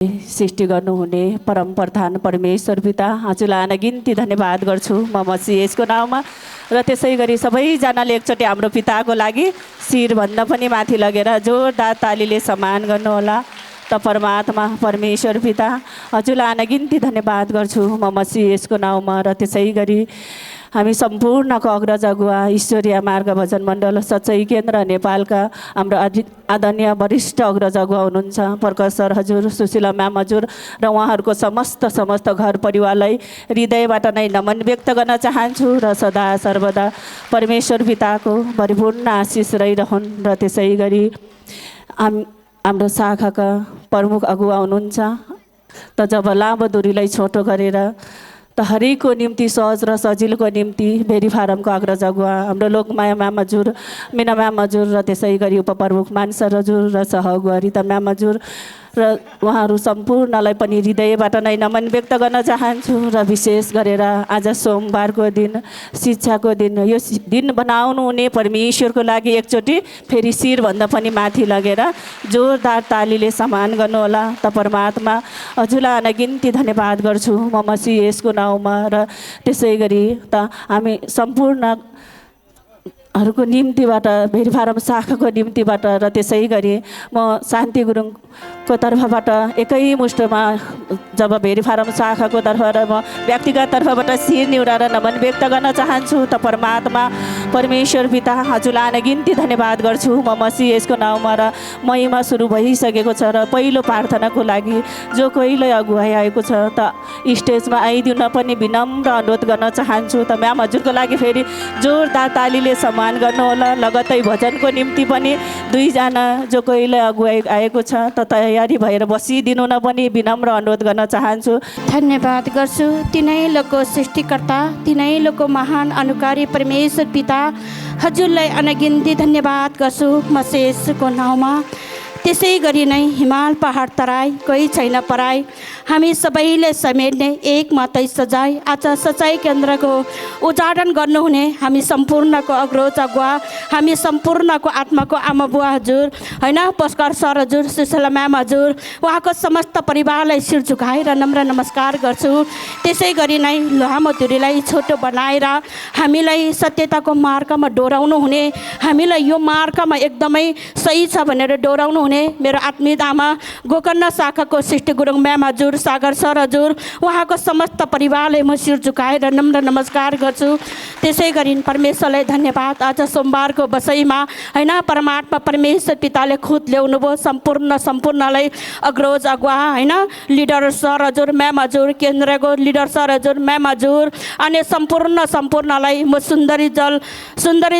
सृष्टि गर्नुहुने परम प्रधान परमेश्वर पिता हजुरलाई अनगिन्ती धन्यवाद गर्छु म मसीहको नाउँमा र त्यसै गरी सबैजनाले एकचोटि हाम्रो पिताको लागि शिरभन्दा पनि माथि लगेर जोरदार तालीले सम्मान गर्नुहोला। त परमात्मा परमेश्वर पिता हजुरलाई अनगिन्ती धन्यवाद गर्छु म मसीहको नाउँमा र त्यसै गरी हामी सम्पूर्णको अग्रज अगुवा ईश्वरीय मार्ग भजन मण्डल सच्चै केन्द्र नेपालका हाम्रो आदरणीय वरिष्ठ अग्रज अगुवा हुनुहुन्छ प्रकाश सर हजुर, सुशीला म्याम हजुर र उहाँहरूको समस्त घर परिवारलाई हृदयबाट नै नमन व्यक्त गर्न चाहन्छु र सदा सर्वदा परमेश्वर पिताको परिपूर्ण आशिष रहिरहन्। र त्यसै गरी हाम्रो शाखाका प्रमुख अगुवा हुनुहुन्छ त जब लामो दूरीलाई छोटो गरेर त हरेकको निम्ति सहज र सजिलोको निम्ति भेरी फारमको अग्रज अगुवा हाम्रो लोकमाया म्याम हजुर, मिना म्याम हजुर र त्यसै गरी उपप्रमुख मानसर हजुर र सह अगुवा रिता म्याम हजुर र उहाँहरू सम्पूर्णलाई पनि हृदयबाट नै नमन व्यक्त गर्न चाहन्छु। र विशेष गरेर आज सोमबारको दिन शिक्षाको दिन, यो दिन बनाउनु हुने परमेश्वरको लागि एकचोटि फेरि शिरभन्दा पनि माथि लगेर जोरदार तालीले सम्मान गर्नुहोला। त परमात्मा हजुरलाई अनगिन्ती धन्यवाद गर्छु म मसीहको नाउँमा र त्यसै गरी त हामी सम्पूर्णहरूको निम्तिबाट भेरी फारम शाखाको निम्तिबाट र त्यसै गरी म शान्ति गुरुङको तर्फबाट एकैमुष्टमा जब भेरी फारम शाखाको तर्फबाट म व्यक्तिगत तर्फबाट शिर निहुराएर नमन व्यक्त गर्न चाहन्छु। त परमात्मा परमेश्वर पिता हजुरलाई अनगिन्ती धन्यवाद गर्छु म मसीहको नाउँमा र महिमा सुरु भइसकेको छ र पहिलो प्रार्थनाको लागि जो कोहीलाई अगुवाई आएको छ त स्टेजमा आइदिन पनि विनम्र अनुरोध गर्न चाहन्छु। त म्याम हजुरको लागि फेरि जोरदार तालीले सम्मान गर्नुहोला। लगत्तै भजनको निम्ति पनि दुईजना जो कोहीलाई अगुवाई आएको छ त तयारी भएर बसिदिनु न पनि विनम्र अनुरोध गर्न चाहन्छु। धन्यवाद गर्छु तिनै लोकको सृष्टिकर्ता, तिनै लोकको महान अनुकारी परमेश्वर पिता हजुरलाई अनगिन्ती धन्यवाद गर्छु मसीहको नाउँमा। त्यसै गरी नै हिमाल पहाड तराई कोही छैन पराई, हामी सबैले समेट्ने एक मात्रै सजाय आज सचाइ केन्द्रको उद्घाटन गर्नुहुने हामी सम्पूर्णको अग्रज अगुवा, हामी सम्पूर्णको आत्माको आमा बुवा हजुर होइन, पुष्कर सर हजुर, सुशीला म्याम हजुर, उहाँको समस्त परिवारलाई शिर झुकाएर नम्र नमस्कार गर्छु। त्यसै गरी नै लामो दूरीलाई छोटो बनाएर हामीलाई सत्यताको मार्गमा डोराउनु हुने, हामीलाई यो मार्गमा एकदमै सही छ भनेर डोराउनु हुने मेरो आत्मीय आमा गोकर्ण शाखाको सृष्टि गुरुङ म्याम हजुर, सागर सर हजुर, उहाँको समस्त परिवारलाई म शिर झुकाएर नम्र नमस्कार गर्छु। त्यसै गरी परमेश्वरलाई धन्यवाद आज सोमबारको बसैमा होइन, परमात्मा परमेश्वर पिताले खुद ल्याउनु भयो सम्पूर्णलाई अग्रज अगुवा होइन, लिडर सर हजुर, म्याम हजुर, केन्द्रको लिडर सर हजुर, म्याम हजुर अनि सम्पूर्णलाई म सुन्दरी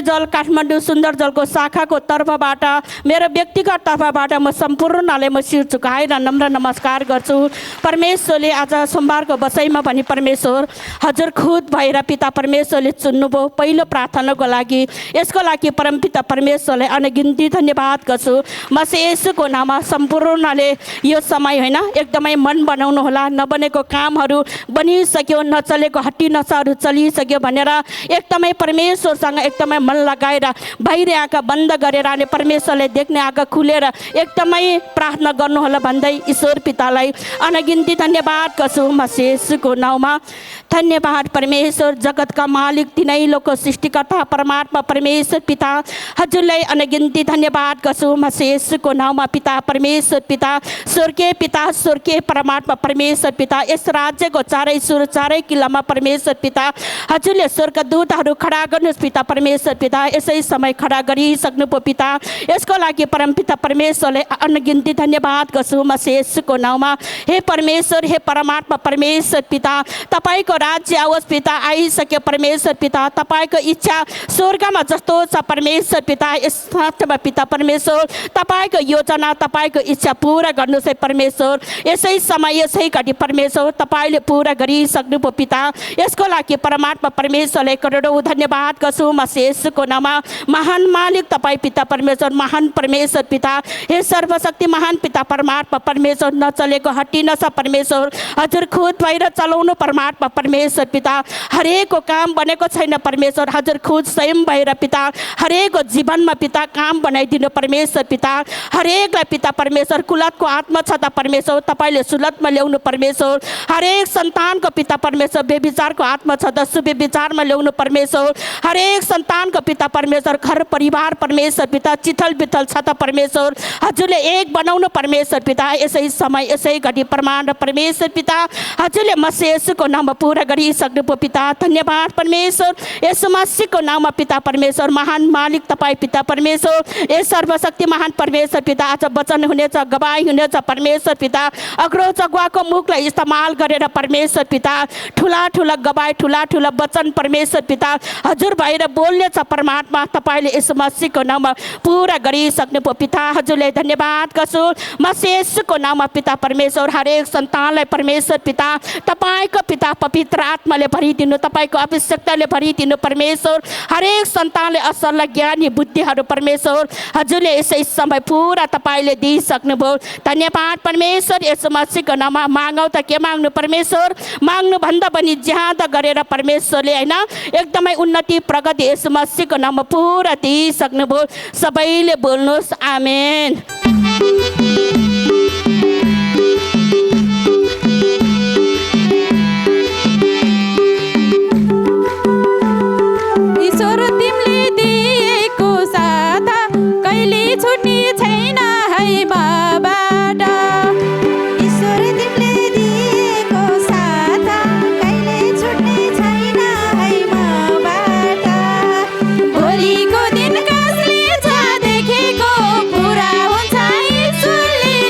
जल काठमाडौँ सुन्दर जलको शाखाको तर्फबाट मेरो व्यक्तिगत तर्फबाट म सम्पूर्णलाई म शिर झुकाएर नम्र नमस्कार गर्छु। परमेश्वरले आज सोमबारको बसैमा पनि परमेश्वर हजुर खुद भएर पिता परमेश्वरले चुन्नुभयो पहिलो प्रार्थनाको लागि, यसको लागि परमपिता परमेश्वरलाई अनगिन्ती धन्यवाद गर्छु। मसीहको नाममा सम्पूर्णले यो समय होइन एकदमै मन बनाउनु होला, नबनेको कामहरू बनिसक्यो, नचलेको हट्टी नसाहरू चलिसक्यो भनेर एकदमै परमेश्वरसँग एकदमै मन लगाएर बाहिर आँखा बन्द गरेर अनि परमेश्वरले देख्ने आँखा खुलेर एकदमै प्रार्थना गर्नुहोला भन्दै ईश्वर पितालाई अनगिन्ती धन्यवाद गर्छु मसीहको नाउँमा। धन्यवाद परमेश्वर जगतका मालिक तिनै लोकको सृष्टिकर्ता परमात्मा परमेश्वर पिता हजुरलाई अनगिन्ती धन्यवाद गर्छु मसीहको नाउँमा। पिता परमेश्वर पिता स्वर्गीय परमात्मा परमेश्वर पिता यस राज्यको चारै सुर चारै किल्लामा परमेश्वर पिता हजुरले स्वर्गदूतहरू खडा गर्नुहोस् पिता परमेश्वर पिता, यसै समय खडा गरिसक्नुभयो पिता, यसको लागि परमपिता परमेश्वरले अनगिन्ती धन्यवाद गर्छु मसीहको नाउँमा। हे परमेश्वर, हे परमात्मा परमेश्वर पिता, तपाईँको राज्य आओस् पिता, आइसक्यो परमेश्वर पिता, तपाईँको इच्छा स्वर्गमा जस्तो छ परमेश्वर पिता, यस पिता परमेश्वर तपाईँको योजना तपाईँको इच्छा पुरा गर्नुहोस् है परमेश्वर, यसै समय यसै घडी परमेश्वर तपाईँले पुरा गरिसक्नुभयो पिता, यसको लागि परमात्मा परमेश्वरले करोडौँ धन्यवाद गर्छु मसीहको नाममा। महान मालिक तपाईँ पिता परमेश्वर, महान परमेश्वर पिता, हे सर्वशक्ति महान पिता परमात्मा परमेश्वर, नचलेको हट्टिनछ परमेश्वर, हजुर खुद भएर चलाउनु परमात्मा परमेश्वर पिता। हरेकको काम बनेको छैन परमेश्वर, हजुर खुद स्वयं भएर पिता हरेकको जीवनमा पिता काम बनाइदिनु परमेश्वर पिता। हरेकलाई पिता परमेश्वर कुलतको आत्मा छ त परमेश्वर, तपाईँले सुलतमा ल्याउनु परमेश्वर। हरेक सन्तानको पिता परमेश्वर बेविचारको आत्मा छ त सुविचारमा ल्याउनु परमेश्वर। हरेक सन्तानको पिता परमेश्वर घर परिवार परमेश्वर पिता चिथल बिथल छ त परमेश्वर, हजुरले एक बनाउनु परमेश्वर पिता। यसै समय यसै घडी प्रमाण परमेश्वर पिता, हजुरले मसीह येशूको नाममा पुरा गरिसक्नु पो पिता। धन्यवाद परमेश्वर, यसो मसीहको नाममा पिता परमेश्वर। महान मालिक तपाईँ पिता परमेश्वर, ए सर्वशक्ति महान परमेश्वर पिता। आज वचन हुनेछ, गवाई हुनेछ परमेश्वर पिता। अग्रो चगुवाको मुखलाई इस्तेमाल गरेर परमेश्वर पिता ठुला ठुला गवाई ठुला ठुला वचन परमेश्वर पिता हजुर भएर बोल्ने छ परमात्मा। तपाईँले यस मसीहको नाममा पुरा गरिसक्नु पो पिता, हजुरले धन्यवाद गर्छु। मसीह येशूको नाममा पिता परमेश्वर हरेक सन्तानलाई परमेश्वर पिता तपाईँको पिता पवित्र आत्माले भरिदिनु, तपाईँको आवश्यकताले भरिदिनु परमेश्वर। हरेक सन्तानले असल ज्ञानी बुद्धिहरू परमेश्वर हजुरले यसै समय पुरा तपाईँले दिइसक्नुभयो। धन्यवाद परमेश्वर। यस मसीहको नाममा मागौँ त के माग्नु परमेश्वर, माग्नुभन्दा पनि ज्यादा गरेर परमेश्वरले होइन एकदमै उन्नति प्रगति यस मसीहको नाममा पुरा दिइसक्नुभयो। सबैले बोल्नुहोस् आमेन। ईश्वर तिमीले दिएको साथ कहिले छुट्ने छैन है बाबाट। ईश्वर तिमीले दिएको साथ कहिले छुट्ने छैन है मबाट। भोलिको दिन कसले छ देखेको पुरा हुन्छ ईश्वरले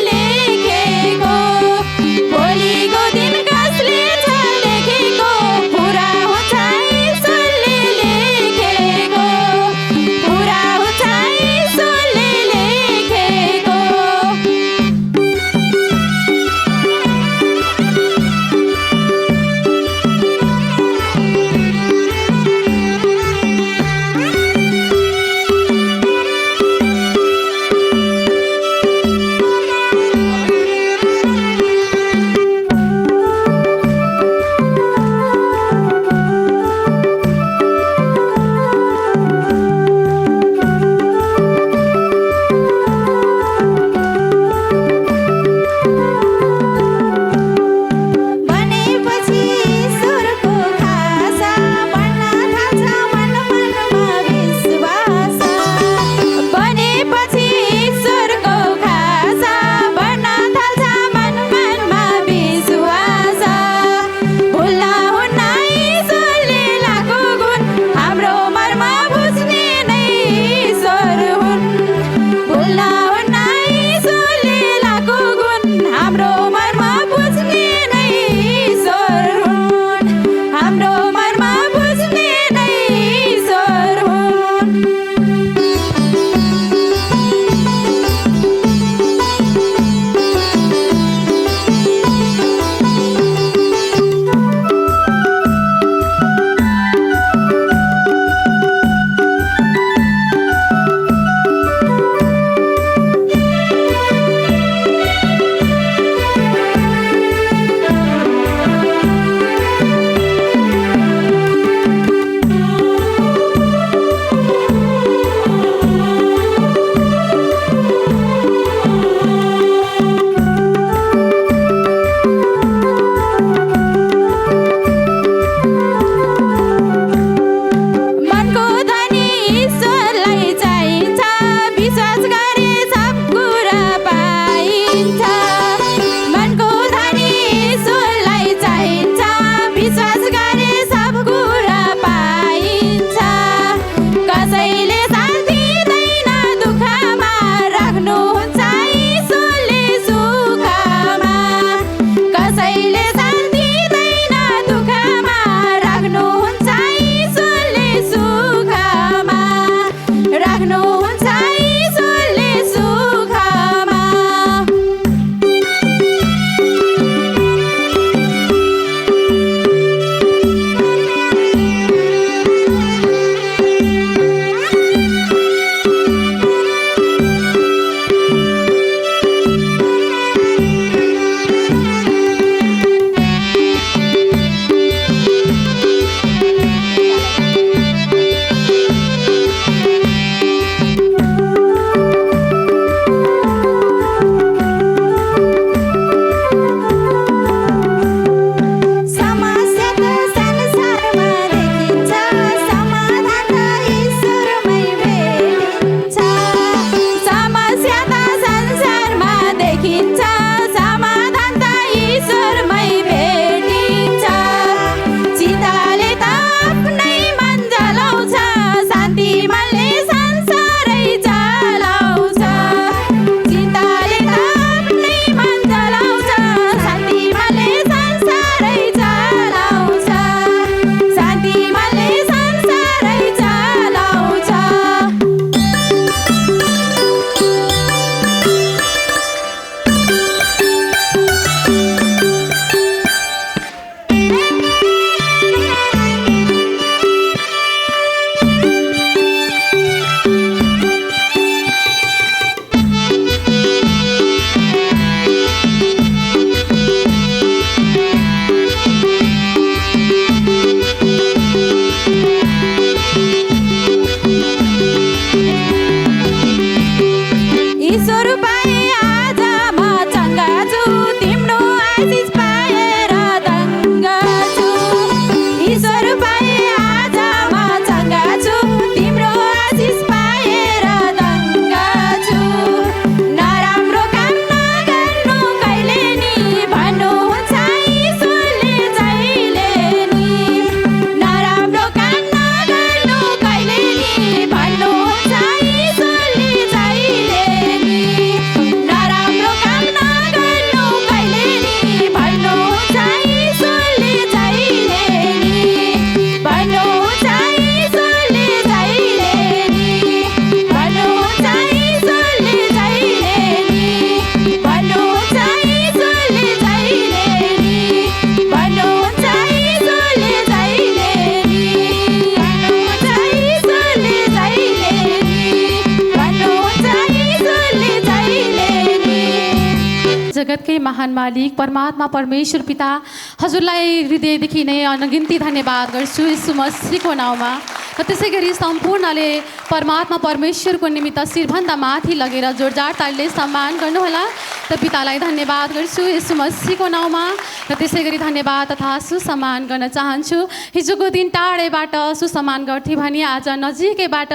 महान मालिक परमात्मा परमेश्वर पिता हजुरलाई हृदयदेखि नै अनगिन्ती धन्यवाद गर्छु यीशु मसीहको नाउँमा। र त्यसै गरी सम्पूर्णले परमात्मा परमेश्वरको निमित्त शिरभन्दा माथि लगेर जोरदार तालीले सम्मान गर्नुहोला। र पितालाई धन्यवाद गर्छु यीशु मसीहको नाउँमा। र त्यसै गरी धन्यवाद तथा सुसम्मान गर्न चाहन्छु। हिजोको दिन टाढेबाट सुसम्मान गर्थे भने आज नजिकैबाट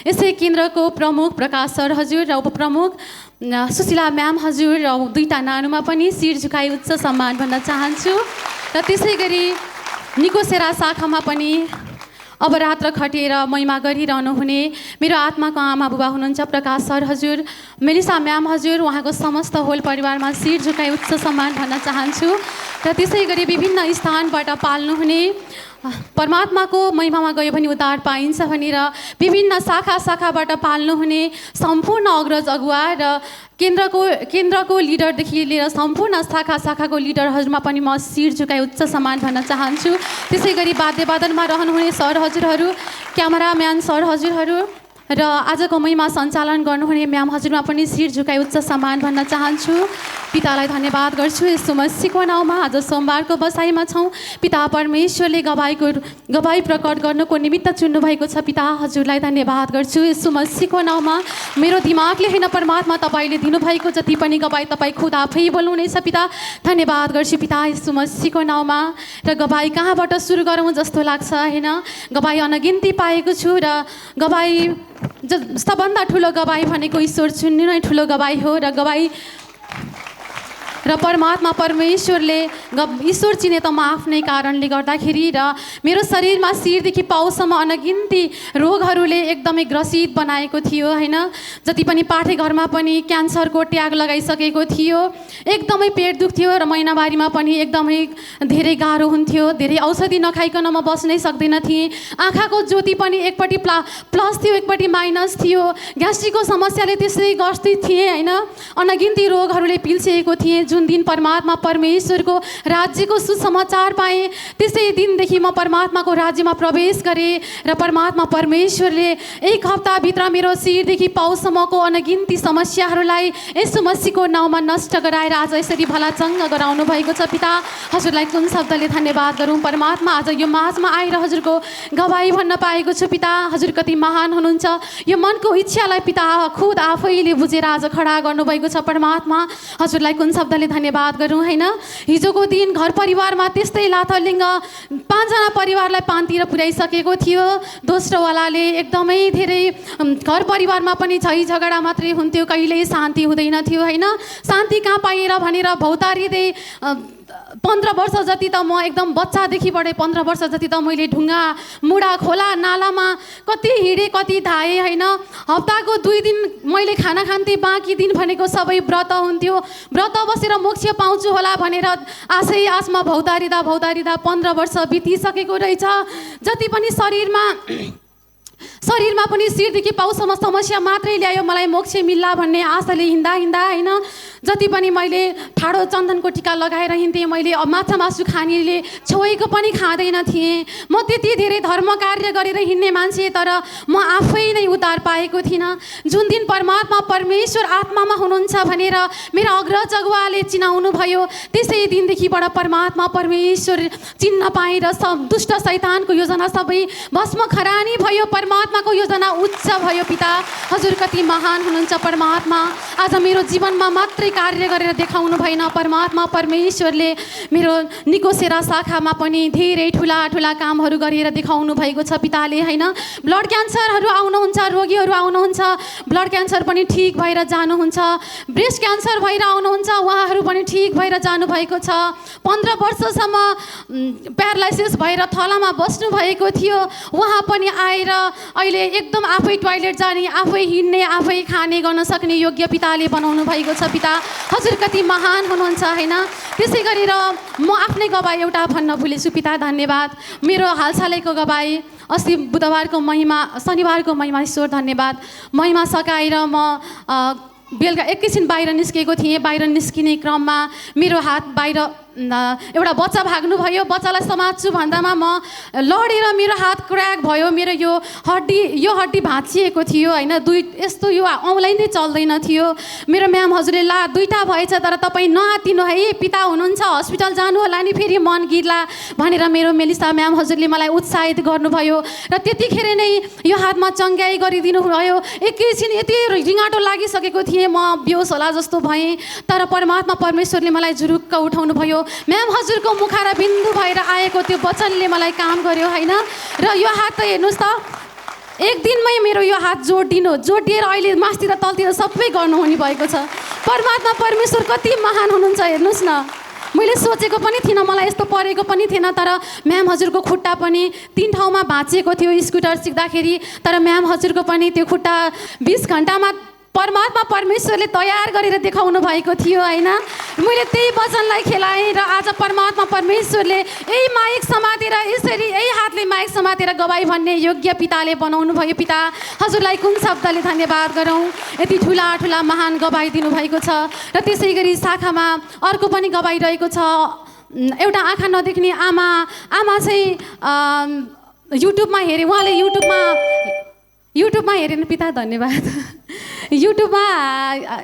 यसै केन्द्रको प्रमुख प्रकाश सर हजुर र उपप्रमुख सुशीला म्याम हजुर र दुईटा नानुमा पनि शिर झुकाई उच्च सम्मान भन्न चाहन्छु। र त्यसै गरी निकोसेरा शाखामा पनि अवरात्र खटेर महिमा गरिरहनु हुने मेरो आत्माको आमा बुबा हुनुहुन्छ प्रकाश सर हजुर, मेलिसा म्याम हजुर, उहाँको समस्त होल परिवारमा शिर झुकाई उच्च सम्मान भन्न चाहन्छु। र त्यसै गरी विभिन्न स्थानबाट पाल्नुहुने परमात्माको महिमामा गयो भने उद्धार पाइन्छ भनेर विभिन्न शाखाबाट पाल्नुहुने सम्पूर्ण अग्रज अगुवा र केन्द्रको लिडरदेखि लिएर सम्पूर्ण शाखाको लिडरहरूमा पनि म शिर झुकाई उच्च सम्मान भन्न चाहन्छु। त्यसै गरी वाद्यवादनमा रहनुहुने सर हजुरहरू, क्यामेराम्यान सर हजुरहरू र आजको महिमा सञ्चालन गर्नुहुने म्याम हजुरमा पनि शिर झुकाई उच्च सम्मान भन्न चाहन्छु। पितालाई धन्यवाद गर्छु यीशु मसीहको नाउँमा। आज सोमबारको बसाइमा छौँ। पिता परमेश्वरले गवाई प्रकट गर्नको निमित्त चुन्नुभएको छ। पिता हजुरलाई धन्यवाद गर्छु यीशु मसीहको नाउँमा। मेरो दिमागले होइन परमात्मा तपाईँले दिनुभएको जति पनि गवाई तपाईँ खुद आफै बोल्नुहुनेछ। पिता धन्यवाद गर्छु पिता यीशु मसीहको नाउँमा। र गवाई कहाँबाट सुरु गरौँ जस्तो लाग्छ होइन। गवाई अनगिन्ती पाएको छु र गवाई सबभन्दा ठुलो गवाई भनेको ईश्वर चुन्नु नै ठुलो गवाई हो। र परमात्मा परमेश्वरले ईश्वर चिने त म आफ्नै कारणले गर्दाखेरि र मेरो शरीरमा शिरदेखि पाउसम्म अनगिन्ती रोगहरूले एकदमै ग्रसित बनाएको थियो होइन। जति पनि पाठेघरमा पनि क्यान्सरको ट्याग लगाइसकेको थियो। एकदमै पेट दुख्थ्यो र महिनावारीमा पनि एकदमै धेरै गाह्रो हुन्थ्यो। धेरै औषधि नखाइकन म बस्नै सक्दैन थिएँ। आँखाको ज्योति पनि एकपट्टि प्लस थियो एकपट्टि माइनस थियो। ग्यास्ट्रिकको समस्याले त्यसै ग्रसित थिएँ होइन। अनगिन्ती रोगहरूले पिल्सिएको थिएँ। जुन दिन परमात्मा परमेश्वरको राज्यको सुसमाचार पाएँ त्यसै दिनदेखि म परमात्माको राज्यमा प्रवेश गरेँ र परमात्मा परमेश्वरले एक हप्ताभित्र मेरो शिरदेखि पाउसम्मको अनगिन्ती समस्याहरूलाई यीशु मसीहको नाउँमा नष्ट गराएर आज यसरी भलाचङ्ग गराउनु भएको छ। पिता हजुरलाई कुन शब्दले धन्यवाद गरौँ। परमात्मा आज यो माझमा आएर हजुरको गवाई भन्न पाएको छु। पिता हजुर कति महान हुनुहुन्छ। यो मनको इच्छालाई पिता खुद आफैले बुझेर आज खडा गर्नुभएको छ। परमात्मा हजुरलाई कुन शब्दले धन्यवाद गरौँ होइन। हिजोको दिन घर परिवारमा त्यस्तै लाथलिङ्ग 5 जना परिवारलाई पानतिर पुर्याइसकेको थियो। दोस्रोवालाले एकदमै धेरै घर परिवारमा पनि झै झगडा मात्रै हुन्थ्यो, कहिल्यै शान्ति हुँदैन थियो होइन। शान्ति कहाँ पाएर भनेर भौतारिँदै 15 वर्ष जति त म एकदम बच्चादेखिबाट 15 वर्ष जति त मैले ढुङ्गा मुढा खोला नालामा कति हिँडेँ कति धाएँ होइन। हप्ताको 2 दिन मैले खाना खान्थेँ, बाँकी दिन भनेको सबै व्रत हुन्थ्यो। व्रत बसेर मोक्ष पाउँछु होला भनेर आशमा भौतारिँदा 15 वर्ष बितिसकेको रहेछ। जति पनि शरीरमा पनि शिरदेखि पाउसम्म समस्या मात्रै ल्यायो। मलाई मोक्ष मिल्ला भन्ने आशाले हिँड्दा होइन। जति पनि मैले ठाडो चन्दनको टिका लगाएर हिँड्थेँ। मैले माछा मासु खानेले छेउको पनि खाँदैन थिएँ। म त्यति धेरै धर्म कार्य गरेर हिँड्ने मान्छे, तर म आफै नै उद्धार पाएको थिइनँ। जुन दिन परमात्मा परमेश्वर आत्मामा हुनुहुन्छ भनेर मेरो अग्रज अगुवाले चिनाउनु भयो त्यसै दिनदेखिबाट परमात्मा परमेश्वर चिन्न पाएँ र दुष्ट शैतानको योजना सबै भस्म खरानी भयो। परमात्माको योजना उच्च भयो। पिता हजुर कति महान हुनुहुन्छ। परमात्मा आज मेरो जीवनमा मात्रै कार्य गरेर देखाउनु भएन। परमात्मा परमेश्वरले मेरो निकोसेरा शाखामा पनि धेरै ठुला कामहरू गरेर देखाउनु भएको छ। पिताले होइन ब्लड क्यान्सरहरू आउनुहुन्छ, रोगीहरू आउनुहुन्छ, ब्लड क्यान्सर पनि ठिक भएर जानुहुन्छ। ब्रेस्ट क्यान्सर भएर आउनुहुन्छ, उहाँहरू पनि ठिक भएर जानुभएको छ। 15 वर्षसम्म प्यारालाइसिस भएर थलामा बस्नु भएको थियो, उहाँ पनि आएर अहिले एकदम आफै टोयलेट जाने, आफै हिँड्ने, आफै खाने गर्न सक्ने योग्य पिताले बनाउनु भएको छ। पिता हजुर कति महान हुनुहुन्छ होइन। त्यसै गरेर म आफ्नै गवाई एउटा भन्न भुलेछु। पिता धन्यवाद। मेरो हालसालैको गवाई अस्ति बुधबारको महिमा, शनिबारको महिमा ईश्वर धन्यवाद। महिमा सकाएर म बेलुका एकैछिन बाहिर निस्केको थिएँ। बाहिर निस्किने क्रममा मेरो हात बाहिर एउटा बच्चा भाग्नुभयो, बच्चालाई समात्छु भन्दामा म लडेर मेरो हात क्र्याक भयो, मेरो यो हड्डी भाँचिएको थियो होइन, यस्तो यो औँलाई नै चल्दैन थियो। मेरो म्याम हजुरले ला दुईवटा भएछ तर तपाईँ नआत्तिनु है, पिता हुनुहुन्छ हस्पिटल जानु होला नि फेरि मन गिर्ला भनेर मेरो मेलिसा म्याम हजुरले मलाई उत्साहित गर्नुभयो र त्यतिखेर नै यो हातमा चङ्ग्याई गरिदिनु भयो। एकैछिन यति रिङाटो लागिसकेको थिएँ, म बेहोस होला जस्तो भएँ, तर परमात्मा परमेश्वरले मलाई जुरुक्क उठाउनु भयो। म्याम हजुरको मुखारा बिन्दु भएर आएको त्यो वचनले मलाई काम गर्यो होइन। र यो हात त हेर्नुहोस् त, एक दिनमै मेरो यो हात जोडिएर अहिले मास्तिर तलतिर सबै गर्नुहुने भएको छ। परमात्मा परमेश्वर कति महान हुनुहुन्छ हेर्नुहोस् न। मैले सोचेको पनि थिइनँ, मलाई यस्तो परेको पनि थिएन, तर म्याम हजुरको खुट्टा पनि 3 ठाउँमा भाँचिएको थियो स्कुटर सिक्दाखेरि, तर म्याम हजुरको पनि त्यो खुट्टा 20 घन्टामा परमात्मा परमेश्वरले तयार गरेर देखाउनु भएको थियो होइन। मैले त्यही वचनलाई खेलाएँ र आज परमात्मा परमेश्वरले यही माइक समातेर यसरी यही हातले माइक समातेर गवाई भन्ने योग्य पिताले बनाउनु भयो। पिता हजुरलाई कुन शब्दले धन्यवाद गरौँ, यति ठुला ठुला महान गवाई दिनुभएको छ। र त्यसै गरी शाखामा अर्को पनि गवाई रहेको छ। एउटा आँखा नदेख्ने आमा चाहिँ युट्युबमा हेरे, उहाँले युट्युबमा हेरेन पिता धन्यवाद। युट्युबमा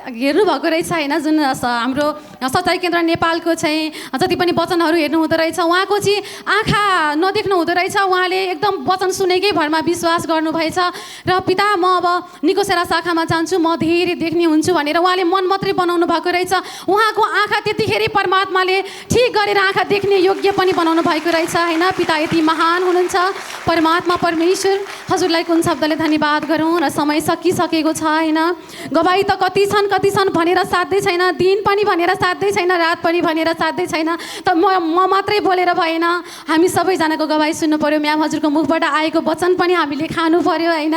हेर्नुभएको रहेछ होइन, जुन हाम्रो सचाइ केन्द्र नेपालको चाहिँ जति पनि वचनहरू हेर्नु हुँदो रहेछ, उहाँको चाहिँ आँखा नदेख्नु हुँदो रहेछ, उहाँले एकदम वचन सुनेकै भरमा विश्वास गर्नुभएछ। र पिता म अब निकोसेरा शाखामा जान्छु, म धेरै देख्ने हुन्छु भनेर उहाँले मन मात्रै बनाउनु भएको रहेछ। उहाँको आँखा त्यतिखेर परमात्माले ठिक गरेर आँखा देख्ने योग्य पनि बनाउनु भएको रहेछ होइन। पिता यति महान हुनुहुन्छ परमात्मा परमेश्वर, हजुरलाई कुन शब्दले धन्यवाद गरौँ। र समय सकिसकेको छ होइन, गवाई त कति छन् भनेर साध्यै छैन, दिन पनि भनेर साध्यै छैन, रात पनि भनेर साध्यै छैन, त म मात्रै बोलेर भएन, हामी सबैजनाको गवाई सुन्नु पर्यो। म्याम हजुरको मुखबाट आएको वचन पनि हामीले खानु पर्यो होइन।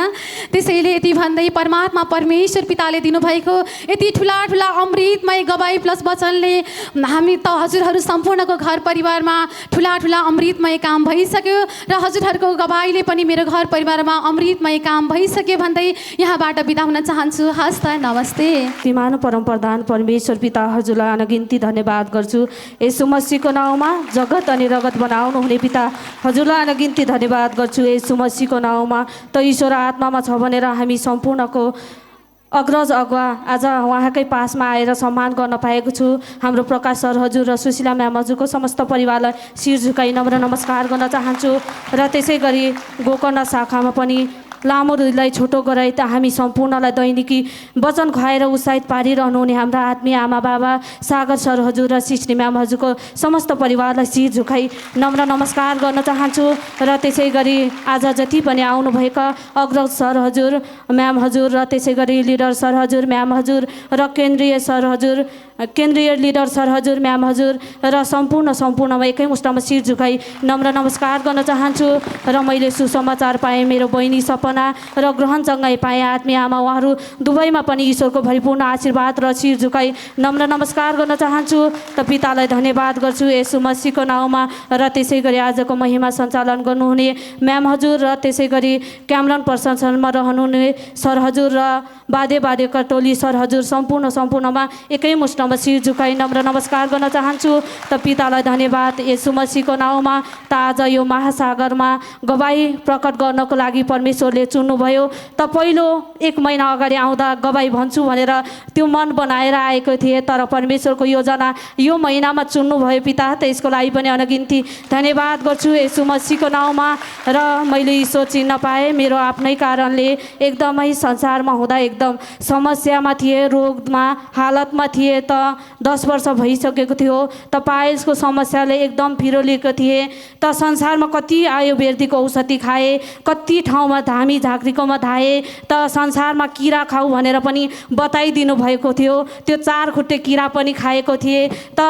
त्यसैले यति भन्दै परमात्मा परमेश्वर पिताले दिनुभएको यति ठुला ठुला अमृतमय गवाई प्लस वचनले हामी त हजुरहरू सम्पूर्णको घर परिवारमा ठुला ठुला अमृतमय काम भइसक्यो र हजुरहरूको गवाईले पनि मेरो घर परिवारमा अमृतमय काम भइसक्यो भन्दै यहाँबाट बिदा हुन चाहन्छु। हस् त, नमस्ते। तिमान परम प्रधान परमेश्वर पिता हजुरलाई अनगिन्ती धन्यवाद गर्छु। यसो मसीहको नाउँमा जगत अनि रगत बनाउनु हुने पिता हजुरलाई अनगिन्ती धन्यवाद गर्छु। यसो मसीहको नाउँमा त ईश्वर आत्मामा छ भनेर हामी सम्पूर्णको अग्रज अगुवा आज उहाँकै पासमा आएर सम्मान गर्न पाएको छु। हाम्रो प्रकाश सर हजुर र सुशीला म्याम हजुरको समस्त परिवारलाई शिर झुकाई नम्र नमस्कार गर्न चाहन्छु। र त्यसै गरी गोकर्ण शाखामा पनि लामो हृदयलाई छोटो गराई त हामी सम्पूर्णलाई दैनिकी वचन खुवाएर उत्साहित पारिरहनुहुने हाम्रा आत्मीय आमा बाबा सागर सर हजुर र सिस्नी म्याम हजुरको समस्त परिवारलाई शिर झुकाई नम्र नमस्कार गर्न चाहन्छु। र त्यसै गरी आज जति पनि आउनुभएका अग्रज सर हजुर म्याम हजुर र त्यसै गरी लिडर सर हजुर म्याम हजुर र केन्द्रीय लिडर सर हजुर म्याम हजुर र सम्पूर्णमा एकै मुष्टमा शिर झुकाई नम्र नमस्कार गर्न चाहन्छु। र मैले सुसमाचार पाएँ, मेरो बहिनी सपना र ग्रहण चङ्गाई पाएँ, आत्मीय आमा उहाँहरू दुवैमा पनि ईश्वरको भरिपूर्ण आशीर्वाद र शिर झुकाई नम्र नमस्कार गर्न चाहन्छु। त पितालाई धन्यवाद गर्छु यसो मसीहको नाउँमा। र त्यसै गरी आजको महिमा सञ्चालन गर्नुहुने म्याम हजुर र त्यसै गरी क्यामरन प्रशासनमा रहनुहुने सर हजुर र वाद्य टोली सर हजुर सम्पूर्णमा एकै मुष्टमा शिर झुकाई नम्र नमस्कार गर्न चाहन्छु। त पितालाई धन्यवाद यसो मसीहको नाउँमा। त आज यो महासागरमा गवाई प्रकट गर्नको लागि परमेश्वरले चुन्नुभयो। त पहिलो 1 महिना अगाडि आउँदा गवाई भन्छु भनेर त्यो मन बनाएर आएको थिएँ, तर परमेश्वरको योजना यो महिनामा चुन्नुभयो पिता, त यसको लागि पनि अनगिन्ती धन्यवाद गर्छु यसो मसीहको नाउँमा। र मैले ईश्वर चिन्न पाएँ, मेरो आफ्नै कारणले एकदमै संसारमा हुँदा एकदम समस्यामा थिएँ, रोगमा हालतमा थिएँ। त 10 वर्ष भइसकेको थियो। त पायल्सको समस्याले एकदम फिरोलिएको थिएँ। त संसारमा कति आयुर्वेदिक औषधि खाएँ, कति ठाउँमा धामी झाँक्रीकोमा धाएँ, त संसारमा किरा खाऊ भनेर पनि बताइदिनु भएको थियो। त्यो 4 खुट्टे किरा पनि खाएको थिएँ। त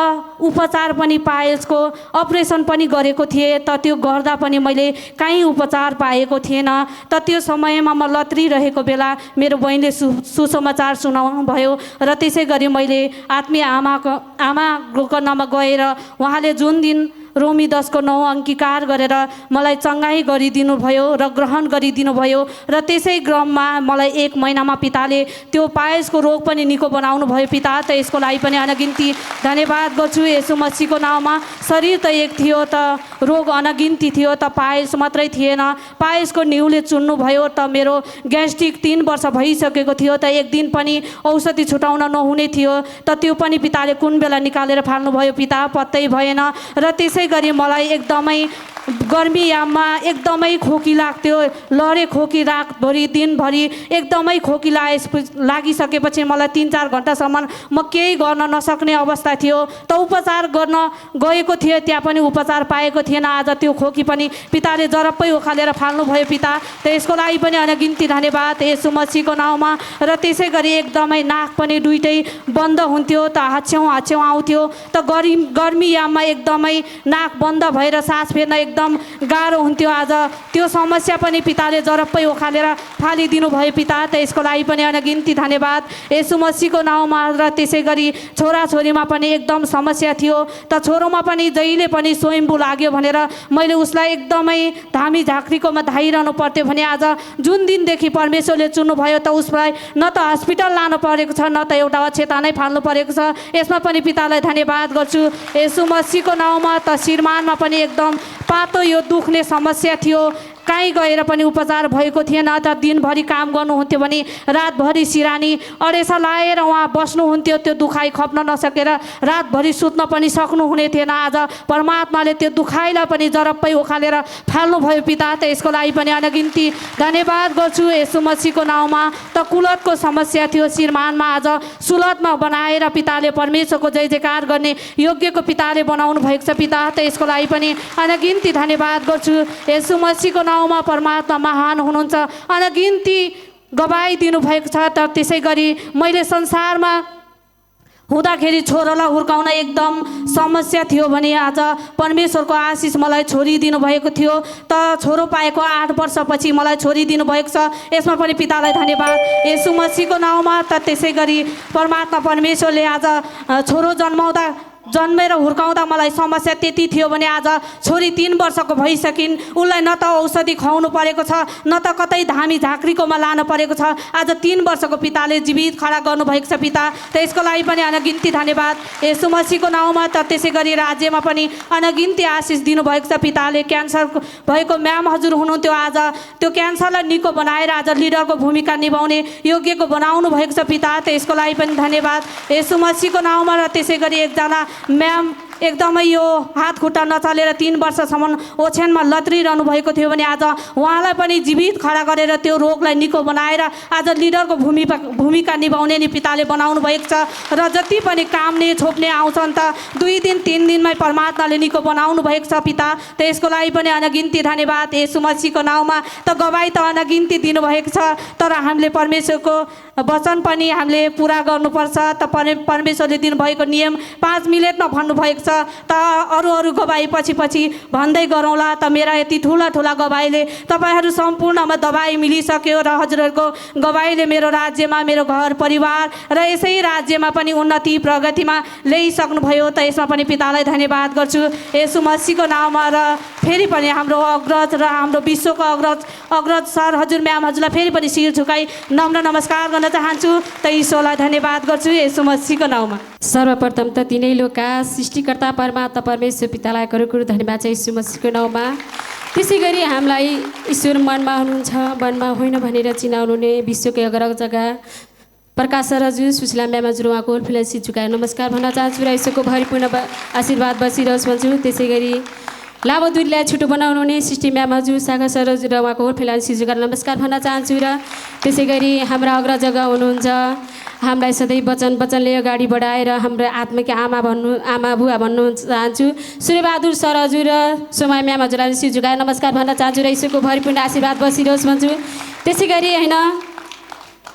उपचार पनि पायल्सको अपरेसन पनि गरेको थिएँ। त त्यो गर्दा पनि मैले काहीँ उपचार पाएको थिएन। त त्यो समयमा म लत्रिरहेको बेला मेरो बहिनीले सुसमाचार सुनाउनु भयो। र त्यसै गरी मैले आत्मीय आमा गोकर्णमा गएर उहाँले जुन दिन रोमी 10:9 अङ्गीकार गरेर मलाई चङ्गाई गरिदिनु भयो र ग्रहण गरिदिनु भयो र त्यसै क्रममा मलाई 1 महिनामा पिताले त्यो पायसको रोग पनि निको बनाउनु भयो पिता। त यसको लागि पनि अनगिन्ती धन्यवाद गर्छु येशू मसीहको नाउँमा। शरीर त एक थियो त रोग अनगिन्ती थियो त पायस मात्रै थिएन, पायसको निहुले चुन्नु भयो त मेरो ग्यास्ट्रिक 3 वर्ष भइसकेको थियो त एक दिन पनि औषधि छुटाउन नहुने थियो त त्यो पनि पिताले कुन बेला निकालेर फाल्नुभयो पिता, पत्तै भएन। र त्यसै गरी मलाई एकदमै गर्मी याममा एकदमै खोकी लाग्थ्यो, लहरे खोकी रातभरि दिनभरि एकदमै खोकी लागिसकेपछि मलाई 3-4 घन्टासम्म म केही गर्न नसक्ने अवस्था थियो त उपचार गर्न गएको थिएँ, त्यहाँ पनि उपचार पाएको थिएन। आज त्यो खोकी पनि पिताले जरप्पै उखालेर फाल्नुभयो पिता। त यसको लागि पनि अनगिन्ती धन्यवाद येशू मसीहको नाउँमा। र त्यसै गरी एकदमै नाक पनि दुइटै बन्द हुन्थ्यो त हाच्छ्याउँ आउँथ्यो त गर्मी याममा एकदमै नाक बन्द भएर सास फेर्न एकदम गाह्रो हुन्थ्यो। आज त्यो समस्या पनि पिताले जरप्पै उखालेर फालिदिनु भयो पिता। त यसको लागि पनि अनगिन्ती धन्यवाद येशू मसीहको नाउँमा। र त्यसै गरी छोराछोरीमा पनि एकदम समस्या थियो त छोरोमा पनि जहिले पनि स्वयम्भू लाग्यो भनेर मैले उसलाई एकदमै धामी झाँक्रीकोमा धाइरहनु पर्थ्यो भने आज जुन दिनदेखि परमेश्वरले चुन्नुभयो त उसलाई न त हस्पिटल लानु परेको छ न त एउटा अक्षता नै फाल्नु परेको छ। यसमा पनि पितालाई धन्यवाद गर्छु येशू मसीहको नाउँमा। त श्रीमानमा पनि एकदम पातो यो दुख्ने समस्या थियो, कहीँ गएर पनि उपचार भएको थिएन त दिनभरि काम गर्नुहुन्थ्यो भने रातभरि सिरानी अडेसा लाएर उहाँ बस्नुहुन्थ्यो, त्यो दुखाइ खप्न नसकेर रातभरि सुत्न पनि सक्नुहुने थिएन। आज परमात्माले त्यो दुखाइलाई पनि जरप्पै उखालेर फाल्नुभयो पिता। त यसको लागि पनि अनगिन्ती धन्यवाद गर्छु येशू मसीहको नाउँमा। त कुलतको समस्या थियो श्रीमानमा, आज सुलतमा बनाएर पिताले परमेश्वरको जय जयकार गर्ने योग्यको पिताले बनाउनु भएको छ पिता। त यसको लागि पनि अनगिन्ती धन्यवाद गर्छु येशू मसीहको नाउँमा। परमात्मा महान हुनुहुन्छ, अनगिन्ती गवाई दिनुभएको छ। त त्यसै गरी मैले संसारमा हुँदाखेरि छोरोलाई हुर्काउन एकदम समस्या थियो भने आज परमेश्वरको आशिष मलाई छोरी दिनुभएको थियो त छोरो पाएको 8 वर्षपछि मलाई छोरी दिनुभएको छ। यसमा पनि पितालाई धन्यवाद येशू मसीहको नाउँमा। त त्यसै गरी परमात्मा परमेश्वरले आज छोरो जन्मेर हुर्काउँदा मलाई समस्या त्यति थियो भने आज छोरी 3 वर्षको भइसकिन्, उसलाई न त औषधि खुवाउनु परेको छ न त कतै धामी झाँक्रीकोमा लानु परेको छ। आज 3 वर्षको पिताले जीवित खडा गर्नुभएको छ पिता। त यसको लागि पनि अनगिन्ती धन्यवाद येशू मसीहको नाउँमा। त त्यसै गरी राज्यमा पनि अनगिन्ती आशिष दिनुभएको छ पिताले। क्यान्सर भएको म्याम हजुर हुनुहुन्थ्यो, आज त्यो क्यान्सरलाई निको बनाएर आज लिडरको भूमिका निभाउने योग्यको बनाउनु भएको छ पिता। त यसको लागि पनि धन्यवाद येशू मसीहको नाउँमा। र त्यसै गरी एकजना म्याम एकदमै यो हात खुट्टा नचलेर 3 वर्षसम्म ओछ्यानमा लत्रिरहनु भएको थियो भने आज उहाँलाई पनि जीवित खडा गरेर त्यो रोगलाई निको बनाएर आज लिडरको भूमिका निभाउने नि पिताले बनाउनु भएको छ। र जति पनि कामले छोप्ने आउँछन् त 2 दिन 3 दिनमै परमात्माले निको बनाउनु भएको छ पिता। त यसको लागि पनि अनगिन्ती धन्यवाद येशू मसीहको नाउँमा। त गवाई त अनगिन्ती दिनुभएको छ, तर हामीले परमेश्वरको वचन पनि हामीले पुरा गर्नुपर्छ। त परमेश्वरले दिनुभएको नियम 5 मिनटमा भन्नुभएको छ त अरू गवाई पछि भन्दै गरौँला। त मेरा यति ठुला गवाईले तपाईँहरू सम्पूर्णमा दबाई मिलिसक्यो र हजुरहरूको गवाईले मेरो राज्यमा मेरो घर परिवार र यसै राज्यमा पनि उन्नति प्रगतिमा ल्याइसक्नुभयो। त यसमा पनि पितालाई धन्यवाद गर्छु येशू मसीहको नाउँमा। र फेरि पनि हाम्रो अग्रज र हाम्रो विश्वको अग्रज सर हजुर म्याम हजुरलाई फेरि पनि शिर झुकाई नम्र नमस्कार गर्न चाहन्छु। त ईश्वरलाई धन्यवाद गर्छु येशू मसीहको नाउँमा। सर्वप्रथम त तिनै लोकका सृष्टिकर्ता परमात्मा परमेश्वर पितालाई करोड धन्यवाद छ येशू मसीहको नाउँमा। त्यसै गरी हामीलाई ईश्वर मनमा हुनुहुन्छ वनमा होइन भनेर चिनाउनु नै विश्वकै अग्रज जग्गा प्रकाश सर हजुर सुशीला म्याम हजुर उहाँको फिलसी झुकाएर नमस्कार भन्न चाहन्छु र ईश्वरको भरिपूर्ण आशीर्वाद बसिरहोस् भन्छु। त्यसै गरी लामो दूरीलाई छिटो बनाउनु हुने सृष्टि म्याम हजुर सागर सर हजुर र उहाँको फिलसी झुकाएर नमस्कार भन्न चाहन्छु। र त्यसै गरी हाम्रा अग्रज जग्गा हुनुहुन्छ, हामीलाई सधैँ वचनले अगाडि बढाएर हाम्रो आत्मिक आमा बुवा भन्नु चाहन्छु। सूर्यबहादुर सर हजुर र सोमा म्याम हजुरलाई शिर झुकाएर नमस्कार भन्न चाहन्छु र ईश्वरको भरिपूर्ण आशीर्वाद बसिरहोस् भन्छु। त्यसै गरी होइन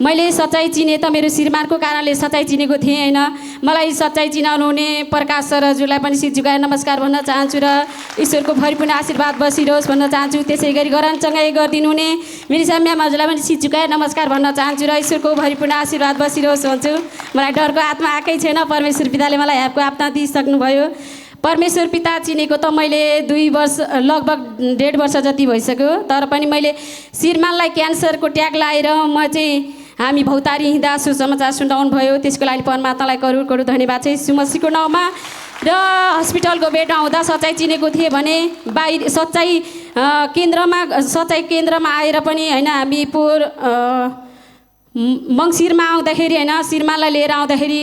मैले सच्चाइ चिने त मेरो श्रीमानको कारणले सच्चाइ चिनेको थिएँ होइन, मलाई सच्चाइ चिनाउनु हुने प्रकाश सर हजुरलाई पनि शिर झुकाएर नमस्कार भन्न चाहन्छु र ईश्वरको भरिपूर्ण आशीर्वाद बसिरहोस् भन्न चाहन्छु। त्यसै गरी गरानसँगै गरिदिनु हुने मिरिसा म्याम हजुरलाई पनि शिर झुकाएर नमस्कार भन्न चाहन्छु र ईश्वरको भरिपूर्ण आशीर्वाद बसिरहोस् भन्छु। मलाई डरको आत्मा आएकै छैन, परमेश्वर पिताले मलाई हेपको आत्मा दिइसक्नुभयो। परमेश्वर पिता चिनेको त मैले 2 वर्ष लगभग 1.5 वर्ष जति भइसक्यो। तर पनि मैले श्रीमानलाई क्यान्सरको ट्याग लाएर म चाहिँ हामी भौतारी हिँड्दा सुसमाचार सुनाउनु भयो, त्यसको लागि परमात्मालाई करोड करोड धन्यवाद चाहिँ यीशु मसीहको नाउँमा। र हस्पिटलको बेडमा हुँदा सच्चाइ चिनेको थिएँ भने बाहिर सच्चाइ केन्द्रमा आएर पनि होइन हामी मङ्सिरमा आउँदाखेरि होइन श्रीमानलाई लिएर आउँदाखेरि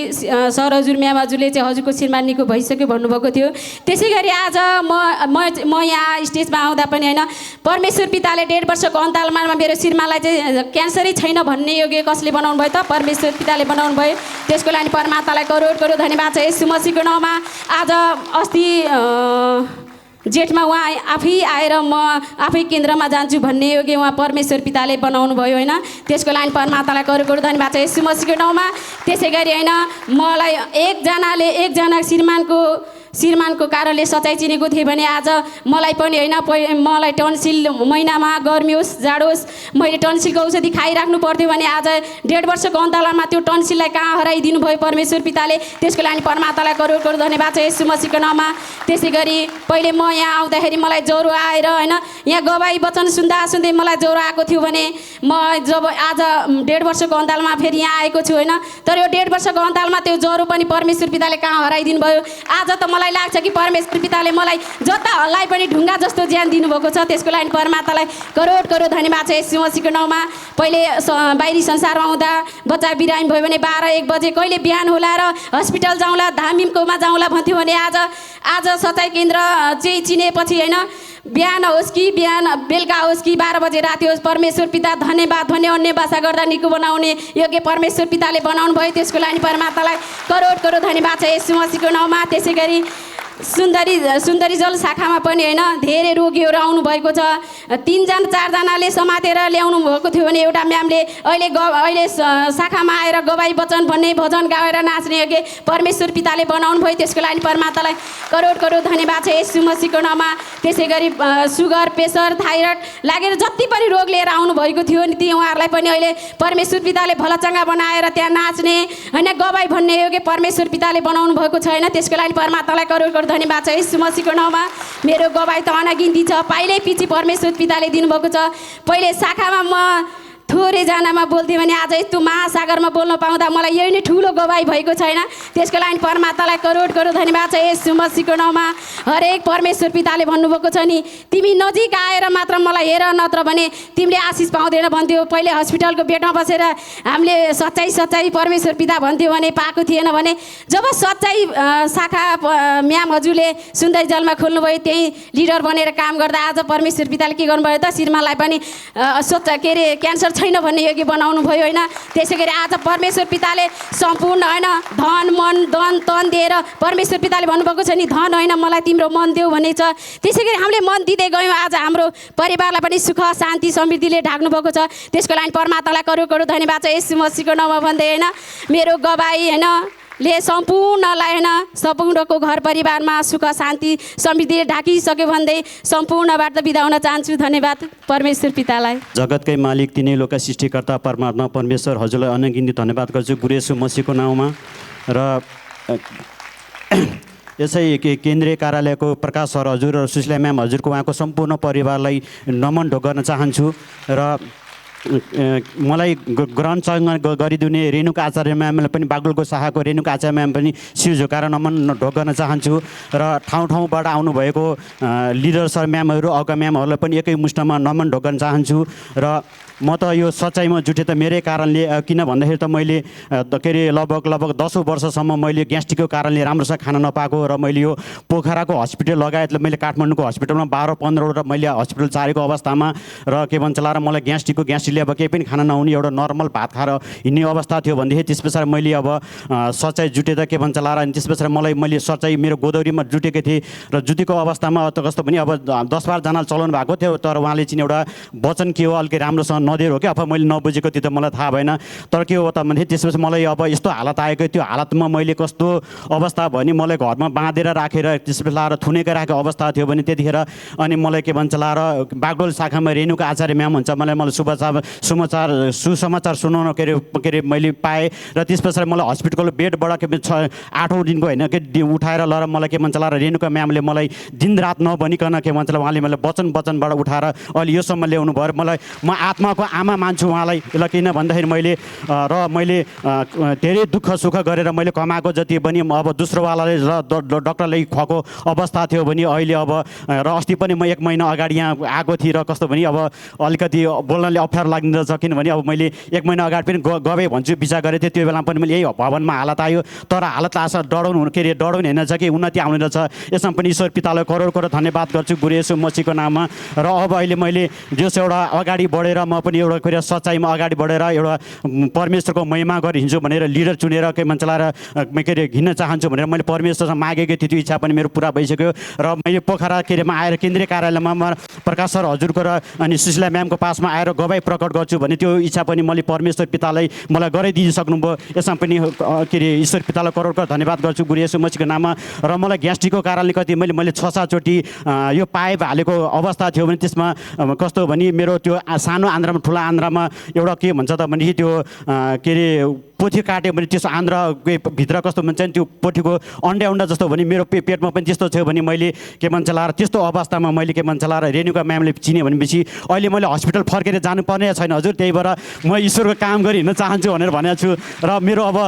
सर हजुर म्याम हजुरले चाहिँ हजुरको श्रीमान निको भइसक्यो भन्नुभएको थियो। त्यसै गरी आज म यहाँ स्टेजमा आउँदा पनि होइन परमेश्वर पिताले 1.5 वर्षको अन्तरालमा मेरो श्रीमानलाई चाहिँ क्यान्सरै छैन भन्ने योग्य कसले बनाउनु भयो त? परमेश्वर पिताले बनाउनु भयो। त्यसको लागि परमात्मालाई करोड करोड धन्यवाद छ यीशु मसीहको नाउँमा। आज अस्ति जेठमा उहाँ आफै आएर म आफै केन्द्रमा जान्छु भन्ने योग्य उहाँ परमेश्वर पिताले बनाउनु भयो होइन। त्यसको लागि परमात्मालाई करोड करोड धन्यवाद छ यीशु मसीहको नाउँमा। त्यसै गरी होइन मलाई एकजना श्रीमानको कारणले सच्चाइ चिनेको थिएँ भने आज मलाई पनि होइन मलाई टन्सिल महिनामा गर्मी होस् जाडो होस् मैले टन्सिलको औषधि खाइराख्नु पर्थ्यो भने आज 1.5 वर्षको अन्तरालमा त्यो टन्सिललाई कहाँ हराइदिनु भयो परमेश्वर पिताले। त्यसको लागि परमात्मालाई करोड करोड धन्यवाद छ यीशु मसीहको नाउँमा। त्यसै गरी पहिले म यहाँ आउँदाखेरि मलाई ज्वरो आएर होइन यहाँ गवाई वचन सुन्दै मलाई ज्वरो आएको थियो भने म जब आज 1.5 वर्षको अन्तरालमा फेरि यहाँ आएको छु होइन। तर यो 1.5 वर्षको अन्तरालमा त्यो ज्वरो पनि परमेश्वर पिताले कहाँ हराइदिनु भयो। आज त मलाई लाग्छ कि परमेश्वर पिताले मलाई जता हल्लाइ पनि ढुङ्गा जस्तो ज्यान दिनुभएको छ। त्यसको लागि परमात्मालाई करोड करोड धन्यवाद छ यीशु मसीहको नाउँमा। पहिले बाहिरी संसारमा आउँदा बच्चा बिरामी भयो भने 12-1 बजे कहिले बिहान होला र हस्पिटल जाउँला धामिमकोमा जाउँला भन्थ्यो भने आज सच्चाइ केन्द्र चाहिँ चिनेपछि होइन बिहान होस् कि बेलुका होस् कि 12 बजे राति होस् परमेश्वर पिता धन्यवाद भन्ने अन्य भाषा गर्दा निको बनाउने योग्य परमेश्वर पिताले बनाउनु भयो। त्यसको लागि परमात्मालाई करोड करोड धन्यवाद छ यीशु मसीहको नाउँमा। त्यसै गरी सुन्दरी जल शाखामा पनि होइन धेरै रोगीहरू आउनु भएको छ। 3-4जनाले समातेर ल्याउनु भएको थियो भने एउटा म्यामले अहिले शाखामा आएर गवाई वचन भन्ने भजन गाएर नाच्ने योग्य परमेश्वर पिताले बनाउनु भयो। त्यसको लागि परमात्मालाई करोड करोड धन्यवाद छ यीशु मसीहको नाउँमा। त्यसै गरी सुगर प्रेसर थाइरोइड लागेर जति पनि रोग लिएर आउनु भएको थियो नि ती उहाँहरूलाई पनि अहिले परमेश्वर पिताले भलाचङ्गा बनाएर त्यहाँ नाच्ने होइन गवाई भन्ने योग्य परमेश्वर पिताले बनाउनु भएको छैन। त्यसको लागि परमात्मालाई करोड करोड धन्यवाद छ यीशु मसीहको नाउँमा। मेरो गवाई त अनगिन्ती छ पहिल्यै पछि परमेश्वर पिताले दिनुभएको छ। पहिले शाखामा म थोरै जनामा बोल्थेँ भने आज यस्तो महासागरमा बोल्न पाउँदा मलाई यही नै ठुलो गवाई भएको छैन। त्यसको लागि परमात्मालाई करोड करोड धन्यवाद छ यीशु मसीहको नाउँमा। हरेक परमेश्वर पिताले भन्नुभएको छ नि तिमी नजिक आएर मात्र मलाई हेर नत्र भने तिमीले आशिष पाउँदैन भन्थ्यो। पहिले हस्पिटलको बेडमा बसेर हामीले सच्चाइ परमेश्वर पिता भन्थ्यो भने पाएको थिएन भने जब सच्चाइ शाखा म्याम हजुरले सुन्दरी जलमा खोल्नुभयो त्यही लिडर बनेर काम गर्दा आज परमेश्वर पिताले के गर्नुभयो त श्रीमानलाई पनि क्यान्सर छैन भन्ने योग्य बनाउनु भयो होइन। त्यसै गरी आज परमेश्वर पिताले सम्पूर्ण होइन धन मन दन तन दिएर परमेश्वर पिताले भन्नुभएको छ नि धन होइन मलाई तिम्रो मन देऊ भन्ने छ। त्यसै गरी हामीले मन दिँदै गयौँ आज हाम्रो परिवारलाई पनि सुख शान्ति समृद्धिले ढाक्नु भएको छ। त्यसको लागि परमात्मालाई करोड करोड धन्यवाद छ यीशु मसीहको नाउँमा भन्दै होइन मेरो गवाई होइन ले सम्पूर्णलाई होइन सम्पूर्णको घर परिवारमा सुख शान्ति समृद्धिले ढाकिसक्यो भन्दै सम्पूर्णबाट बिदा हुन चाहन्छु। धन्यवाद परमेश्वर पितालाई। जगतकै मालिक तिनै लोकका सृष्टिकर्ता परमात्मा परमेश्वर हजुरलाई अनगिन्ती धन्यवाद गर्छु गुरु येशू मसीहको नाउँमा। र यसै केन्द्रीय कार्यालयको प्रकाश सर हजुर र सुशीला म्याम हजुरको उहाँको सम्पूर्ण परिवारलाई नमन ढोक गर्न चाहन्छु। र मलाई ग्रहण गरिदिने रेणुका आचार्य म्यामलाई पनि बागलुङको शाखाको रेणुका आचार्य म्याम पनि शिर झुकाएर नमन ढोक गर्न चाहन्छु। र ठाउँबाट आउनुभएको लिडर सर म्यामहरू अगा म्यामहरूलाई पनि एकै मुष्टमा नमन ढोक गर्न चाहन्छु। र म त यो सच्चाइमा जुटे त मेरै कारणले किन भन्दाखेरि त मैले के अरे लगभग 10 वर्षसम्म मैले ग्यास्ट्रिकको कारणले राम्रोसँग खान नपाएको र मैले यो पोखराको हस्पिटल लगायत मैले काठमाडौँको हस्पिटलमा 12-15वटा मैले हस्पिटल चारेको अवस्थामा र के भन्छ ला मलाई ग्यास्ट्रिकले अब केही पनि खान नहुने एउटा नर्मल भात खाएर हिँड्ने अवस्था थियो भनेदेखि त्यस पछाडि मैले अब सच्चाइ जुटेर के भन्छ ला अनि त्यस पछाडि मैले सच्चाइ मेरो गोदौरीमा जुटेको थिएँ र जुटेको अवस्थामा त कस्तो पनि अब 10-12जना चलाउनु भएको थियो तर उहाँले चाहिँ एउटा वचन के हो अलिकति राम्रोसँग नदिएर हो कि अब मैले नबुझेको त्यो त मलाई थाहा भएन। तर के हो त भने त्यसपछि मलाई अब यस्तो हालत आएको त्यो हालतमा मैले कस्तो अवस्था भयो भने मलाई घरमा बाँधेर राखेर त्यसपछि लाएर थुनेको राखेको अवस्था थियो भने त्यतिखेर अनि मलाई के भन्छ ला बागडोल शाखामा रेणुका आचार्य म्याम हुन्छ मलाई शुभकामना सुसमाचार सुनाउन के अरे मैले पाएँ र त्यस पछाडि मलाई हस्पिटलको बेडबाट 8औँ दिनको होइन उठाएर लर मलाई के भन्छ ला रेणुका म्यामले मलाई दिनरात नभनिकन के भन्छ उहाँले मलाई वचनबाट उठाएर अहिले योसम्म ल्याउनु भयो मलाई म आत्माको आमा मान्छु उहाँलाई ल किन भन्दाखेरि मैले धेरै दुःख सुख गरेर मैले कमाएको जति पनि अब दोस्रोवालाले डक्टरले खुवाएको अवस्था थियो भने अहिले अब र अस्ति पनि म 1 महिना अगाडि यहाँ आएको थिएँ र कस्तो भने अब अलिकति बोल्नले अप्ठ्यारो लाग्दछ किनभने अब मैले 1 महिना अगाडि पनि गए भन्छु विचार गरेको थिएँ त्यो बेला पनि मैले यही भवनमा हालत आयो तर हालत आशा डराउनु डराउने होइन कि उन्नति आउने रहेछ यसमा पनि ईश्वर पितालाई करोड धन्यवाद गर्छु गुरु येशू मसीहको नाममा र अब अहिले मैले जस एउटा अगाडि बढेर म पनि एउटा के अरे सच्चाइमा अगाडि बढेर एउटा परमेश्वरको महिमा गरी हिँड्छु भनेर लिडर चुनेर के भन्छ ला के अरे हिँड्न चाहन्छु भनेर मैले परमेश्वरसँग मागेको थिएँ त्यो इच्छा पनि मेरो पुरा भइसक्यो र मैले पोखरा के अरेमा आएर केन्द्रीय कार्यालयमा प्रकाश सर हजुरको र अनि सुशीला म्यामको पासमा आएर गवाई प्रकट गर्छु भने त्यो इच्छा पनि मैले परमेश्वर पितालाई मलाई गराइदिनु सक्नुभयो यसमा पनि के अरे ईश्वर पितालाई करोड धन्यवाद गर्छु गुरु येशू मसीहको नाममा र मलाई ग्यास्ट्रिकको कारणले कति मैले 6-7 चोटि यो पाइप हालेको अवस्था थियो भने त्यसमा कस्तो भने मेरो त्यो सानो आन्द्रामा ठुलो आन्द्रामा एउटा के भन्छ त भने त्यो के अरे पोथी काट्यो भने त्यसो आन्द्राको भित्र कस्तो भन्छ नि त्यो पोथीको अन्डा जस्तो भने मेरो पेटमा पनि त्यस्तो थियो भने मैले के भन्छ ला त्यस्तो अवस्थामा मैले के भन्छ ला रेणुका म्यामले चिने भनेपछि अहिले मैले हस्पिटल फर्केर जानुपर्ने छैन हजुर त्यही भएर म ईश्वरको काम गरी हिँड्न चाहन्छु भनेर भनेको छु र मेरो अब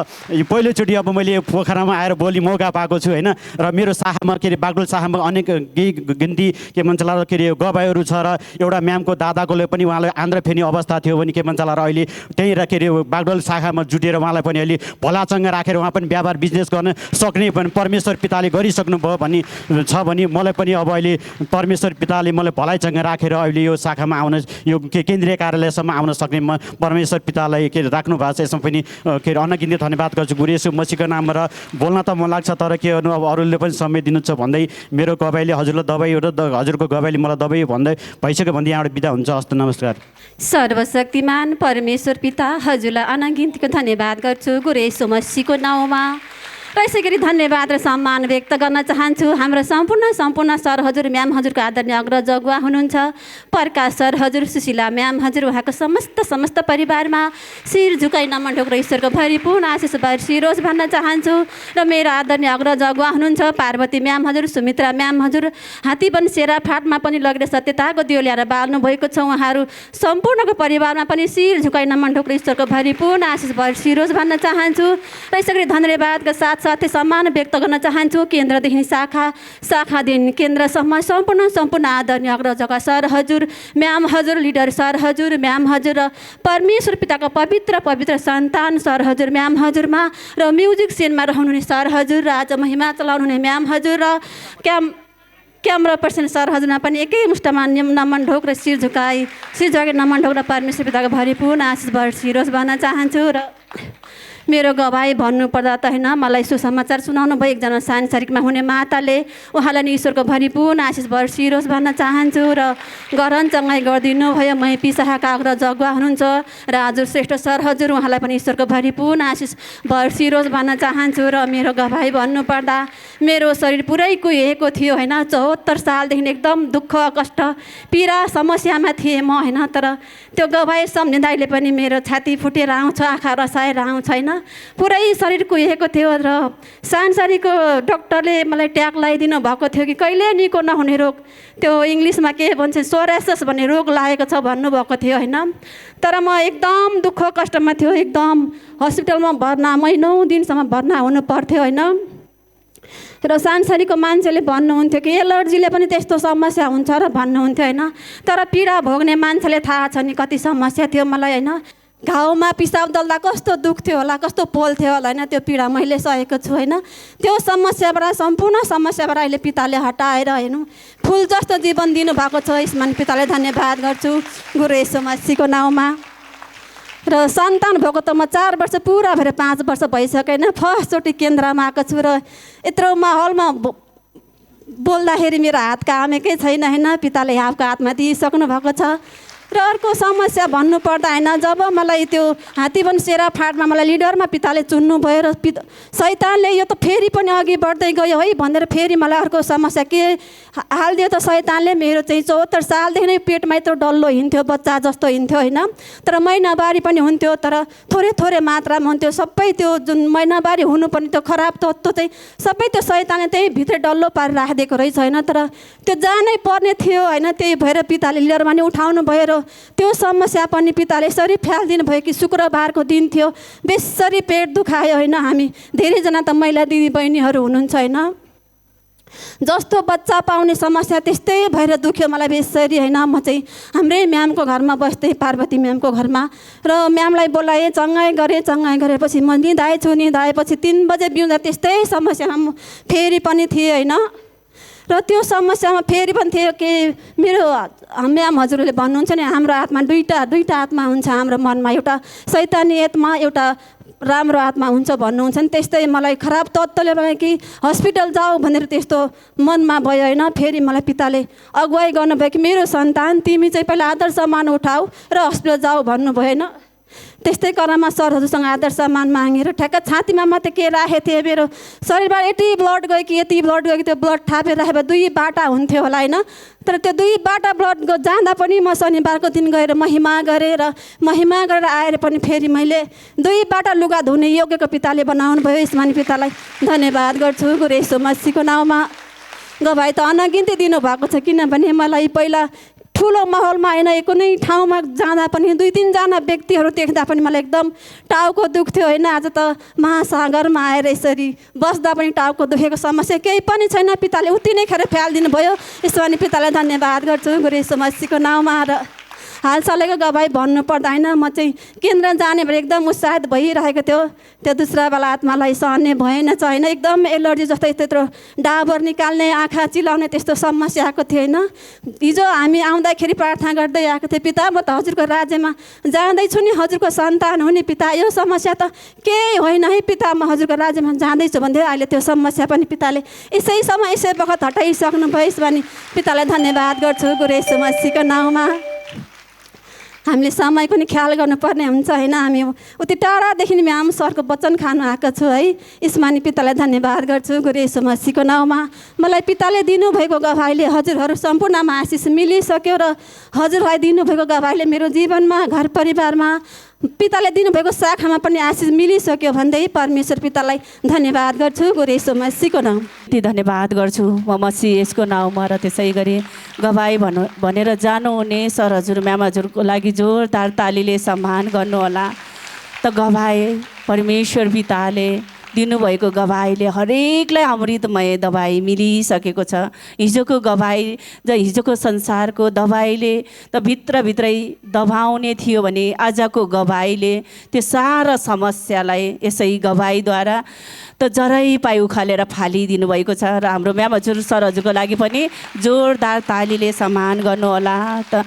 पहिलोचोटि अब मैले पोखरामा आएर बोली मौका पाएको छु होइन र मेरो शाखामा के अरे बागडोल शाखामा अनेक गिन्ती के भन्छ ला के अरे गवाईहरू छ र एउटा म्यामको दादाकोले पनि उहाँलाई आन्द्रा फेर्ने अवस्था थियो भने के भन्छ ला र अहिले त्यहीँ के अरे बागडोल शाखामा जुटेर उहाँलाई पनि अहिले भलासँग राखेर उहाँ पनि व्यापार बिजनेस गर्न सक्ने पनि परमेश्वर पिताले गरिसक्नुभयो भन्ने छ भने मलाई पनि अब अहिले परमेश्वर पिताले मलाई भलाइसँग राखेर अहिले यो शाखामा आउन यो केन्द्रीय कार्यालयसम्म आउन सक्ने म परमेश्वर पितालाई के राख्नु भएको छ यसमा पनि के अरे अनगिन्ती धन्यवाद गर्छु गुरु येशू मसीहको नाममा र बोल्न त मन लाग्छ तर के गर्नु अब अरूले पनि समय दिनु छ भन्दै मेरो गवाईले हजुरलाई दबाई र हजुरको गवाईले मलाई दबाई भन्दै भइसक्यो भन्दै यहाँबाट बिदा हुन्छ हस्त नमस्कार सर्वशक्तिमान परमेश्वर पिता हजुरलाई अनगिन्तीको धन्यवाद गर्छु गुरु येशू मसीहको नाउँमा र यसै गरी धन्यवाद र सम्मान व्यक्त गर्न चाहन्छु हाम्रो सम्पूर्ण सर हजुर म्याम हजुरको आदरणीय अग्रज अगुवा हुनुहुन्छ प्रकाश सर हजुर सुशीला म्याम हजुर उहाँको समस्त परिवारमा शिर झुकाइ नमन ढोक्र ईश्वरको भरिपूर्ण आशिष बरसिरोस् भन्न चाहन्छु र मेरो आदरणीय अग्रज अगुवा हुनुहुन्छ पार्वती म्याम हजुर सुमित्रा म्याम हजुर हात्तीवन सेरा फाटमा पनि लगेर सत्यताको दियो ल्याएर बाल्नु भएको छ उहाँहरू सम्पूर्णको परिवारमा पनि शिर झुकाइ नमन ढोक्र ईश्वरको भरिपूर्ण आशिष बरसिरोस् भन्न चाहन्छु र यसै गरी धन्यवादका साथै सम्मान व्यक्त गर्न चाहन्छु केन्द्रदेखि शाखादेखि केन्द्रसम्म सम्पूर्ण आदरणीय अग्रजका सर हजुर म्याम हजुर लिडर सर हजुर म्याम हजुर र परमेश्वर पिताको पवित्र सन्तान सर हजुर म्याम हजुरमा र म्युजिक सिनमा रहनुहुने सर हजुर र आज महिमा चलाउनुहुने म्याम हजुर र क्यामरा पर्सन सर हजुरमा पनि एकै मुष्टमा नमन ढोक र शिर झुकाइ नमन ढोक र परमेश्वर पिताको भरिपूर्ण आशिष बरसिरोस् भन्न चाहन्छु र मेरो गवाई भन्नुपर्दा त होइन मलाई सुसमाचार सुनाउनु भयो एकजना सांसारिकमा हुने माताले उहाँलाई नि ईश्वरको भरिपूर्ण आशिष बरसिरोस् भन्न चाहन्छु र गरन चङ्गाइ गरिदिनु भयो मैपी शाखा अग्रज अगुवा हुनुहुन्छ र हजुर श्रेष्ठ सर हजुर उहाँलाई पनि ईश्वरको भरिपूर्ण आशिष बरसिरोस् भन्न चाहन्छु र मेरो गवाई भन्नुपर्दा मेरो शरीर पुरै कुहिएको थियो होइन 74 सालदेखि एकदम दुःख कष्ट पीडा समस्यामा थिएँ म होइन तर त्यो गवाई सम्झिँदा अहिले पनि मेरो छाती फुटेर आउँछ आँखा रसाएर आउँछ होइन पुरै शरीर कुहिएको थियो र सांसारिकको डक्टरले मलाई ट्याग लगाइदिनु भएको थियो कि कहिले निको नहुने रोग त्यो इङ्ग्लिसमा के भन्छ सोरासिस भन्ने रोग लागेको छ भन्नुभएको थियो होइन तर म एकदम दुःख कष्टमा थियो एकदम हस्पिटलमा भर्ना महिनौँ दिनसम्म भर्ना हुनु पर्थ्यो होइन र सांसारिकको मान्छेले भन्नुहुन्थ्यो कि एलर्जीले पनि त्यस्तो समस्या हुन्छ र भन्नुहुन्थ्यो होइन तर पीडा भोग्ने मान्छेले थाहा छ नि कति समस्या थियो मलाई होइन घाउमा पिसाब दल्दा कस्तो दुख्थ्यो होला कस्तो पोल्थ्यो होला होइन त्यो पीडा मैले सहेको छु होइन त्यो समस्याबाट सम्पूर्ण समस्याबाट अहिले पिताले हटाएर हेर्नु फुल जस्तो जीवन दिनुभएको छ यसमा पिताले धन्यवाद गर्छु गुरु येशू मसीहको नाउँमा र सन्तान भएको त म 4 वर्ष पुरा भएर 5 वर्ष भइसक्यो होइन फर्स्टचोटि केन्द्रमा आएको छु र यत्रो माहौलमा बोल्दाखेरि मेरो हात कामेकै छैन होइन पिताले हातको हातमा दिइसक्नु भएको छ र अर्को समस्या भन्नुपर्दा होइन, जब मलाई त्यो हात्तीवन सेरा फाँटमा मलाई लिडरमा पिताले चुन्नुभयो र शैतानले यो त फेरि पनि अघि बढ्दै गयो है भनेर फेरि मलाई अर्को समस्या के हालिदियो त शैतानले। मेरो चाहिँ 74 सालदेखि नै पेटमा यत्रो डल्लो हिँड्थ्यो, बच्चा जस्तो हिँड्थ्यो होइन, तर महिनावारी पनि हुन्थ्यो, तर थोरै थोरै मात्रामा हुन्थ्यो। सबै त्यो जुन महिनावारी हुनुपर्ने त्यो खराब तत्त्व चाहिँ सबै त्यो शैतानले त्यही भित्र डल्लो पारेर राखिदिएको रहेछ होइन, तर त्यो जानै पर्ने थियो होइन। त्यही भएर पिताले लिडरमा नि उठाउनु भयो र त्यो समस्या पनि पिताले यसरी फ्यालिदिनु भयो कि शुक्रबारको दिन थियो, बेसरी पेट दुखायो होइन। हामी धेरैजना त महिला दिदीबहिनीहरू हुनुहुन्छ होइन, जस्तो बच्चा पाउने समस्या त्यस्तै भएर दुख्यो मलाई बेसरी होइन। म चाहिँ हाम्रै म्यामको घरमा बस्दै, पार्वती म्यामको घरमा, र म्यामलाई बोलाएँ, चङ्गाइ गरेपछि म निधाएपछि 3 बजे बिउँदा त्यस्तै समस्यामा म फेरि पनि थिएँ होइन। र त्यो समस्यामा फेरि पनि थियो कि मेरो म्याम हजुरले भन्नुहुन्छ नि, हाम्रो आत्मा दुईटा आत्मा हुन्छ हाम्रो मनमा, एउटा शैतानी आत्मा, एउटा राम्रो आत्मा हुन्छ भन्नुहुन्छ नि। त्यस्तै मलाई खराब तत्त्वले मलाई कि हस्पिटल जाऊ भनेर त्यस्तो मनमा भयो होइन। फेरि मलाई पिताले अगुवाई गर्नुभयो कि मेरो सन्तान तिमी चाहिँ पहिला आदर सम्मान उठाऊ र हस्पिटल जाऊ भन्नुभयो होइन। त्यस्तै क्रममा सरहरूसँग आदर सम्मान मागेर ठ्याक्क छातीमा मात्रै के राखेको थिएँ, मेरो शरीरबाट यति ब्लड गयो कि त्यो ब्लड थापेर राखेर 2 बाटा हुन्थ्यो होला होइन। तर त्यो 2 बाटा ब्लड जाँदा पनि म शनिबारको दिन गएर महिमा गरेर आएर पनि फेरि मैले 2 बाटा लुगा धुने योग्यको पिताले बनाउनु भयो। यसमा नि पितालाई धन्यवाद गर्छु गुरु येशू मसीहको नाउँमा। गवाई त अनगिन्ती दिनुभएको छ, किनभने मलाई पहिला ठुलो माहौलमा होइन, कुनै ठाउँमा जाँदा पनि 2-3 जना व्यक्तिहरू देख्दा पनि मलाई एकदम टाउको दुख्थ्यो होइन। आज त महासागरमा आएर यसरी बस्दा पनि टाउको दुखेको समस्या केही पनि छैन, पिताले उति नै खेर फ्यालिदिनु भयो। यसमा नि पितालाई धन्यवाद गर्छु गुरु येशू मसीहको नाउँमा। र हालसालैको गवाई भन्नुपर्दा होइन, म चाहिँ केन्द्र जाने भएर एकदम उत्साहित भइरहेको थियो। त्यो दुसरावाला आत्मालाई सहने भएन चाहिँ होइन, एकदम एलर्जी जस्तै त्यत्रो डाबर निकाल्ने, आँखा चिलाउने त्यस्तो समस्या आएको थियो होइन। हिजो हामी आउँदाखेरि प्रार्थना गर्दै आएको थियो, पिता म त हजुरको राज्यमा जाँदैछु नि, हजुरको सन्तान हुने पिता, यो समस्या त केही होइन है पिता, म हजुरको राज्यमा जाँदैछु भन्दै अहिले त्यो समस्या पनि पिताले यसै बखत हटाइसक्नु भयो। यसमा नि पितालाई धन्यवाद गर्छु गुरु येशू मसीहको नाउँमा। हामीले समय पनि ख्याल गर्नुपर्ने हुन्छ होइन। हामी उति टाढादेखि म्याम सरको वचन खानु आएको छु है। यसमा नि पितालाई धन्यवाद गर्छु गुरु येशू मसीहको नाउँमा। मलाई पिताले दिनुभएको गवाईले हजुरहरू सम्पूर्णमा आशिष मिलिसक्यो र हजुरलाई दिनुभएको गवाईले मेरो जीवनमा, घर परिवारमा, पिताले दिनुभएको शाखामा पनि आशिष मिलिसक्यो भन्दै परमेश्वर पितालाई धन्यवाद गर्छु गुरु येशू मसीहको नाउँ। धन्यवाद गर्छु म मसीह यसको नाउँमा। र त्यसै गरी गवाई भनेर जानुहुने सर हजुर म्याम हजुरको लागि जोरदार तालीले सम्मान गर्नुहोला। त गवाई परमेश्वर पिताले दिनुभएको गवाईले हरेकलाई अमृतमय दबाई मिलिसकेको छ। हिजोको गवाई हिजोको संसारको दबाईले त भित्रभित्रै दबाउने थियो भने आजको गवाईले त्यो सारा समस्यालाई यसै गवाईद्वारा त जरै पाइ उखालेर फालिदिनु भएको छ। र हाम्रो म्याम हजुर सर हजुरको लागि पनि जोरदार तालीले सम्मान गर्नुहोला। त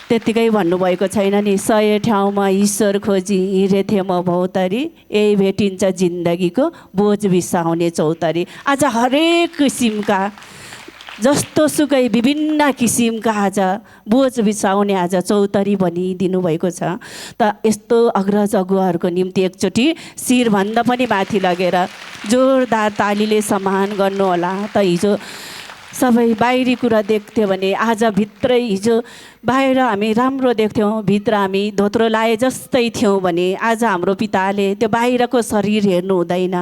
त्यत्तिकै भन्नुभएको छैन नि, 100 ठाउँमा ईश्वर खोजी हिँडेथे म भौतरी, यही भेटिन्छ जिन्दगीको बोझ बिसाउने चौतरी। आज हरेक किसिमका जस्तो सुकै विभिन्न किसिमका आज बोझ बिसाउने आज चौतरी भनिदिनु भएको छ। त यस्तो अग्रज अगुवाहरूको निम्ति एकचोटि शिरभन्दा पनि माथि लगेर जोरदार तालीले सम्मान गर्नुहोला। त हिजो सबै बाहिरी कुरा देख्थ्यो भने आज भित्रै, हिजो बाहिर हामी राम्रो देख्थ्यौँ, भित्र हामी धोत्रो लाए जस्तै थियौँ भने आज हाम्रो पिताले त्यो बाहिरको शरीर हेर्नु हुँदैन,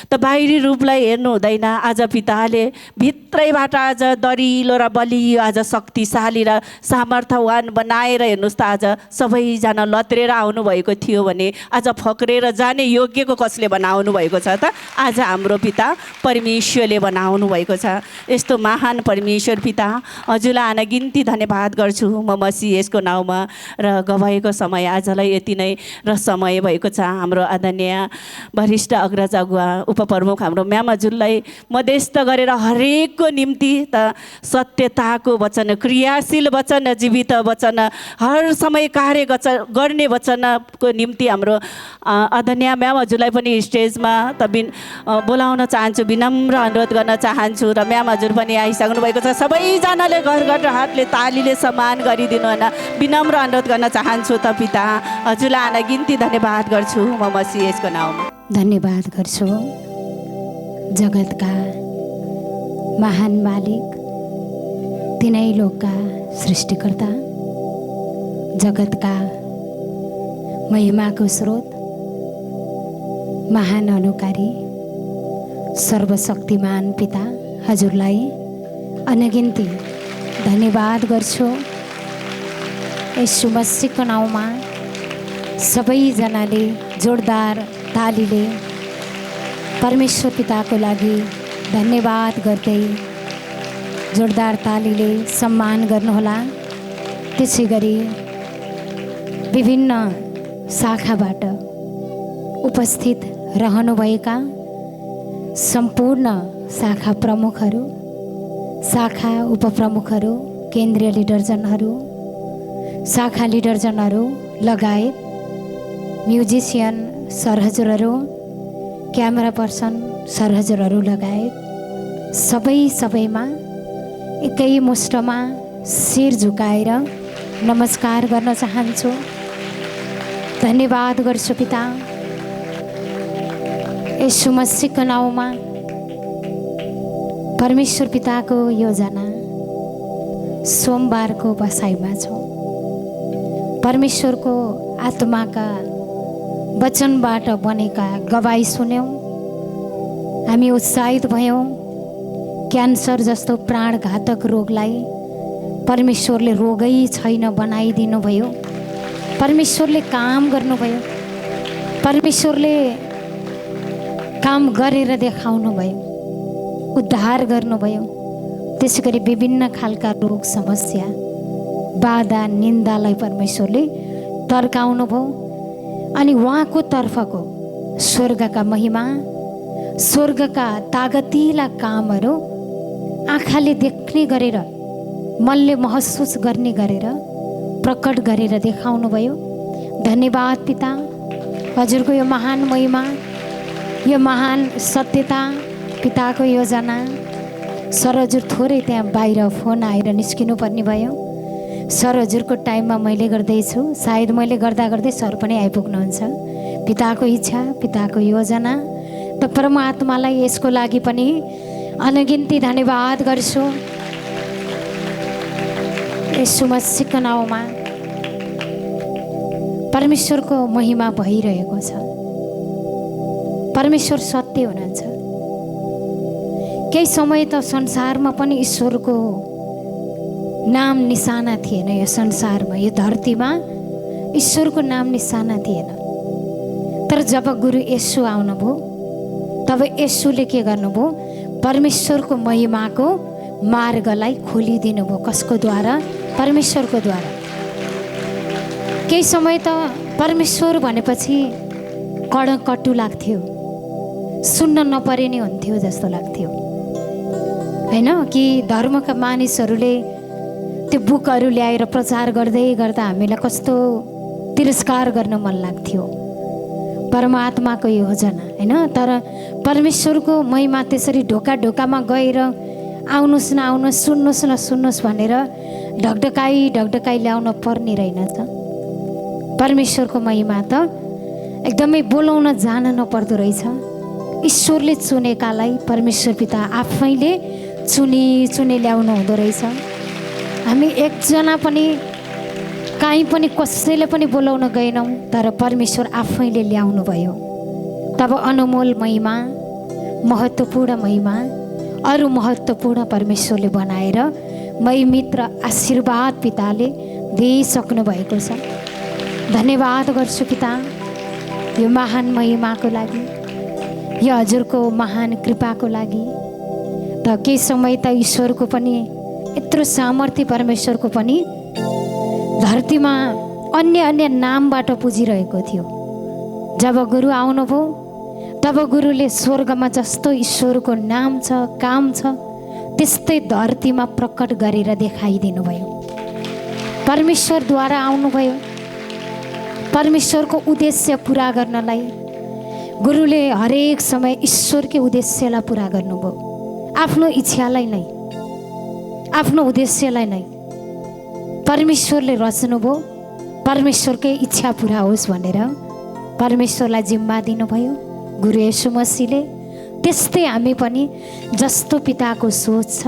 त बाहिरी रूपलाई हेर्नु हुँदैन। आज पिताले भित्रैबाट आज दरिलो र बलियो, आज शक्तिशाली र सामर्थ्यवान बनाएर हेर्नुहोस् त आज सबैजना लत्रेर आउनुभएको थियो भने आज फक्रेर जाने योग्यको कसले बनाउनु भएको छ त? आज हाम्रो पिता परमेश्वरले बनाउनु भएको छ। यस्तो महान परमेश्वर पिता हजुरलाई अनगिन्ती धन्यवाद गर्छु म मसीह यसको नाउँमा। र गवाईको समय आजलाई यति नै र समय भएको छ। हाम्रो आदरणीय वरिष्ठ अग्रज अगुवा उपप्रमुख हाम्रो म्याम हजुरलाई मध्यस्थ गरेर हरेकको निम्ति त सत्यताको वचन, क्रियाशील वचन, जीवित वचन, हर समय कार्य गर्ने वचनको निम्ति हाम्रो आदरणीय म्याम हजुरलाई पनि स्टेजमा त बोलाउन चाहन्छु, विनम्र अनुरोध गर्न चाहन्छु। र म्याम हजुर पनि पनि आइसक्नु भएको छ। सबैजनाले घर घर हातले तालीले सम्मान गरिदिनु होला। विनम्र अनुरोध गर्न चाहन्छु त पिता, हजुरलाई अनगिन्ती धन्यवाद गर्छु म मसीह यसको नाउँमा। धन्यवाद गर्छु जगतका महान मालिक, तिनै लोकका सृष्टिकर्ता, जगतका महिमाको स्रोत, महान अनुकारी, सर्वशक्तिमान पिता, हजुरलाई अनगिन्ती धन्यवाद गर्छु। यीशु मसीहको नाउँमा सबैजनाले जोरदार तालीले परमेश्वर पिताको लागि धन्यवाद गर्दै जोरदार तालीले सम्मान गर्नुहोला। त्यसै गरी विभिन्न शाखाबाट उपस्थित रहनुभएका सम्पूर्ण शाखा प्रमुखहरू, शाखा उपप्रमुखहरू, केन्द्रीय लिडरजनहरू, शाखा लिडरजनहरू लगायत म्युजिसियन सर हजुरहरू, क्यामेरा पर्सन सर हजुरहरू लगायत सबैमा एकै मुष्टमा शिर झुकाएर नमस्कार गर्न चाहन्छु। धन्यवाद गर्छु पिता, यीशु मसीहको नाउँमा परमेश्वर पिताको योजना सोमबारको बसाइमा छौँ। परमेश्वरको आत्माका वचनबाट बनेका गवाई सुन्यौँ, हामी उत्साहित भयौँ। क्यान्सर जस्तो प्राणघातक रोगलाई परमेश्वरले रोगै छैन बनाइदिनु भयो। परमेश्वरले काम गर्नुभयो, परमेश्वरले काम गरेर देखाउनु भयो, उद्धार गर्नुभयो। त्यसै गरी विभिन्न खालका रोग समस्या बाधा निन्दालाई परमेश्वरले तर्काउनु भयो। अनि उहाँको तर्फको स्वर्गका महिमा, स्वर्गका तागतिला कामहरू आँखाले देख्ने गरेर, मनले महसुस गर्ने गरेर प्रकट गरेर देखाउनु भयो। धन्यवाद पिता, हजुरको यो महान महिमा, यो महान सत्यता, पिताको योजना। सर हजुर थोरै त्यहाँ बाहिर फोन आएर निस्किनु पर्ने भयो। सर हजुरको टाइममा मैले गर्दैछु, सायद मैले गर्दा गर्दै सर पनि आइपुग्नुहुन्छ। पिताको इच्छा, पिताको योजना, त परमात्मालाई यसको लागि पनि अनगिन्ती धन्यवाद गर्छु। यीशु मसीहको नाउँमा परमेश्वरको महिमा भइरहेको छ। परमेश्वर सत्य हुनुहुन्छ। केही समय त संसारमा पनि ईश्वरको नाम निशाना थिएन। यो संसारमा, यो धरतीमा ईश्वरको नाम निशाना थिएन। तर जब गुरु येशू आउनुभयो, तब येशूले के गर्नुभयो? परमेश्वरको महिमाको मार्गलाई खोलिदिनु भयो। कसको द्वारा? परमेश्वरको द्वारा। केही समय त परमेश्वर भनेपछि कटु लाग्थ्यो, सुन्न नपरे नि हुन्थ्यो जस्तो लाग्थ्यो, होइन? कि धर्मका मानिसहरूले त्यो बुकहरू ल्याएर प्रचार गर्दै गर्दा हामीलाई कस्तो तिरस्कार गर्न मन लाग्थ्यो। परमात्माको योजना, होइन? तर परमेश्वरको महिमा त्यसरी ढोका ढोकामा गएर आउनुहोस् न, आउनुहोस्, सुन्नुहोस् न, सुन्नुहोस् भनेर ढकढकाई ल्याउन पर्ने रहेनछ। परमेश्वरको महिमा त एकदमै बोलाउन जान नपर्दो रहेछ। ईश्वरले चुनेकालाई परमेश्वर पिता आफैले चुनी ल्याउनु हुँदो रहेछ। हामी एकजना पनि कहीँ पनि कसैले पनि बोलाउन गएनौँ, तर परमेश्वर आफैले ल्याउनु भयो। तब अनमोल महिमा, महत्त्वपूर्ण महिमा, अरू महत्त्वपूर्ण परमेश्वरले बनाएर मित्र आशीर्वाद पिताले दिइसक्नु भएको छ। धन्यवाद गर्छु पिता, यो महान महिमाको लागि, यो हजुरको महान कृपाको लागि। त केही समय त ईश्वरको पनि यत्रो सामर्थ्य परमेश्वरको पनि धरतीमा अन्य नामबाट पुजिरहेको थियो। जब गुरु आउनुभयो, तब गुरुले स्वर्गमा जस्तो ईश्वरको नाम छ, काम छ, त्यस्तै धरतीमा प्रकट गरेर देखाइदिनु भयो। परमेश्वरद्वारा आउनुभयो। परमेश्वरको उद्देश्य पुरा गर्नलाई गुरुले हरेक समय ईश्वरकै उद्देश्यलाई पुरा गर्नुभयो। आफ्नो इच्छालाई नै, आफ्नो उद्देश्यलाई नै परमेश्वरले रच्नुभयो, परमेश्वरकै इच्छा पुरा होस् भनेर परमेश्वरलाई जिम्मा दिनुभयो गुरु येशू मसीहले। त्यस्तै हामी पनि जस्तो पिताको सोच छ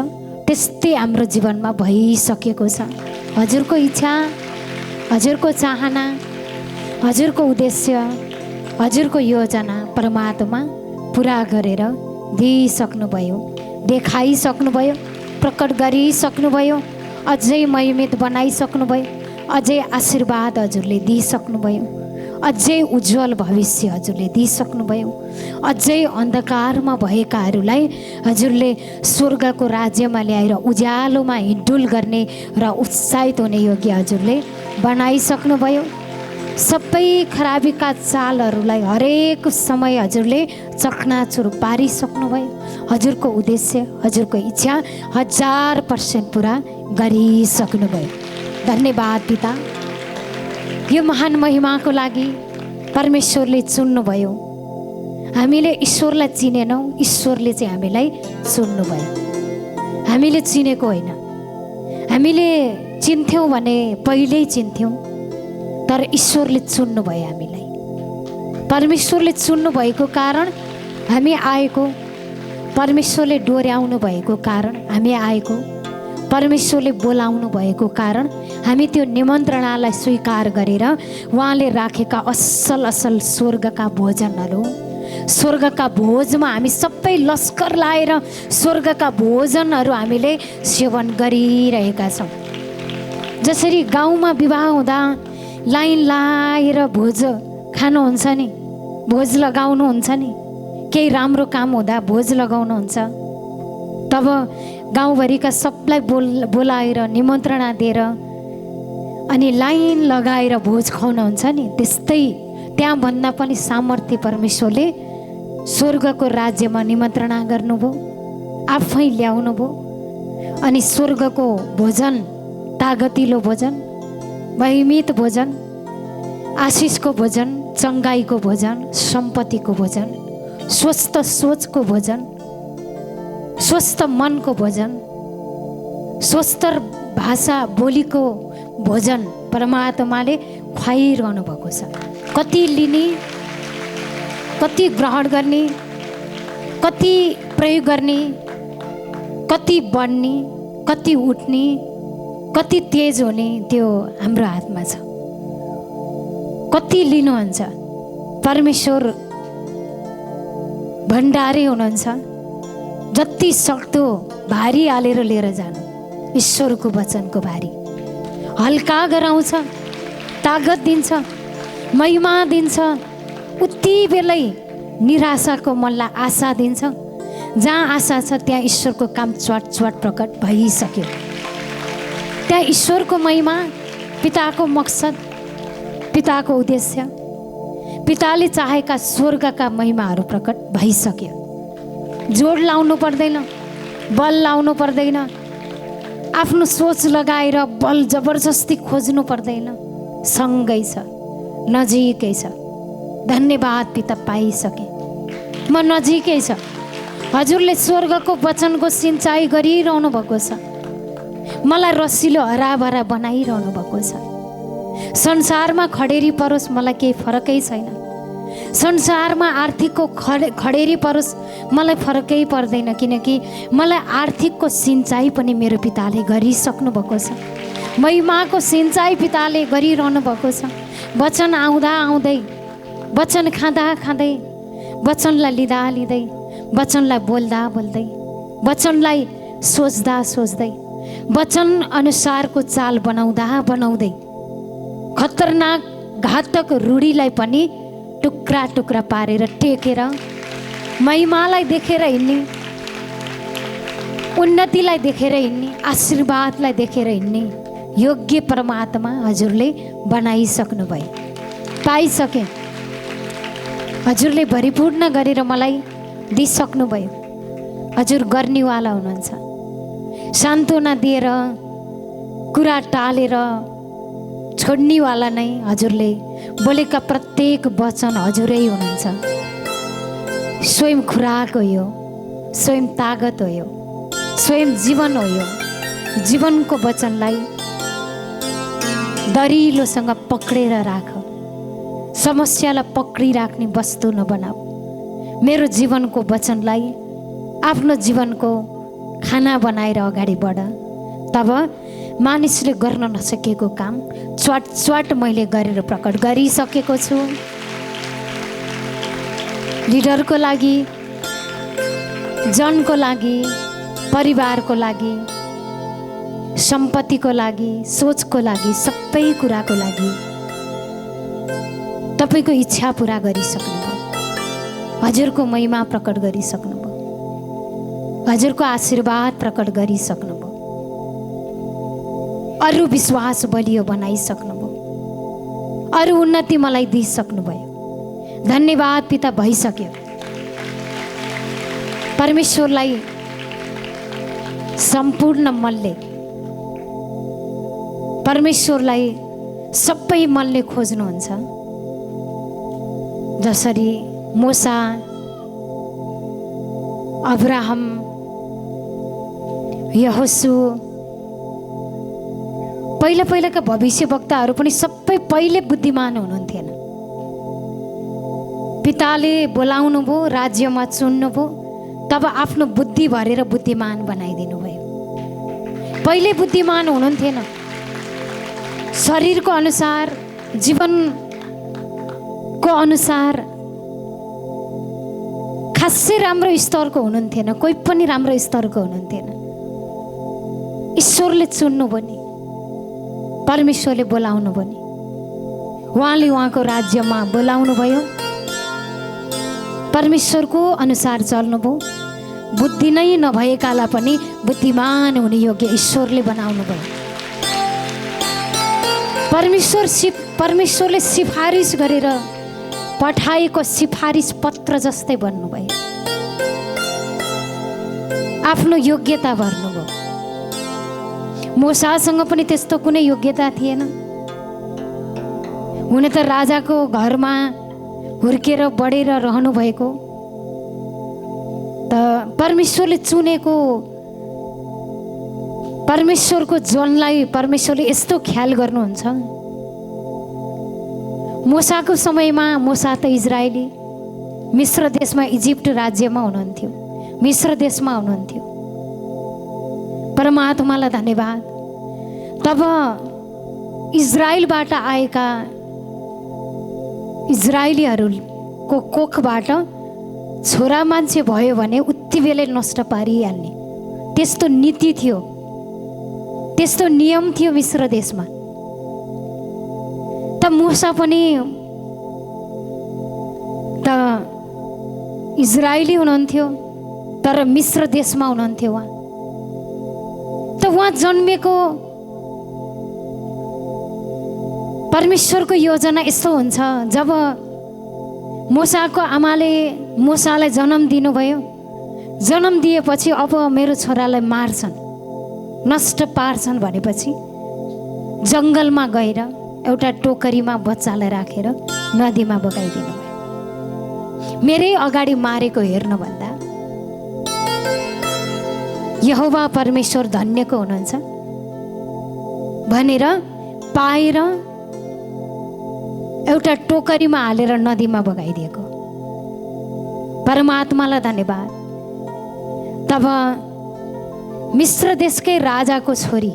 त्यस्तै हाम्रो जीवनमा भइसकेको छ। हजुरको इच्छा, हजुरको चाहना, हजुरको उद्देश्य, हजुरको योजना परमात्मा पुरा गरेर दिइसक्नुभयो, देखाइसक्नुभयो, प्रकट गरिसक्नुभयो, अझै महिमित बनाइसक्नुभयो, अझै आशीर्वाद हजुरले दिइसक्नुभयो, अझै उज्जवल भविष्य हजुरले दिइसक्नुभयो, अझै अन्धकारमा भएकाहरूलाई हजुरले स्वर्गको राज्यमा ल्याएर उज्यालोमा हिँडुल गर्ने र उत्साहित हुने योग्य हजुरले बनाइसक्नुभयो। सबै खराबीका चालहरूलाई हरेक समय हजुरले चकनाचुर पारिसक्नुभयो। हजुरको उद्देश्य, हजुरको इच्छा 1000% पुरा गरिसक्नुभयो। धन्यवाद पिता, यो महान महिमाको लागि परमेश्वरले चुन्नुभयो। हामीले ईश्वरलाई चिनेनौँ, ईश्वरले चाहिँ हामीलाई चुन्नुभयो। हामीले चिनेको होइन, हामीले चिन्थ्यौँ भने पहिल्यै चिन्थ्यौँ, तर ईश्वरले चुन्नुभयो हामीलाई। परमेश्वरले चुन्नुभएको कारण हामी आएको, परमेश्वरले डोर्याउनु भएको कारण हामी आएको, परमेश्वरले बोलाउनु भएको कारण हामी त्यो निमन्त्रणालाई स्वीकार गरेर उहाँले राखेका असल असल स्वर्गका भोजनहरू, स्वर्गका भोजमा हामी सबै लस्कर लाएर स्वर्गका भोजनहरू हामीले सेवन गरिरहेका छौँ। जसरी गाउँमा विवाह हुँदा लाइन लाएर भोज खानुहुन्छ नि, भोज लगाउनुहुन्छ नि, केही राम्रो काम हुँदा भोज लगाउनुहुन्छ, तब गाउँभरिका सबलाई बोलाएर निमन्त्रणा दिएर अनि लाइन लगाएर भोज खुवाउनुहुन्छ नि, त्यस्तै त्यहाँभन्दा पनि सामर्थ्य परमेश्वरले स्वर्गको राज्यमा निमन्त्रणा गर्नुभयो, आफै ल्याउनुभयो। अनि स्वर्गको भोजन, तागतिलो भोजन, महिमित भोजन, आशिषको भोजन, चङ्गाईको भोजन, सम्पत्तिको भोजन, स्वस्थ सोचको भोजन, स्वस्थ मनको भोजन, स्वस्थ भाषा बोलीको भोजन परमात्माले खुवाइरहनु भएको छ। कति लिने, कति ग्रहण गर्ने, कति प्रयोग गर्ने, कति बढ्ने, कति उठ्ने, कति तेज हुने त्यो हाम्रो हातमा छ। कति लिनुहुन्छ, परमेश्वर भण्डारी हुनुहुन्छ। जति सक्दो भारी हालेर लिएर जानु, ईश्वरको वचनको भारी हल्का गराउँछ, तागत दिन्छ, महिमा दिन्छ। उति बेलै निराशाको मनलाई आशा दिन्छ। जहाँ आशा छ त्यहाँ ईश्वरको काम च्वाट च्वाट प्रकट भइसक्यो। त्यहाँ ईश्वरको महिमा, पिताको मकसद, पिताको उद्देश्य, पिताले चाहेका स्वर्गका महिमाहरू प्रकट भइसक्यो। जोड लाउनु पर्दैन, बल लाउनु पर्दैन, आफ्नो सोच लगाएर बल जबरजस्ती खोज्नु पर्दैन। सँगै छ, नजिकै छ। धन्यवाद पिता, पाइसके म नजिकै छ। हजुरले स्वर्गको वचनको सिंचाइ गरिरहनु भएको छ, मलाई रसिलो हराभरा बनाइरहनु भएको छ। संसारमा खडेरी परोस् मलाई केही फरकै छैन, संसारमा आर्थिकको खडेरी परोस् मलाई फरकै पर्दैन, किनकि मलाई आर्थिकको सिंचाइ पनि मेरो पिताले गरिसक्नु भएको छ। महिमाको सिंचाइ पिताले गरिरहनु भएको छ। वचन आउँदा आउँदै, वचन खाँदा खाँदै, वचनलाई लिँदा लिँदै, वचनलाई बोल्दा बोल्दै, वचनलाई सोच्दा सोच्दै, वचन अनुसारको चाल बनाउँदा बनाउँदै खतरनाक घातक रूढीलाई पनि टुक्रा टुक्रा पारेर टेकेर महिमालाई देखेर हिँड्ने, उन्नतिलाई देखेर हिँड्ने, आशीर्वादलाई देखेर हिँड्ने योग्य परमात्मा हजुरले बनाइसक्नु भयो। पाइसकेँ, हजुरले भरिपूर्ण गरेर मलाई दिइसक्नुभयो। हजुर गर्नेवाला हुनुहुन्छ। सान्त्वना दिएर, कुरा टालेर छोड्नेवाला नै हजुरले बोलेका प्रत्येक वचन हजुरै हुनुहुन्छ। स्वयं खुराक हो यो, स्वयं तागत हो यो, स्वयं जीवन हो यो, जीवनको वचनलाई दरिलोसँग पक्रेर राख। समस्यालाई पक्रिराख्ने वस्तु नबनाऊ। मेरो जीवनको वचनलाई आफ्नो जीवनको खाना बनाएर अगाडि बढ। तब मानिसले गर्न नसकेको काम च्वाट च्वाट मैले गरेर प्रकट गरिसकेको छु। लिडरको लागि, जनको लागि, परिवारको लागि, सम्पत्तिको लागि, सोचको लागि, सबै कुराको लागि तपाईँको इच्छा पुरा गरिसक्नुभयो। हजुरको महिमा प्रकट गरिसक्नुभयो। हजुरको आशीर्वाद प्रकट गरिसक्नुभयो। अरू विश्वास बलियो बनाइसक्नुभयो। अरू उन्नति मलाई दिइसक्नुभयो। धन्यवाद पिता। भइसक्यो। परमेश्वरलाई सम्पूर्ण मनले, परमेश्वरलाई सबै मनले खोज्नुहुन्छ। जसरी मोसा, अब्राहम, यहोशू, पहिलाका भविष्यवक्ताहरू पनि सबै पहिले बुद्धिमान हुनुहुन्थेन। पिताले बोलाउनु भयो, राज्यमा चुन्नुभयो, तब आफ्नो बुद्धि भरेर बुद्धिमान बनाइदिनु भयो। पहिले बुद्धिमान हुनुहुन्थेन। शरीरको अनुसार, जीवनको अनुसार खासै राम्रो स्तरको हुनुहुन्थेन। कोही पनि राम्रो स्तरको हुनुहुन्थेन। ईश्वरले चुन्नुभयो नि, परमेश्वरले बोलाउनु भयो नि, उहाँले उहाँको राज्यमा बोलाउनु भयो। परमेश्वरको अनुसार चल्नुभयो। बुद्धि नै नभएकालाई पनि बुद्धिमान हुने योग्य ईश्वरले बनाउनु भयो। परमेश्वरले सिफारिस गरेर पठाएको सिफारिस पत्र जस्तै बन्नुभयो। आफ्नो योग्यता भर्नुभयो। मोसासँग पनि त्यस्तो कुनै योग्यता थिएन। हुन त राजाको घरमा हुर्केर बढेर रहनु भएको, त परमेश्वरले चुनेको, परमेश्वरको जनलाई परमेश्वरले यस्तो ख्याल गर्नुहुन्छ। मोसाको समयमा मोसा त इजरायली मिश्र देशमा, इजिप्ट राज्यमा हुनुहुन्थ्यो, मिश्र देशमा हुनुहुन्थ्यो। परमात्मालाई धन्यवाद। तब इजरायलबाट आएका इजरायलीहरूको कोखबाट छोरा मान्छे भयो भने उति बेलै नष्ट पारिहाल्ने त्यस्तो नीति थियो, त्यस्तो नियम थियो मिश्र देशमा। त मूसा पनि त इजरायली हुनुहुन्थ्यो, तर मिश्र देशमा हुनुहुन्थ्यो उहाँ। त उहाँ जन्मेको परमेश्वरको योजना यस्तो हुन्छ। जब मूसाको आमाले मूसालाई जन्म दिनुभयो, जन्म दिएपछि अब मेरो छोरालाई मार्छन्, नष्ट पार्छन् भनेपछि जङ्गलमा गएर एउटा टोकरीमा बच्चालाई राखेर नदीमा बगाइदिनु भयो। मेरै अगाडि मारेको हेर्नुभन्दा यहोवा परमेश्वर धन्यको हुनुहुन्छ भनेर पाएर एउटा टोकरीमा हालेर नदीमा बगाइदिएको। परमात्मालाई धन्यवाद। तब मिश्र देशकै राजाको छोरी,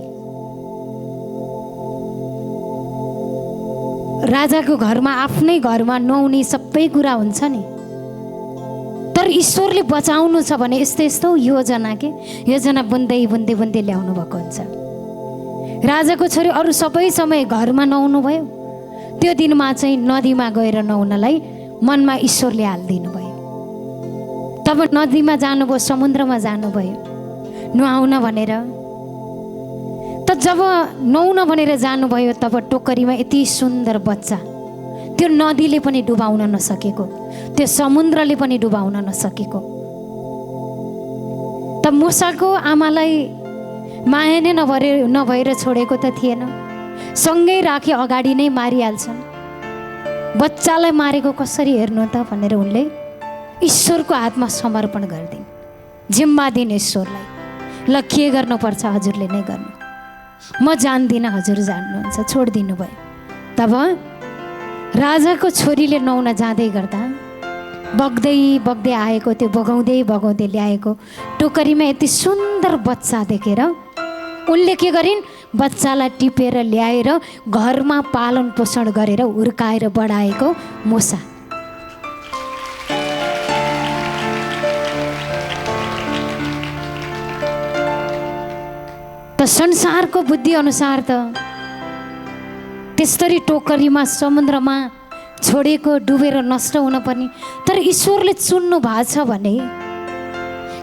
राजाको घरमा, आफ्नै घरमा नहुने सबै कुरा हुन्छ नि, तर ईश्वरले बचाउनु छ भने यस्तो यस्तो योजना बुन्दै बुन्दै बुन्दै ल्याउनु भएको हुन्छ। राजाको छोरी अरू सबै समय घरमा नहुनु भयो, त्यो दिनमा चाहिँ नदीमा गएर नुहाउनलाई मनमा ईश्वरले हालिदिनु भयो। तब नदीमा जानुभयो, समुद्रमा जानुभयो नुहाउन भनेर। त जब नुहाउन भनेर जानुभयो, तब टोकरीमा यति सुन्दर बच्चा, त्यो नदीले पनि डुबाउन नसकेको, त्यो समुद्रले पनि डुबाउन नसकेको। त मूसाको आमालाई माया नै नभएर छोडेको त थिएन। सँगै राखे अगाडि नै मारिहाल्छन्। बच्चालाई मारेको कसरी हेर्नु त भनेर उनले ईश्वरको हातमा समर्पण गरिदिन्, जिम्मा दिन् ईश्वरलाई। ल के गर्नुपर्छ हजुरले नै गर्नु, म जान्दिनँ, हजुर जान्नुहुन्छ, छोडिदिनु भयो। तब राजाको छोरीले नुहाउन जाँदै गर्दा बग्दै बग्दै आएको त्यो बगाउँदै बगाउँदै ल्याएको टोकरीमा यति सुन्दर बच्चा देखेर उनले के गरिन्, बच्चालाई टिपेर ल्याएर घरमा पालन पोषण गरेर हुर्काएर बढाएको मोसा। त संसारको बुद्धि अनुसार त त्यसरी टोकरीमा समुद्रमा छोडेको डुबेर नष्ट हुन पर्ने, तर ईश्वरले चुन्नु भएको छ भने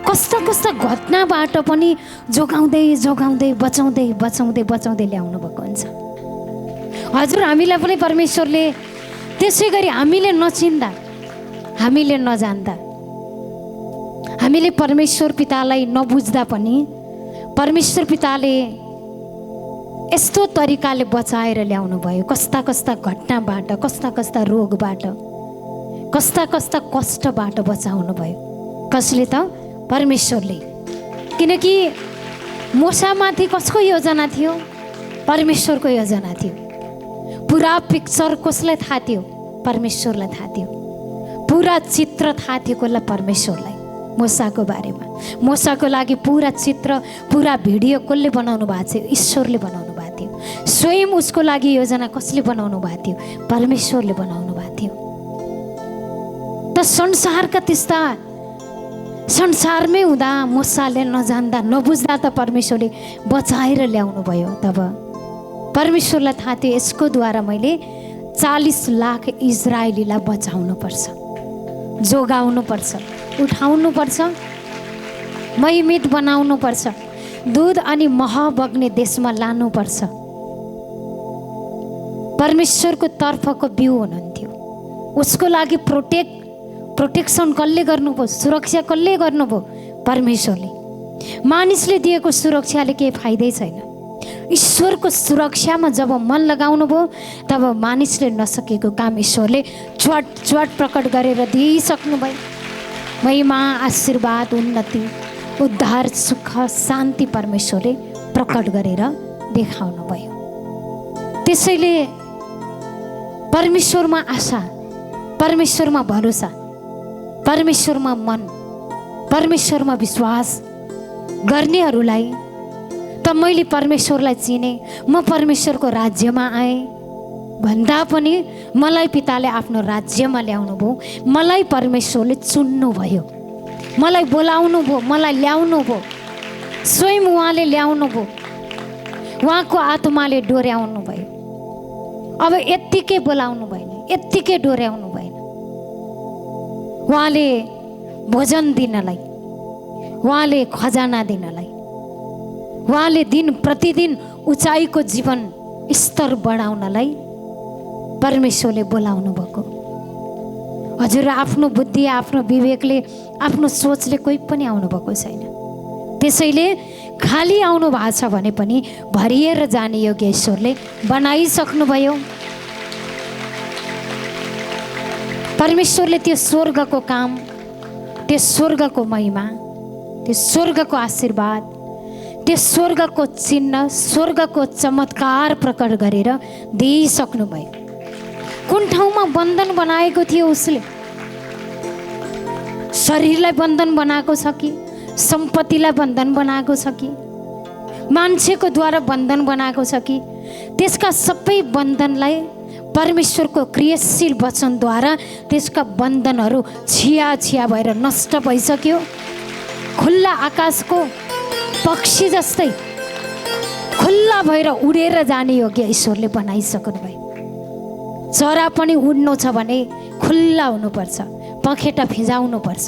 कस्ता कस्ता घटनाबाट पनि जोगाउँदै जोगाउँदै बचाउँदै बचाउँदै बचाउँदै ल्याउनु भएको हुन्छ। हजुर हामीलाई पनि परमेश्वरले त्यसै गरी हामीले नचिन्दा, हामीले नजान्दा, हामीले परमेश्वर पितालाई नबुझ्दा पनि परमेश्वर पिताले यस्तो तरिकाले बचाएर ल्याउनु भयो। कस्ता कस्ता घटनाबाट, कस्ता कस्ता रोगबाट, कस्ता कस्ता कष्टबाट बचाउनु भयो। कसले त? परमेश्वरले। किनकि मोसामाथि कसको योजना थियो? परमेश्वरको योजना थियो। पुरा पिक्चर कसलाई थाहा थियो? परमेश्वरलाई थाहा थियो। पुरा चित्र थाहा थियो कसलाई? परमेश्वरलाई। मोसाको बारेमा, मोसाको लागि पुरा चित्र, पुरा भिडियो कसले बनाउनु भएको थियो? ईश्वरले बनाउनु भएको थियो। स्वयं उसको लागि योजना कसले बनाउनु भएको थियो? परमेश्वरले बनाउनु भएको थियो। त संसारका त्यस्ता संसारमै हुँदा मोसाले नजान्दा नबुझ्दा त परमेश्वरले बचाएर ल्याउनु भयो। तब परमेश्वरलाई थाहा थियो यसको द्वारा मैले 40 लाख इजरायलीलाई बचाउनु पर्छ, जोगाउनु पर्छ, उठाउनु पर्छ, महिमित बनाउनु पर्छ, दुध अनि मह बग्ने देशमा लानुपर्छ। परमेश्वरको तर्फको बिउ हुनुहुन्थ्यो। उसको लागि प्रोटेक्सन कसले गर्नुभयो? सुरक्षा कसले गर्नुभयो? परमेश्वरले। मानिसले दिएको सुरक्षाले केही फाइदै छैन। ईश्वरको सुरक्षामा जब मन लगाउनु भयो तब मानिसले नसकेको काम ईश्वरले च्वाट च्वाट प्रकट गरेर दिइसक्नुभयो। महिमा, आशीर्वाद, उन्नति, उद्धार, सुख, शान्ति परमेश्वरले प्रकट गरेर देखाउनु भयो। त्यसैले परमेश्वरमा आशा, परमेश्वरमा भरोसा, परमेश्वरमा मन, परमेश्वरमा विश्वास गर्नेहरूलाई त मैले परमेश्वरलाई चिने, म परमेश्वरको राज्यमा आएँ भन्दा पनि मलाई पिताले आफ्नो राज्यमा ल्याउनु भयो। मलाई परमेश्वरले चुन्नु भयो, मलाई बोलाउनु भयो, मलाई ल्याउनु भयो। स्वयं उहाँले ल्याउनु भयो, उहाँको आत्माले डोर्याउनु भयो। अब यत्तिकै बोलाउनु भएन, यत्तिकै डोर्याउनु भएन। उहाँले भोजन दिनलाई, उहाँले खजाना दिनलाई, उहाँले दिन प्रतिदिन उचाइको जीवन स्तर बढाउनलाई परमेश्वरले बोलाउनु भएको। हजुर आफ्नो बुद्धि, आफ्नो विवेकले, आफ्नो सोचले कोही पनि आउनु भएको छैन। त्यसैले खाली आउनु भएको छ भने पनि भरिएर जाने योग्य ईश्वरले बनाइसक्नुभयो। परमेश्वरले त्यो स्वर्गको काम, त्यो स्वर्गको महिमा, त्यो स्वर्गको आशीर्वाद, त्यो स्वर्गको चिन्ह, स्वर्गको चमत्कार प्रकट गरेर दिइसक्नुभयो। कुन ठाउँमा बन्धन बनाएको थियो उसले? शरीरलाई बन्धन बनाएको छ कि सम्पत्तिलाई बन्धन बनाएको छ कि मान्छेको द्वारा बन्धन बनाएको छ कि त्यसका सबै बन्धनलाई परमेश्वरको क्रियाशील वचनद्वारा त्यसका बन्धनहरू छिया छिया भएर नष्ट भइसक्यो। खुल्ला आकाशको पक्षी जस्तै खुल्ला भएर उडेर जाने योग्य ईश्वरले बनाइसक्नु भयो। चरा पनि उड्नु छ भने खुल्ला हुनुपर्छ, पखेटा फिजाउनुपर्छ,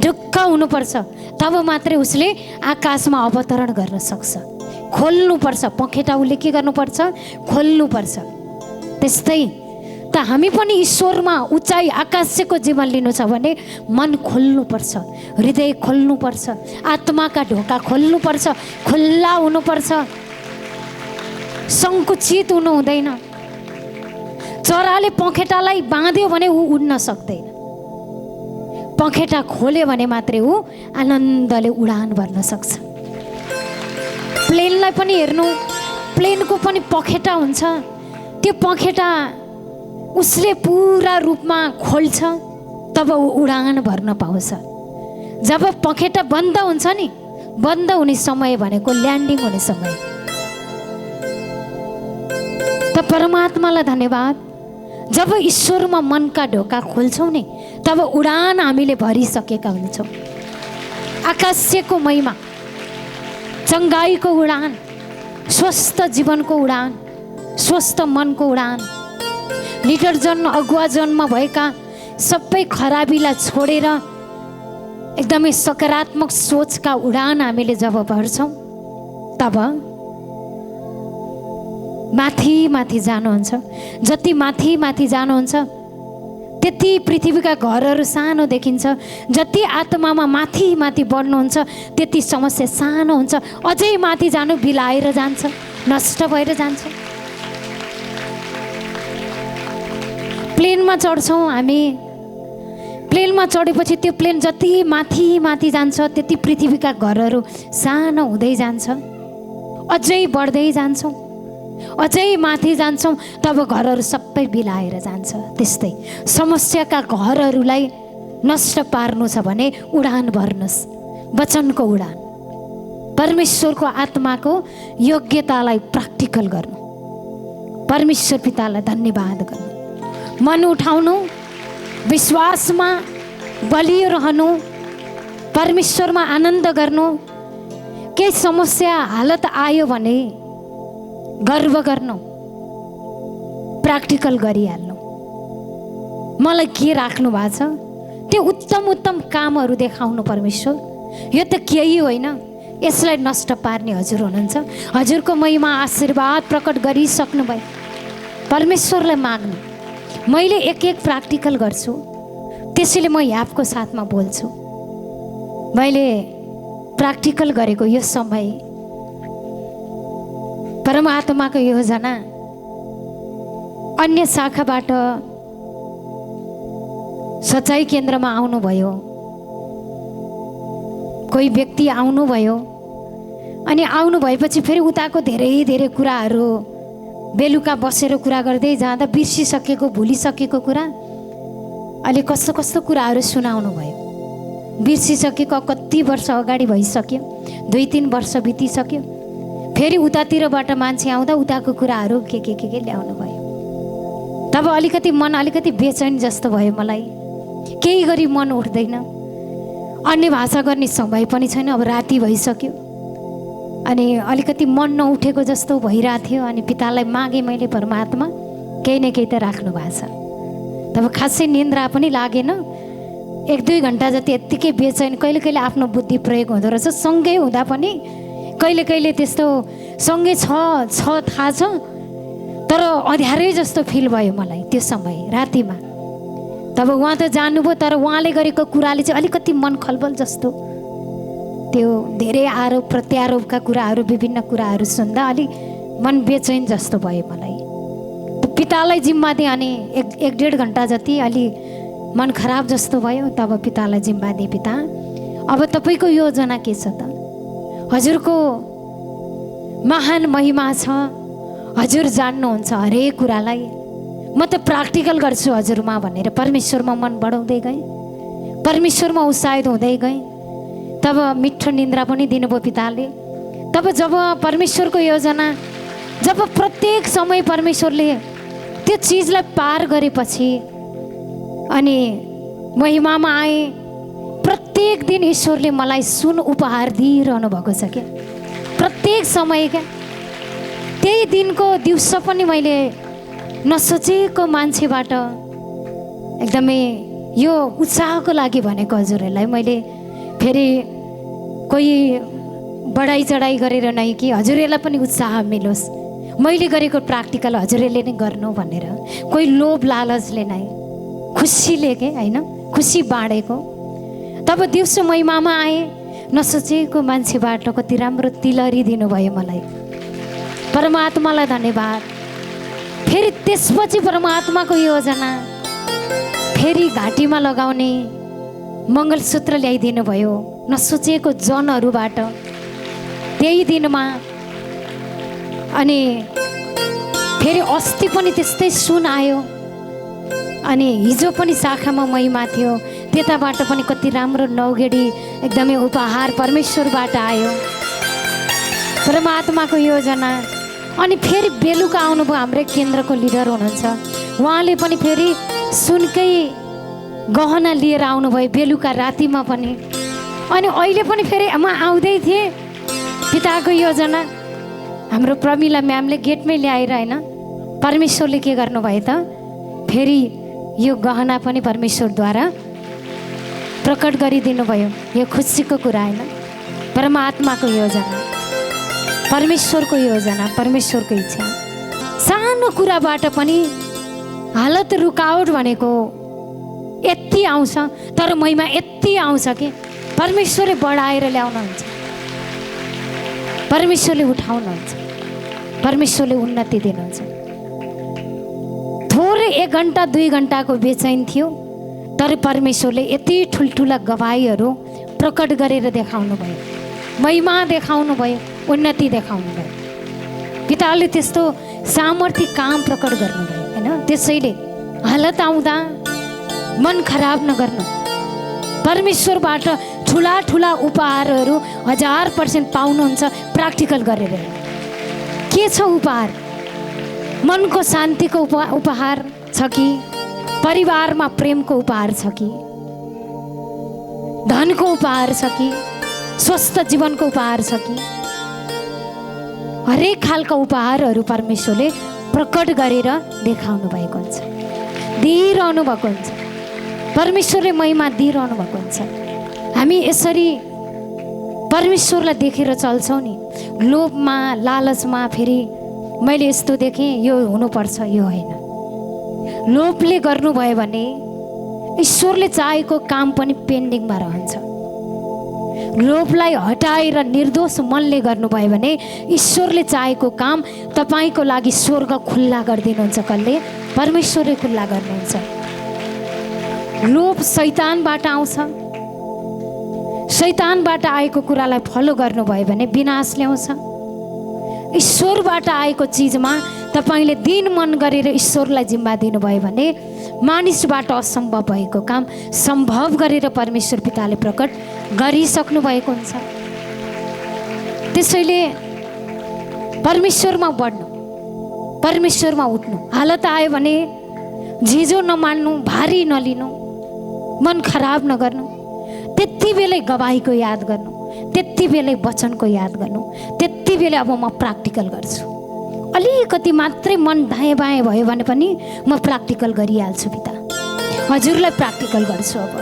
ढुक्क हुनुपर्छ, तब मात्रै उसले आकाशमा अवतरण गर्न सक्छ। खोल्नुपर्छ पखेटा, उसले के गर्नुपर्छ? खोल्नुपर्छ। त्यस्तै त हामी पनि ईश्वरमा उचाइ आकाशको जीवन लिनु छ भने मन खोल्नुपर्छ, हृदय खोल्नुपर्छ, आत्माका ढोका खोल्नुपर्छ, खुल्ला हुनुपर्छ, सङ्कुचित हुनु हुँदैन। चराले पखेटालाई बाँध्यो भने ऊ उड्न सक्दैन, पखेटा खोल्यो भने मात्रै ऊ आनन्दले उडान भर्न सक्छ। प्लेनलाई पनि हेर्नु, प्लेनको पनि पखेटा हुन्छ, त्यो पखेटा उसले पुरा रूपमा खोल्छ तब उडान भर्न पाउँछ। जब पखेटा बन्द हुन्छ नि, बन्द हुने समय भनेको ल्यान्डिङ हुने समय। त परमात्मालाई धन्यवाद, जब ईश्वरमा मनका ढोका खोल्छौँ नि तब उडान हामीले भरिसकेका हुन्छौँ। आकाशको महिमा, चङ्गाईको उडान, स्वस्थ जीवनको उडान, स्वस्थ मनको उडान, लिडर जन अगुवा जनमा भएका सबै खराबीलाई छोडेर एकदमै सकारात्मक सोचका उडान हामीले जब भर्छौँ तब माथि माथि जानुहुन्छ। जति माथि माथि जानुहुन्छ त्यति पृथ्वीका घरहरू सानो देखिन्छ। जति आत्मामा माथि माथि बढ्नुहुन्छ त्यति समस्या सानो हुन्छ। अझै माथि जानु बिलाएर जान्छ, नष्ट भएर जान्छ। प्लेनमा चढ्छौँ हामी, प्लेनमा चढेपछि त्यो प्लेन जति माथि माथि जान्छ त्यति पृथ्वीका घरहरू सानो हुँदै जान्छ। अझै बढ्दै जान्छौँ, अझै माथि जान्छौँ तब घरहरू सबै बिलाएर जान्छ। त्यस्तै समस्याका घरहरूलाई नष्ट पार्नु छ भने उडान भर्नुहोस्, वचनको उडान, परमेश्वरको आत्माको योग्यतालाई प्र्याक्टिकल गर्नु, परमेश्वर पितालाई धन्यवाद गर्नु, मन उठाउनु, विश्वासमा बलियो रहनु, परमेश्वरमा आनन्द गर्नु। केही समस्या हालत आयो भने गर्व गर्नु, प्र्याक्टिकल गरिहाल्नु। मलाई के राख्नु भएको छ त्यो उत्तम उत्तम कामहरू देखाउनु परमेश्वर। यो त केही होइन, यसलाई नष्ट पार्ने हजुर हुनुहुन्छ। हजुरको महिमा आशीर्वाद प्रकट गरिसक्नुभयो। परमेश्वरलाई माग्नु, मैले एक एक प्र्याक्टिकल गर्छु, त्यसैले म यापको साथमा बोल्छु। मैले प्र्याक्टिकल गरेको यो समय परमात्माको योजना अन्य शाखाबाट सचाइ केन्द्रमा आउनुभयो, कोही व्यक्ति आउनुभयो, अनि आउनु भएपछि फेरि उताको धेरै धेरै कुराहरू बेलुका बसेर कुरा गर्दै जाँदा बिर्सिसकेको भुलिसकेको कुरा अहिले कस्तो कस्तो कुराहरू सुनाउनु भयो। बिर्सिसकेको कति वर्ष अगाडि भइसक्यो, 2-3 वर्ष बितिसक्यो। फेरि उतातिरबाट मान्छे आउँदा उताको कुराहरू के ल्याउनु भयो। तब अलिकति मन अलिकति बेचैन जस्तो भयो मलाई, केही गरी मन उठ्दैन। अन्य भाषा गर्ने समय पनि छैन, अब राति भइसक्यो, अनि अलिकति मन नउठेको जस्तो भइरहेको थियो। अनि पितालाई मागेँ मैले, परमात्मा केही न केही त राख्नु भएको छ। तब खासै निन्द्रा पनि लागेन, 1-2 घन्टा जति यत्तिकै बेचैन। कहिले कहिले आफ्नो बुद्धि प्रयोग हुँदो रहेछ, सँगै हुँदा पनि कहिले कहिले त्यस्तो सँगै छ थाहा छ, तर अँध्यारै जस्तो फिल भयो मलाई त्यो समय रातिमा। तब उहाँ त जानुभयो, तर उहाँले गरेको कुराले चाहिँ अलिकति मन खलबल जस्तो, त्यो धेरै आरोप प्रत्यारोपका कुराहरू, विभिन्न कुराहरू सुन्दा अलि मन बेचैन जस्तो भयो मलाई। पितालाई जिम्मा दिएँ, अनि 1-1.5 घन्टा जति अलि मन खराब जस्तो भयो। तब पितालाई जिम्मा दिएँ, पिता अब तपाईँको योजना के छ त? हजुरको महान महिमा छ, हजुर जान्नुहुन्छ हरेक कुरालाई। म त प्र्याक्टिकल गर्छु हजुरमा भनेर परमेश्वरमा मन बढाउँदै गएँ, परमेश्वरमा उत्साहित हुँदै गएँ। तब मिठो निन्द्रा पनि दिनुभयो पिताले। तब जब परमेश्वरको योजना, जब प्रत्येक समय परमेश्वरले त्यो चिजलाई पार गरेपछि अनि महिमामा आएँ, प्रत्येक दिन ईश्वरले मलाई सुन उपहार दिइरहनु भएको छ क्या, प्रत्येक समय क्या। त्यही दिनको दिउँसो पनि मैले नसोचेको मान्छेबाट एकदमै यो उत्साहको लागि भनेको हजुरहरूलाई मैले फेरि कोही बढाइ चढाइ गरेर नै कि हजुरहरूलाई पनि उत्साह मिलोस्, मैले गरेको प्र्याक्टिकल हजुरहरूले नै गर्नु भनेर, कोही लोभ लालचले नै, खुसीले के होइन, खुसी बाँडेको। तब दिउँसो महिमामा आएँ, नसोचेको मान्छेबाट कति राम्रो तिलहरी दिनुभयो मलाई, परमात्मालाई धन्यवाद। फेरि त्यसपछि परमात्माको योजना, फेरि घाँटीमा लगाउने मङ्गलसूत्र ल्याइदिनु भयो नसोचेको जनहरूबाट। त्यही दिनमा अनि फेरि अस्ति पनि त्यस्तै सुन आयो, अनि हिजो पनि शाखामा महिमा थियो, त्यताबाट पनि कति राम्रो नौगेडी एकदमै उपहार परमेश्वरबाट आयो, परमात्माको योजना। अनि फेरि बेलुका आउनुभयो, हाम्रै केन्द्रको लिडर हुनुहुन्छ, उहाँले पनि फेरि सुनकै गहना लिएर आउनुभयो बेलुका रातिमा पनि। अनि अहिले पनि फेरि म आउँदै थिएँ, पिताको योजना हाम्रो प्रमिला म्यामले गेटमै ल्याएर होइन, परमेश्वरले के गर्नुभयो त फेरि यो गहना पनि परमेश्वरद्वारा प्रकट गरिदिनु भयो। यो खुसीको कुरा होइन, परमात्माको योजना, परमेश्वरको योजना, परमेश्वरको इच्छा। सानो कुराबाट पनि हालत रुकावट भनेको यति आउँछ, तर महिमा यति आउँछ कि परमेश्वरले बढाएर ल्याउनुहुन्छ, परमेश्वरले उठाउनुहुन्छ, परमेश्वरले उन्नति दिनुहुन्छ। थोरै 1 घन्टा 2 घन्टाको बेचैन थियो, तर परमेश्वरले यति ठुल्ठुला गवाईहरू प्रकट गरेर देखाउनु भयो, महिमा देखाउनु भयो, उन्नति देखाउनु भयो। पिताले त्यस्तो सामर्थ्य काम प्रकट गर्नुभयो होइन। त्यसैले हालत आउँदा मन खराब नगर्नु, परमेश्वरबाट ठुला ठुला उपहारहरू 1000% पाउनुहुन्छ प्र्याक्टिकल गरेर। के छ उपहार? मनको शान्तिको उपहार छ कि, परिवारमा प्रेमको उपहार छ कि, धनको उपहार छ कि, स्वस्थ जीवनको उपहार छ कि, हरेक खालका उपहारहरू परमेश्वरले प्रकट गरेर देखाउनु भएको हुन्छ, दिइरहनु भएको हुन्छ, परमेश्वरले महिमा दिइरहनु भएको हुन्छ। हामी यसरी परमेश्वरलाई देखेर चल्छौँ नि, लोभमा लालचमा फेरि मैले यस्तो देखेँ यो हुनुपर्छ, यो होइन। लोभले गर्नुभयो भने ईश्वरले चाहेको काम पनि पेन्डिङमा रहन्छ। लोभलाई हटाएर निर्दोष मनले गर्नुभयो भने ईश्वरले चाहेको काम तपाईँको लागि स्वर्ग खुल्ला गरिदिनुहुन्छ। कसले? परमेश्वरले खुल्ला गर्नुहुन्छ। लोभ शैतानबाट आउँछ, शैतानबाट आएको कुरालाई फलो गर्नुभयो भने विनाश ल्याउँछ। ईश्वरबाट आएको चिजमा तपाईँले दिन मन गरेर ईश्वरलाई जिम्मा दिनुभयो भने मानिसबाट असम्भव भएको काम सम्भव गरेर परमेश्वर पिताले प्रकट गरिसक्नु भएको हुन्छ। त्यसैले परमेश्वरमा बढ्नु, परमेश्वरमा उठ्नु। हालत आयो भने झिझो नमान्नु, भारी नलिनु, मन खराब नगर्नु। त्यति बेलै गवाईको याद गर्नु, त्यति बेलै वचनको याद गर्नु, त्यति बेलै अब म प्र्याक्टिकल गर्छु। अलिकति मात्रै मन दाएँ बाएँ भयो भने पनि म प्र्याक्टिकल गरिहाल्छु पिता, हजुरलाई प्र्याक्टिकल गर्छु। अब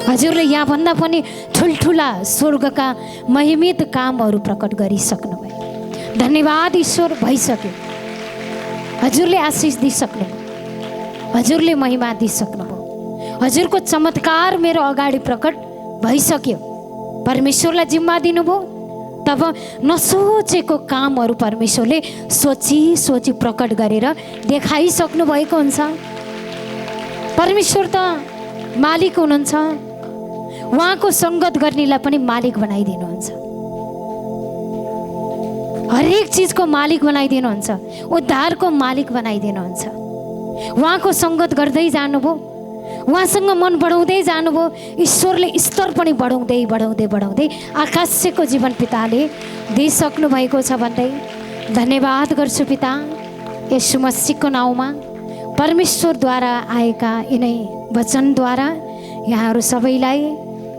हजुरले यहाँभन्दा पनि ठुल्ठुला स्वर्गका महिमित कामहरू प्रकट गरिसक्नुभयो। धन्यवाद ईश्वर, भइसक्यो। हजुरले आशिष दिइसक्नु, हजुरले महिमा दिइसक्नुभयो, हजुरको चमत्कार मेरो अगाडि प्रकट भइसक्यो। परमेश्वरलाई जिम्मा दिनुभयो, तब नसोचेको कामहरू परमेश्वरले सोची सोची प्रकट गरेर देखाइसक्नु भएको हुन्छ। परमेश्वर त मालिक हुनुहुन्छ, उहाँको सङ्गत गर्नेलाई पनि मालिक बनाइदिनुहुन्छ, हरेक चिजको मालिक बनाइदिनुहुन्छ, उद्धारको मालिक बनाइदिनुहुन्छ। उहाँको सङ्गत गर्दै जानुभयो, उहाँसँग मन बढाउँदै जानुभयो, ईश्वरले स्तर पनि बढाउँदै बढाउँदै बढाउँदै आकाशको जीवन पिताले दिइसक्नु भएको छ भन्दै धन्यवाद गर्छु पिता। येशू मसीहको नाउँमा परमेश्वरद्वारा आएका यिनै वचनद्वारा यहाँहरू सबैलाई,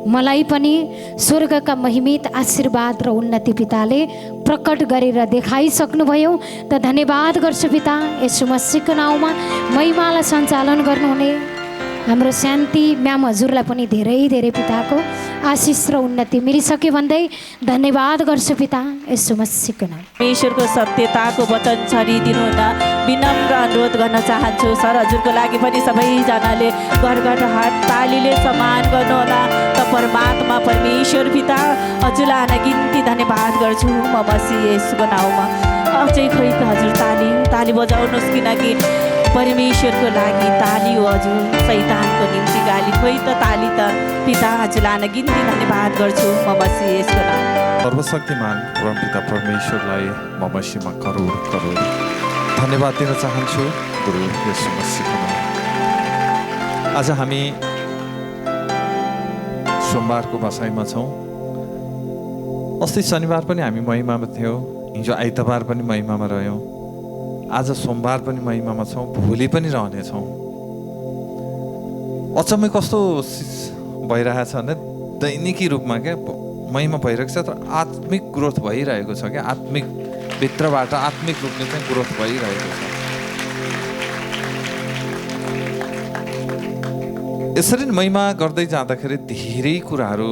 मलाई पनि स्वर्गका महिमित आशीर्वाद र उन्नति पिताले प्रकट गरेर देखाइसक्नुभयो। त धन्यवाद गर्छु पिता। येशू मसीहको नाउँमा महिमालाई सञ्चालन गर्नुहुने हाम्रो शान्ति म्याम हजुरलाई पनि धेरै धेरै पिताको आशिष र उन्नति मिलिसक्यो भन्दै धन्यवाद गर्छु पिता, येशू मसीहको नाम। परमेश्वरको सत्यताको वचन छरिदिनु हुन विनम्र अनुरोध गर्न चाहन्छु। सर हजुरको लागि पनि सबैजनाले घरघर हात तालीले सम्मान गर्नुहोला। त परमात्मा परमेश्वर पिता हजुरलाई अनगिन्ती धन्यवाद गर्छु म मसीह येशूको नाउँमा। अझै खोइ त हजुर ताली बजाउनुहोस्, किनकि परमेश्वरको लागि ताली हो हजुर, शैतानको निम्ति गाली। खोइ त ताली त पिता हजुरलाई अनगिन्ती धन्यवाद गर्छु म मसीह येशूको नाम। सर्वशक्तिमान परमपिता परमेश्वरलाई म मसीहमा करोड करोड धन्यवाद दिन चाहन्छु गुरु येशू मसीहको नाममा। आज हामी सोमबारको बसाइमा छौँ। अस्ति शनिबार पनि हामी महिमामा थियौँ, हिजो आइतबार पनि महिमामा रह्यौँ, आज सोमबार पनि महिमामा छौँ, भोलि पनि रहनेछौँ। अचम्मै कस्तो भइरहेछ भने दैनिकी रूपमा क्या महिमा भइरहेको छ, तर आत्मिक ग्रोथ भइरहेको छ क्या, आत्मिक भित्रबाट आत्मिक रूपले चाहिँ ग्रोथ भइरहेको छ। यसरी महिमा गर्दै जाँदाखेरि धेरै कुराहरू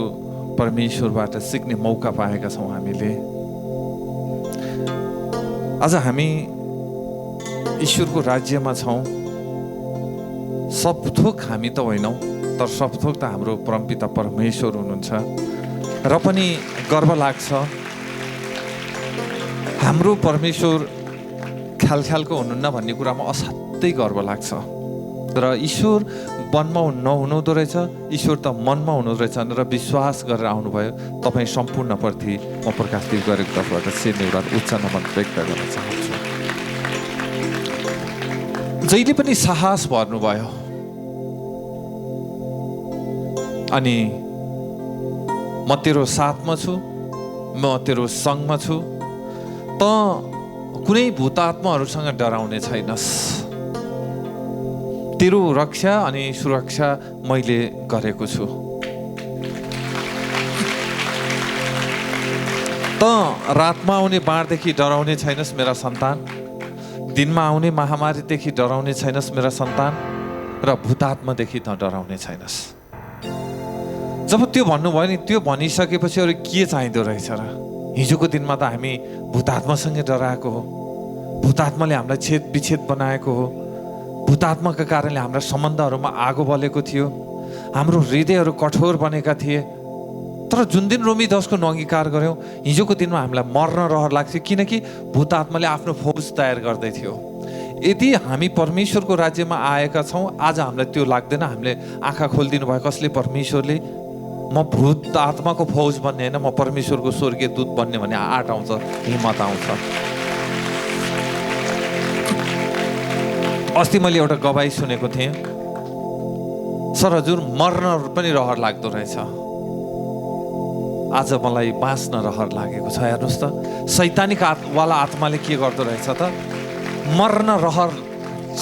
परमेश्वरबाट सिक्ने मौका पाएका छौँ हामीले। आज हामी ईश्वरको राज्यमा छौँ। सबथोक हामी त होइनौँ, तर सबथोक त हाम्रो परमपिता परमेश्वर हुनुहुन्छ र पनि गर्व लाग्छ। हाम्रो परमेश्वर ख्यालको हुनुहुन्न भन्ने कुरामा असाध्यै गर्व लाग्छ। र ईश्वर वनमा नहुनुहुँदो रहेछ, ईश्वर त मनमा हुनुहुँदो रहेछ र विश्वास गरेर आउनुभयो। तपाईँ सम्पूर्णप्रति म प्रकाशित गरेको तर्फबाट एउटा उच्च नमन व्यक्त गर्न चाहन्छु। जहिले पनि साहस भर्नुभयो अनि म तेरो साथमा छु, म तेरो सङ्गमा छु, त कुनै भूतात्माहरूसँग डराउने छैनस्। तेरो रक्षा अनि सुरक्षा मैले गरेको छु। त रातमा आउने बाढदेखि डराउने छैनस् मेरा सन्तान, दिनमा आउने महामारीदेखि डराउने छैनस् मेरा सन्तान, र भूतात्मादेखि त डराउने छैनस्। जब त्यो भन्नुभयो नि, त्यो भनिसकेपछि अरू के चाहिँदो रहेछ र? हिजोको दिनमा त हामी भूतात्मासँगै डराएको हो, भूतात्माले हामीलाई छेद विच्छेद बनाएको हो, भूतात्माका कारणले हाम्रा सम्बन्धहरूमा आगो बलेको थियो, हाम्रो हृदयहरू कठोर बनेका थिए। तर जुन दिन रोमी 10 को अंगीकार गऱ्यौँ, हिजोको दिनमा हामीलाई मर्न रहर लाग्थ्यो, किनकि भूतात्माले आफ्नो फौज तयार गर्दै थियो। यदि हामी परमेश्वरको राज्यमा आएका छौँ, आज हामीलाई त्यो लाग्दैन। हामीले आँखा खोलिदिनु भयो कसले? परमेश्वरले। म भूत आत्माको फौज बन्ने होइन, म परमेश्वरको स्वर्गीय दूत बन्ने भन्ने आँट आउँछ, हिम्मत आउँछ। अस्ति मैले एउटा गवाई सुनेको थिएँ, सर हजुर मर्न पनि रहर लाग्दो रहेछ, आज मलाई बाँच्न रहर लागेको छ। हेर्नुहोस् त, शैतानिक वाला आत्माले के गर्दो रहेछ त? मर्न रहर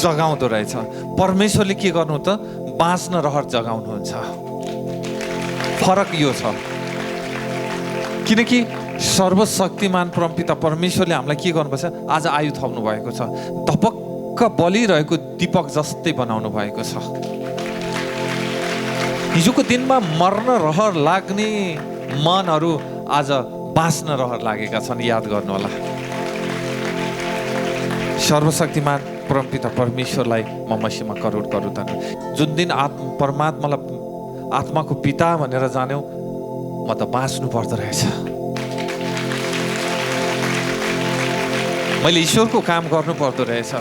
जगाउँदो रहेछ। परमेश्वरले के गर्नु त? बाँच्न रहर जगाउनुहुन्छ। फरक यो छ, किनकि सर्वशक्तिमान परमपिता परमेश्वरले हामीलाई के गर्नुपर्छ? आज आयु थप्नु भएको छ, धपक्क बलिरहेको दीपक जस्तै बनाउनु भएको छ। हिजोको दिनमा मर्न रहर लाग्ने मनहरू आज बाँच्न रहर लागेका छन्, याद गर्नु होला। सर्वशक्तिमान परमपिता परमेश्वरलाई म मसीहमा करोड करोड धन्यवाद। जुन दिन परमात्मालाई आत्माको पिता भनेर जान्यौँ, म त बाँच्नु पर्दो रहेछ। मैले ईश्वरको काम गर्नु पर्दो रहेछ,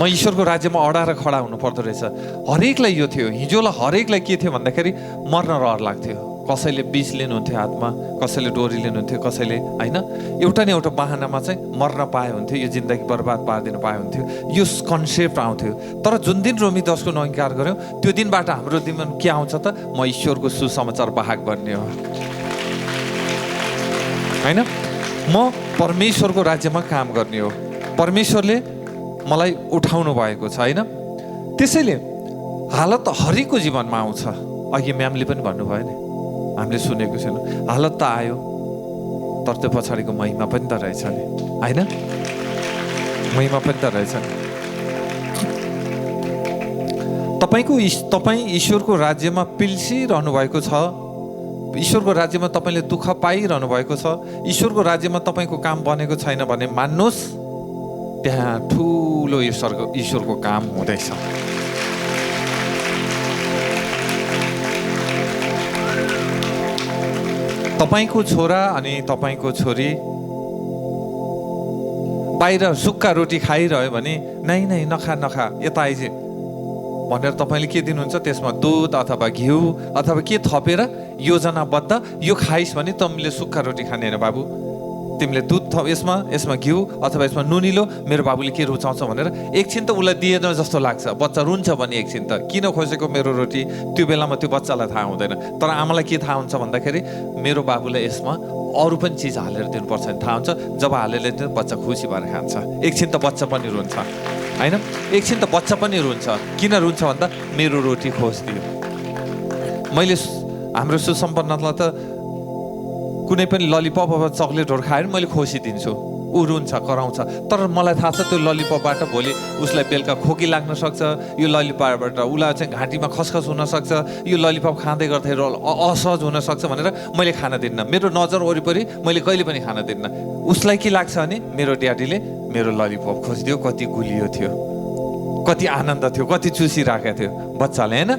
म ईश्वरको राज्यमा अडाएर खडा हुनु पर्दो रहेछ। हरेकलाई यो थियो, हिजोलाई हरेकलाई के थियो भन्दाखेरि मर्न रहर लाग्थ्यो। कसैले विष लिनुहुन्थ्यो हातमा, कसैले डोरी लिनुहुन्थ्यो, कसैले होइन, एउटा न एउटा बाहनामा चाहिँ मर्न पाए हुन्थ्यो, यो जिन्दगी बर्बाद पारिदिनु पाए हुन्थ्यो, यो कन्सेप्ट आउँथ्यो। तर जुन दिन रोमी 10 को अंगीकार गऱ्यौँ, त्यो दिनबाट हाम्रो दिनमा के आउँछ त? म ईश्वरको सुसमाचार वाहक बन्ने हो, होइन, म परमेश्वरको राज्यमा काम गर्ने हो। परमेश्वरले मलाई उठाउनु भएको छ, होइन। त्यसैले हालत त हरेकको जीवनमा आउँछ। अघि म्यामले पनि भन्नुभयो नि, हामीले सुनेको छैन, हालत त आयो, तर त्यो पछाडिको महिमा पनि त रहेछ नि, होइन, महिमा पनि त रहेछ नि। तपाईँ ईश्वरको राज्यमा पिल्सिरहनु भएको छ, ईश्वरको राज्यमा तपाईँले दुःख पाइरहनु भएको छ, ईश्वरको राज्यमा तपाईँको काम बनेको छैन भने मान्नुहोस्, त्यहाँ ठुलो ईश्वरको काम हुँदैछ। तपाईँको छोरा अनि तपाईँको छोरी बाहिर सुक्खा रोटी खाइरह्यो भने नै नखा यता आइज भनेर तपाईँले के दिनुहुन्छ? त्यसमा दुध अथवा घिउ अथवा के थपेर योजनाबद्ध यो खाइस् भने तमीले सुक्खा रोटी खाने होइन बाबु, तिमीले दुध यसमा घिउ अथवा यसमा नुनिलो, मेरो बाबुले के रुचाउँछ भनेर एकछिन त उसलाई दिएन जस्तो लाग्छ। बच्चा रुन्छ भने एकछिन त किन खोजेको मेरो रोटी, त्यो बेलामा त्यो बच्चालाई थाहा हुँदैन। तर आमालाई के थाहा हुन्छ भन्दाखेरि मेरो बाबुले यसमा अरू पनि चिज हालेर दिनुपर्छ भने थाहा हुन्छ। जब हालेर दिन्छ बच्चा खुसी भएर खान्छ। एकछिन त बच्चा पनि रुन्छ होइन, एकछिन त बच्चा पनि रुन्छ। किन रुन्छ भन्दा मेरो रोटी खोजिदियो। मैले हाम्रो सुसम्पन्नलाई त कुनै पनि ललिपप अथवा चक्लेटहरू खाएर मैले खोसिदिन्छु, ऊ रुन्छ, कराउँछ। तर मलाई थाहा छ त्यो ललिपपबाट भोलि उसलाई बेलुका खोकी लाग्न सक्छ, यो ललिपपबाट उसलाई चाहिँ घाँटीमा खसखस हुनसक्छ, यो ललिपप खाँदै गर्दाखेरि असहज हुनसक्छ भनेर मैले खान दिन्न। मेरो नजर वरिपरि मैले कहिले पनि खान दिन्न। उसलाई के लाग्छ भने मेरो ड्याडीले मेरो ललिपप खोजिदियो, कति गुलियो थियो, कति आनन्द थियो, कति चुसिरहेको थियो बच्चाले होइन।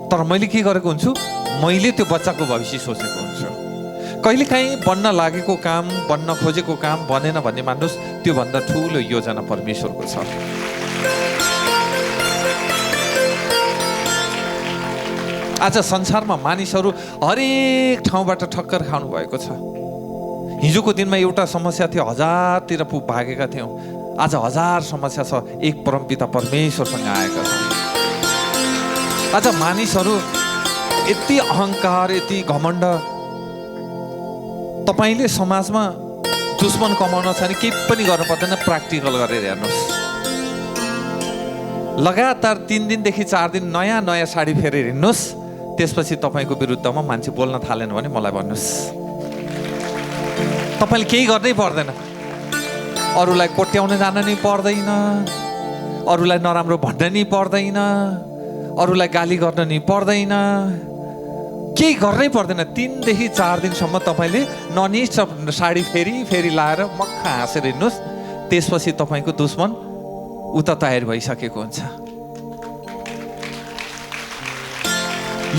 तर मैले के गरेको हुन्छु, मैले त्यो बच्चाको भविष्य सोचेको हुन्छु। कहिलेकाहीँ बन्न लागेको काम, बन्न खोजेको काम बनेन भन्ने मान्नुहोस्, त्योभन्दा ठुलो योजना परमेश्वरको छ। आज संसारमा मानिसहरू हरेक ठाउँबाट ठक्कर खानु भएको छ। हिजोको दिनमा एउटा समस्या थियो, 1000तिर भागेका थियौँ। आज 1000 समस्या छ, एक परमपिता परमेश्वरसँग आएका छन्। आज मानिसहरू यति अहङ्कार, यति घमण्ड। तपाईँले समाजमा दुश्मन कमाउन छ भने केही पनि गर्नु पर्दैन, प्र्याक्टिकल गरेर हेर्नुहोस्। लगातार 3 दिनदेखि 4 दिन नयाँ नयाँ साडी फेरेर हिँड्नुहोस्, त्यसपछि तपाईँको विरुद्धमा मान्छे बोल्न थालेन भने मलाई भन्नुहोस्। तपाईँले केही गर्नै पर्दैन, अरूलाई कोट्याउन जान नै पर्दैन, अरूलाई नराम्रो भन्न नै पर्दैन, अरूलाई गाली गर्न नै पर्दैन, केही गर्नै पर्दैन। 3 देखि 4 दिनसम्म तपाईँले ननिष्ठ साडी फेरि लाएर मक्खा हाँसेर हिँड्नुहोस्, त्यसपछि तपाईँको दुश्मन उता तयार भइसकेको हुन्छ।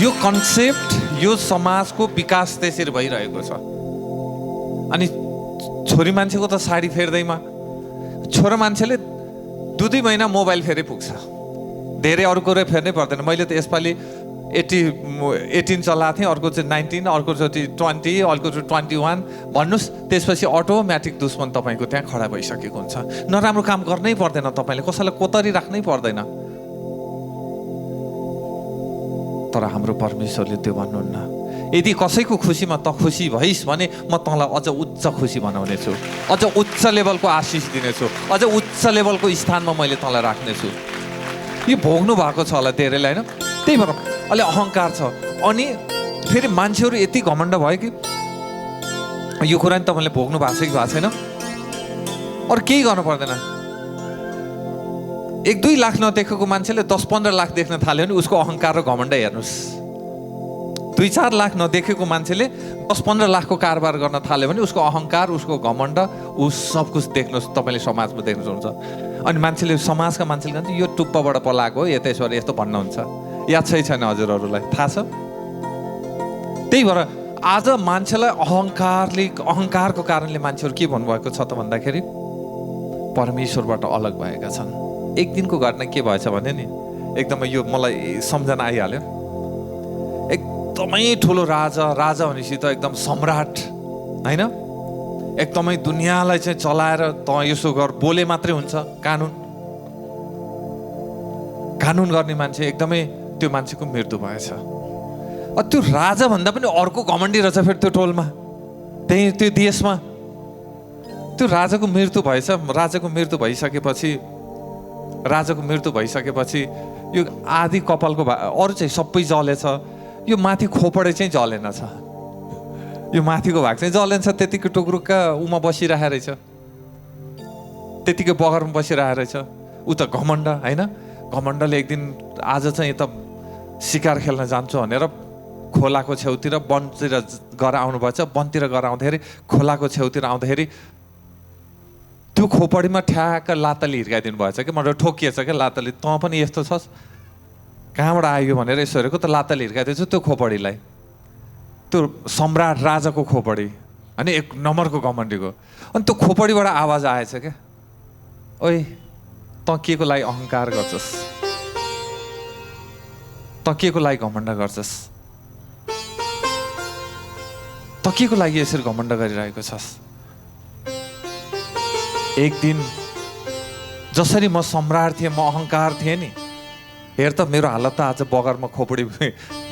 यो कन्सेप्ट, यो समाजको विकास त्यसरी भइरहेको छ। अनि छोरी मान्छेको त साडी फेर्दैमा, छोरा मान्छेले 2-2 महिना मोबाइल फेरि पुग्छ, धेरै अरू कुरो फेर्नै पर्दैन। मैले त यसपालि 18 चलाएको थिएँ, अर्को चाहिँ 19, अर्कोचोटि 20, अर्कोचोटि 21 भन्नुहोस्। त्यसपछि अटोमेटिक दुश्मन तपाईँको त्यहाँ खडा भइसकेको हुन्छ। नराम्रो काम गर्नै पर्दैन, तपाईँले कसैलाई कोतरी राख्नै पर्दैन। तर हाम्रो परमेश्वरले त्यो भन्नुहुन्न। यदि कसैको खुसीमा त खुसी भइस् भने म तँलाई अझ उच्च खुसी बनाउने छु, अझ उच्च लेभलको आशिष दिनेछु, अझ उच्च लेभलको स्थानमा मैले तँलाई राख्नेछु। यो भोग्नु भएको छ होला धेरैले होइन, त्यही भएर अलि अहङ्कार छ। अनि फेरि मान्छेहरू यति घमण्ड भयो कि यो कुरा नि तपाईँले भोग्नु भएको छ कि भएको छैन, अरू केही गर्नु पर्दैन। 1-2 लाख नदेखेको मान्छेले 10-15 लाख देख्न थाल्यो भने उसको अहङ्कार र घमण्ड हेर्नुहोस्। 2-4 लाख नदेखेको मान्छेले 10-15 लाखको कारोबार गर्न थाल्यो भने उसको अहङ्कार, उसको घमण्ड, उस सब कुछ देख्नुहोस्, तपाईँले समाजमा देख्नुहुन्छ। अनि मान्छेले, समाजका मान्छेले भन्छ यो टुप्पाबाट पलाएको हो, यतेश्वर यस्तो भन्नुहुन्छ। याद छैन हजुरहरूलाई, थाहा छ? त्यही भएर आज मान्छेलाई अहङ्कारको कारणले मान्छेहरू के भन्नुभएको छ त भन्दाखेरि परमेश्वरबाट अलग भएका छन्। एक दिनको घटना के भएछ भने नि, एकदमै यो मलाई सम्झना आइहाल्यो। एकदमै ठुलो राजा भनेपछि त एकदम सम्राट होइन, एकदमै दुनियाँलाई चाहिँ चलाएर त यसो गर बोले मात्रै हुन्छ, कानुन गर्ने मान्छे, एकदमै त्यो मान्छेको मृत्यु भएछ। त्यो राजा भन्दा पनि अर्को घमण्डी रहेछ फेरि त्यो टोलमा, त्यो देशमा। त्यो राजाको मृत्यु भएछ। राजाको मृत्यु भइसकेपछि यो आधी कपालको अरू चाहिँ सबै जलेछ, यो माथि खोपडे चाहिँ जलेन छ, यो माथिको भाग चाहिँ जलेन छ। त्यतिकै टुक्रुक्का उमा बसिरहेको रहेछ, त्यतिकै बगरमा बसिरहेको रहेछ। ऊ त घमण्ड होइन, घमण्डले एक दिन आज चाहिँ यता शिकार खेल्न जान्छु भनेर खोलाको छेउतिर वनतिर गएर आउनुभएछ। वनतिर गएर आउँदाखेरि खोलाको छेउतिर आउँदाखेरि त्यो खोपडीमा ठ्याक्क लातले हिर्काइदिनु भएछ कि, मलाई ठोकिएछ क्या लातले। तँ पनि यस्तो छस्, कहाँबाट आयो भनेर यसो हेरेको त लातले हिर्काइदिएछु त्यो खोपडीलाई। त्यो सम्राट राजाको खोपडी अनि 1 नम्बरको घमण्डीको। अनि त्यो खोपडीबाट आवाज आएछ क्या, ओइ तँ के को लागि अहङ्कार गर्छस्, तँ के को लागि घमण्ड गर्छस्? त के को लागि यसरी घमण्ड गरिरहेको छस्? एक दिन जसरी म सम्राट थिएँ, म अहङ्कार थिएँ नि, हेर त मेरो हालत त आज बगरमा खोपडी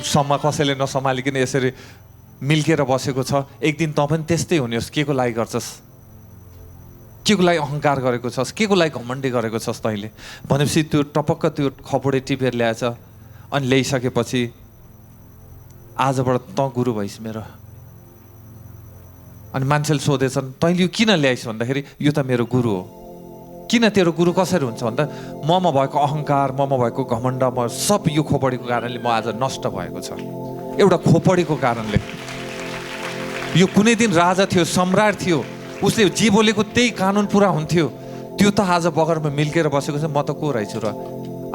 सम्म कसैले नसम्हालिकन यसरी मिल्केर बसेको छ। एक दिन तँ पनि त्यस्तै हुने होस्। के को लागि गर्छस्? के को लागि अहङ्कार गरेको छस्? के को लागि घमण्डी गरेको छस् तैँले? भनेपछि त्यो टपक्क त्यो खपडी टिपेर ल्याएछ। अनि ल्याइसकेपछि आजबाट तँ गुरु भइस् मेरो। अनि मान्छेले सोधेछन् तैँले यो किन ल्याइस् भन्दाखेरि यो त मेरो गुरु हो। किन तेरो गुरु कसरी हुन्छ भन्दा ममा भएको अहङ्कार, ममा भएको घमण्ड, म सब यो खोपडीको कारणले म आज नष्ट भएको छ। एउटा खोपडीको कारणले। यो कुनै दिन राजा थियो, सम्राट थियो, उसले जे बोलेको त्यही कानुन पुरा हुन्थ्यो। त्यो त आज बगरमा मिल्केर बसेको छ। म त को रहेछु र?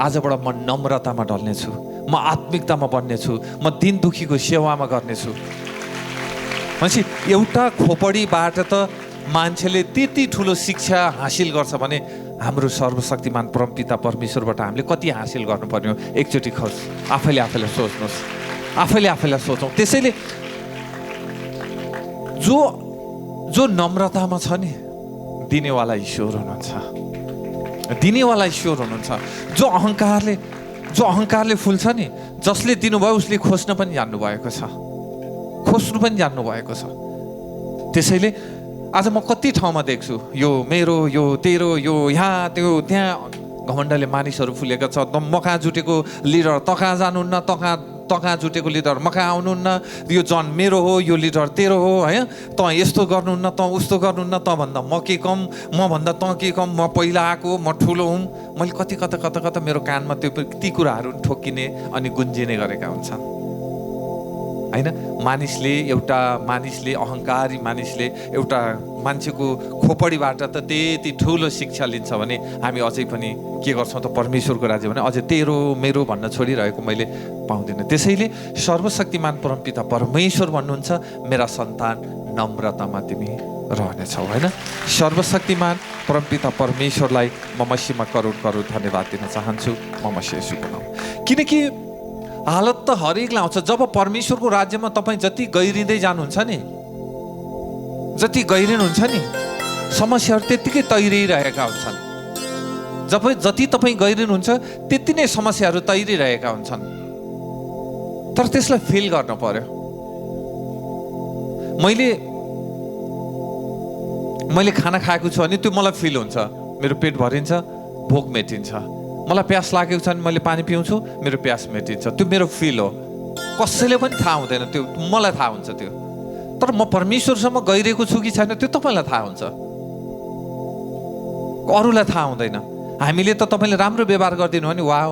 आजबाट म नम्रतामा ढल्नेछु, म आत्मिकतामा बन्नेछु, म दिन दुखीको सेवामा गर्नेछु। भनेपछि एउटा खोपडीबाट त मान्छेले त्यति ठुलो शिक्षा हासिल गर्छ भने हाम्रो सर्वशक्तिमान परमपिता परमेश्वरबाट हामीले कति हासिल गर्नुपर्ने हो? एकचोटि आफैले आफैलाई सोच्नुहोस्, आफैले आफैलाई सोचौँ। त्यसैले जो जो नम्रतामा छ नि, दिनेवाला ईश्वर हुनुहुन्छ, दिनेवाला ईश्वर हुनुहुन्छ। जो अहङ्कारले फुल्छ नि, जसले दिनुभयो उसले खोज्न पनि जान्नुभएको छ, खोज्नु पनि जान्नुभएको छ। त्यसैले आज म कति ठाउँमा देख्छु यो मेरो, यो तेरो, यो यहाँ त्यो त्यहाँ घमण्डले मानिसहरू फुलेका छ। म कहाँ जुटेको लिडर त कहाँ जानुहुन्न, त कहाँ जुटेको लिडर म कहाँ आउनुहुन्न, यो जन मेरो हो, यो लिडर तेरो हो, है त यस्तो गर्नुहुन्न, त उस्तो गर्नुहुन्न, त भन्दा म के कम, म भन्दा त के कम, म पहिला आएको, म ठुलो हुँ। मैले कति कता मेरो कानमा ती कुराहरू ठोकिने अनि गुन्जिने गरेका हुन्छन् होइन। मानिसले अहङ्कारी मानिसले एउटा मान्छेको खोपडीबाट त त्यति ठुलो शिक्षा लिन्छ भने हामी अझै पनि के गर्छौँ त? परमेश्वरको राज्य भने अझै तेरो मेरो भन्न छोडिरहेको मैले पाउँदिनँ। त्यसैले सर्वशक्तिमान परमपिता परमेश्वर भन्नुहुन्छ, मेरा सन्तान नम्रतामा तिमी रहनेछौ, होइन। सर्वशक्तिमान परमपिता परमेश्वरलाई म मसीहमा करोड करोड धन्यवाद दिन चाहन्छु, म मसीह येशूको नाम। किनकि हालत त हरेकलाई आउँछ। जब परमेश्वरको राज्यमा तपाईँ जति गहिरिँदै जानुहुन्छ नि, जति गहिरिनुहुन्छ नि, समस्याहरू त्यत्तिकै तैरिरहेका हुन्छन्। जति तपाईँ गहिरिनुहुन्छ त्यति नै समस्याहरू तैरिरहेका हुन्छन्। तर त्यसलाई फिल गर्न पर्यो। मैले खाना खाएको छु भने त्यो मलाई फिल हुन्छ, मेरो पेट भरिन्छ, भोक मेटिन्छ। मलाई प्यास लागेको छ भने मैले पानी पिउँछु, मेरो प्यास मेटिन्छ। त्यो मेरो फिल हो, कसैले पनि थाहा हुँदैन, त्यो मलाई थाहा हुन्छ त्यो। तर म परमेश्वरसम्म गइरहेको छु कि छैन त्यो तपाईँलाई थाहा हुन्छ, अरूलाई थाहा हुँदैन। हामीले त तपाईँले राम्रो व्यवहार गरिदिनु भने वाह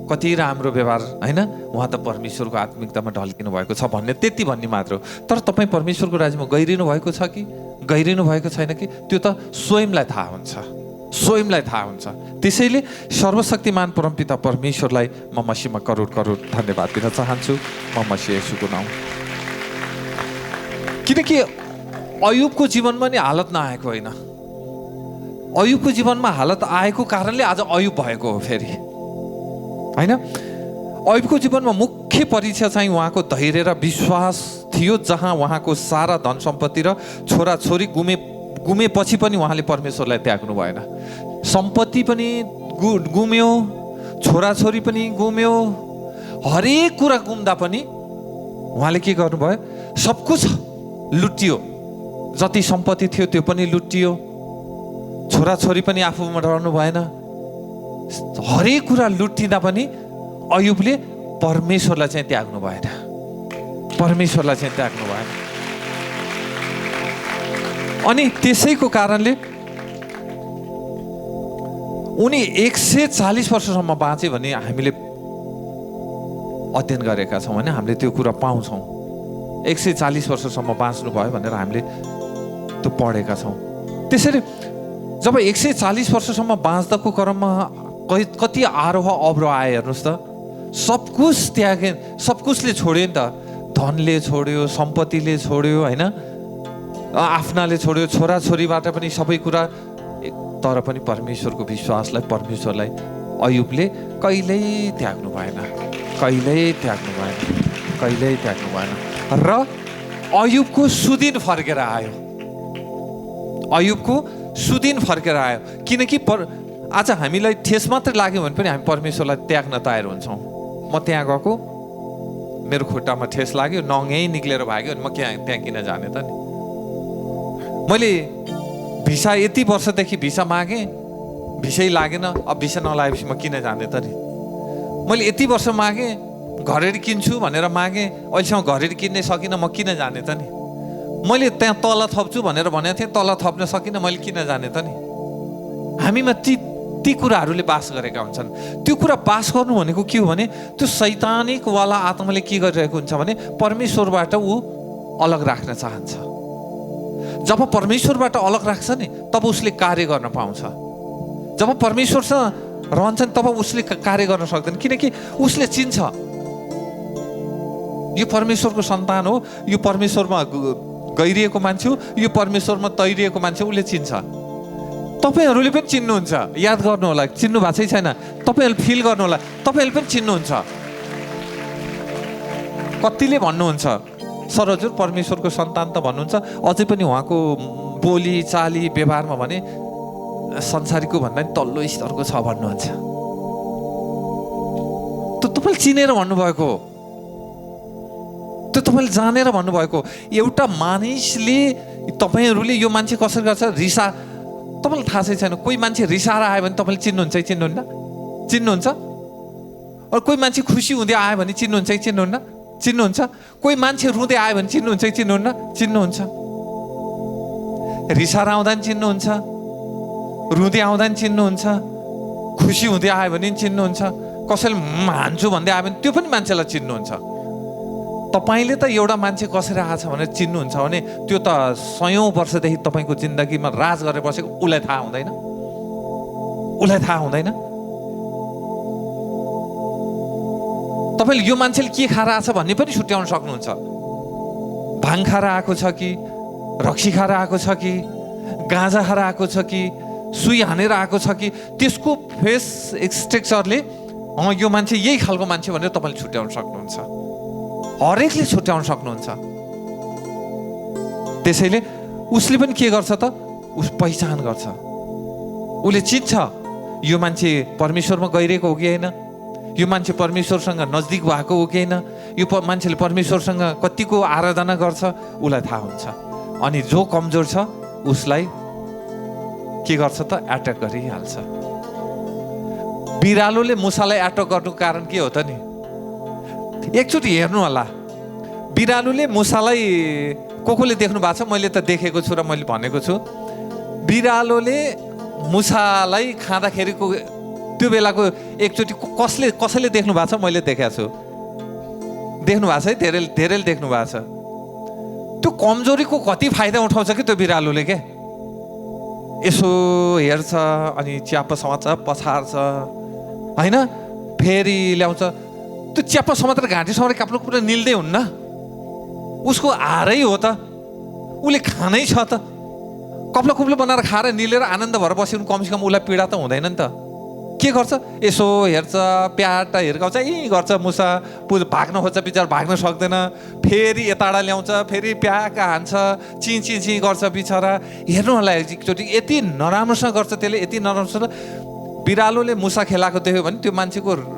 कति राम्रो व्यवहार, होइन, उहाँ त परमेश्वरको आत्मिकतामा ढल्किनु भएको छ त्यति भन्ने मात्र हो। तर तपाईँ परमेश्वरको राज्यमा गइरहनु भएको छ कि गइरहनु भएको छैन कि त्यो त स्वयंलाई थाहा हुन्छ, स्वयंलाई थाहा हुन्छ। त्यसैले सर्वशक्तिमान परमपिता परमेश्वरलाई म मसीहमा करोड करोड धन्यवाद दिन चाहन्छु, म मसीह येशूको नाम। किनकि अयुबको जीवनमा नि हालत नआएको होइन, अयुबको जीवनमा हालत आएको कारणले आज अयुब भएको हो फेरि, होइन। अयुबको जीवनमा मुख्य परीक्षा चाहिँ उहाँको धैर्य र विश्वास थियो, जहाँ उहाँको सारा धन सम्पत्ति र छोराछोरी गुमेपछि पनि उहाँले परमेश्वरलाई त्याग्नु भएन। सम्पत्ति पनि गुम्यो, छोराछोरी पनि गुम्यो, हरेक कुरा गुम्दा पनि उहाँले के गर्नुभयो? सब कुछ लुटियो, जति सम्पत्ति थियो त्यो पनि लुटियो, छोराछोरी पनि आफूमा रहनु भएन। हरेक कुरा लुटिँदा पनि अयुबले परमेश्वरलाई चाहिँ त्याग्नु भएन, परमेश्वरलाई चाहिँ त्याग्नु भएन। अनि त्यसैको कारणले उनी 140 वर्षसम्म बाँचे भने हामीले अध्ययन गरेका छौँ, होइन, हामीले त्यो कुरा पाउँछौँ। 140 वर्षसम्म बाँच्नु भयो भनेर हामीले त्यो पढेका छौँ। त्यसैले जब 140 वर्षसम्म बाँच्दाको क्रममा कति आरोह अवरोह आए हेर्नुहोस् त। सब कुछ त्यागे, सब कुछले छोड्यो नि त, धनले छोड्यो, सम्पत्तिले छोड्यो, होइन, आफ्नाले छोड्यो, छोराछोरीबाट पनि सबै कुरा। तर पनि परमेश्वरको विश्वासलाई, परमेश्वरलाई अयुबले कहिल्यै त्याग्नु भएन, कहिल्यै त्याग्नु भएन, कहिल्यै त्याग्नु भएन। र अयुबको सुदिन फर्केर आयो। अयुबको सुदिन फर्केर आयो, किनकि आज हामीलाई ठेस मात्रै लाग्यो भने पनि हामी परमेश्वरलाई त्याग्न तयार हुन्छौँ। म त्यहाँ गएको, मेरो खुट्टामा ठेस लाग्यो, नङ यहीँ निक्लेर भाग्यो, अनि म त्यहाँ किन जाने त नि। मैले भिसा यति वर्षदेखि भिसा मागेँ, भिसै लागेन। अब भिसा नलागेपछि म किन जाने त नि। मैले यति वर्ष मागेँ, घरहरू किन्छु भनेर मागेँ, अहिलेसम्म घरहरू किन्नै सकिनँ, म किन जाने त नि। मैले त्यहाँ तल थप्छु भनेर भनेको थिएँ, तल थप्न सकिनँ, मैले किन जाने त नि। हामीमा ती कुराहरूले बास गरेका हुन्छन्। त्यो कुरा बास गर्नु भनेको के हो भने, त्यो शैतानिकवाला आत्माले के गरिरहेको हुन्छ भने परमेश्वरबाट ऊ अलग राख्न चाहन्छ। जब परमेश्वरबाट अलग राख्छ नि, तब उसले कार्य गर्न पाउँछ। जब परमेश्वरसँग रहन्छन् तब उसले कार्य गर्न सक्दैन, किनकि उसले चिन्छ यो परमेश्वरको सन्तान हो, यो परमेश्वरमा गइरहेको मान्छे हो, यो परमेश्वरमा तैरिएको मान्छे, उसले चिन्छ। तपाईँहरूले पनि चिन्नुहुन्छ, याद गर्नु होला, चिन्नु भएको छैन, तपाईँहरूले फिल गर्नु होला, तपाईँहरूले पनि चिन्नुहुन्छ। कतिले भन्नुहुन्छ सर हजुर परमेश्वरको सन्तान त भन्नुहुन्छ, अझै पनि उहाँको बोली चाली व्यवहारमा भने संसारीको भन्दा पनि तल्लो स्तरको छ भन्नुहुन्छ। त्यो तपाईँले चिनेर भन्नुभएको हो, त्यो तपाईँले जानेर भन्नुभएको। एउटा मानिसले, तपाईँहरूले यो मान्छे कसरी गर्छ रिसा, तपाईँलाई थाहा छैन। कोही मान्छे रिसाएर आयो भने तपाईँले चिन्नुहुन्छ कि चिन्नुहुन्न? चिन्नुहुन्छ? अरू कोही मान्छे खुसी हुँदै आयो भने चिन्नुहुन्छ कि चिन्नुहुन्न? चिन्नुहुन्छ? कोही मान्छे रुँदै आयो भने चिन्नुहुन्छ कि चिन्नुहुन्न? चिन्नुहुन्छ? रिसाएर आउँदा पनि चिन्नुहुन्छ, रुँदै आउँदा पनि चिन्नुहुन्छ, खुसी हुँदै आयो भने पनि चिन्नुहुन्छ, कसैले हान्छु भन्दै आयो भने त्यो पनि मान्छेलाई चिन्नुहुन्छ। तपाईँले त एउटा मान्छे कसरी आएछ भनेर चिन्नुहुन्छ भने त्यो त 100औं वर्षदेखि तपाईँको जिन्दगीमा राज गरेर बसेको उसलाई थाहा हुँदैन, उसलाई थाहा हुँदैन। तपाईँले यो मान्छेले के खाएर आएछ भन्ने पनि छुट्याउन सक्नुहुन्छ। भाङ खाएर आएको छ कि, रक्सी खाएर आएको छ कि, गाँजा खाएर आएको छ कि, सुई हानेर आएको छ कि, त्यसको फेस एक्सट्रेक्चरले यो मान्छे यही खालको मान्छे भनेर तपाईँले छुट्याउन सक्नुहुन्छ। हरेकले छुट्याउन सक्नुहुन्छ। त्यसैले उसले पनि के गर्छ त, उस पहिचान गर्छ, उसले चिन्छ यो मान्छे परमेश्वरमा गइरहेको हो कि होइन, यो मान्छे परमेश्वरसँग नजदिक भएको हो कि होइन, यो मान्छेले परमेश्वरसँग कतिको आराधना गर्छ, उसलाई थाहा हुन्छ। अनि जो कमजोर छ उसलाई के गर्छ त, एट्याक गरिहाल्छ। बिरालोले मुसालाई एट्याक गर्नुको कारण के हो त नि? एकचोटि हेर्नु होला, बिरालोले मुसालाई कोले देख्नु भएको छ, मैले त देखेको छु र मैले भनेको छु। बिरालोले मुसालाई खाँदाखेरिको त्यो बेलाको एकचोटि कसैले देख्नु भएको छ? मैले देखाएको छु, देख्नु भएको छ है, धेरैले देख्नु भएको छ। त्यो कमजोरीको कति फाइदा उठाउँछ कि त्यो बिरालोले के, यसो हेर्छ अनि च्याप्पा समात्छ, पछार्छ होइन, फेरि ल्याउँछ। त्यो च्याप्पा समातेर घाँटी समातेर काप्नु कुरा निल्दै हुन्न, उसको हारै हो त, उसले खानै छ त। कप्लो कुप्लो बनाएर खाएर निलेर आनन्द भएर बस्यो भने कमसेकम उसलाई पीडा त हुँदैन नि त। के गर्छ, यसो हेर्छ, प्याट हिर्काउँछ, यहीँ गर्छ मुसा, भाग्न खोज्छ, बिचार भाग्न सक्दैन, फेरि यताडा ल्याउँछ, फेरि प्याक हान्छ, चिँ गर्छ बिचरा। हेर्नु होला एकचोटि, यति नराम्रोसँग गर्छ त्यसले, यति नराम्रोसँग। बिरालोले मुसा खेलाएको देख्यो भने त्यो मान्छेको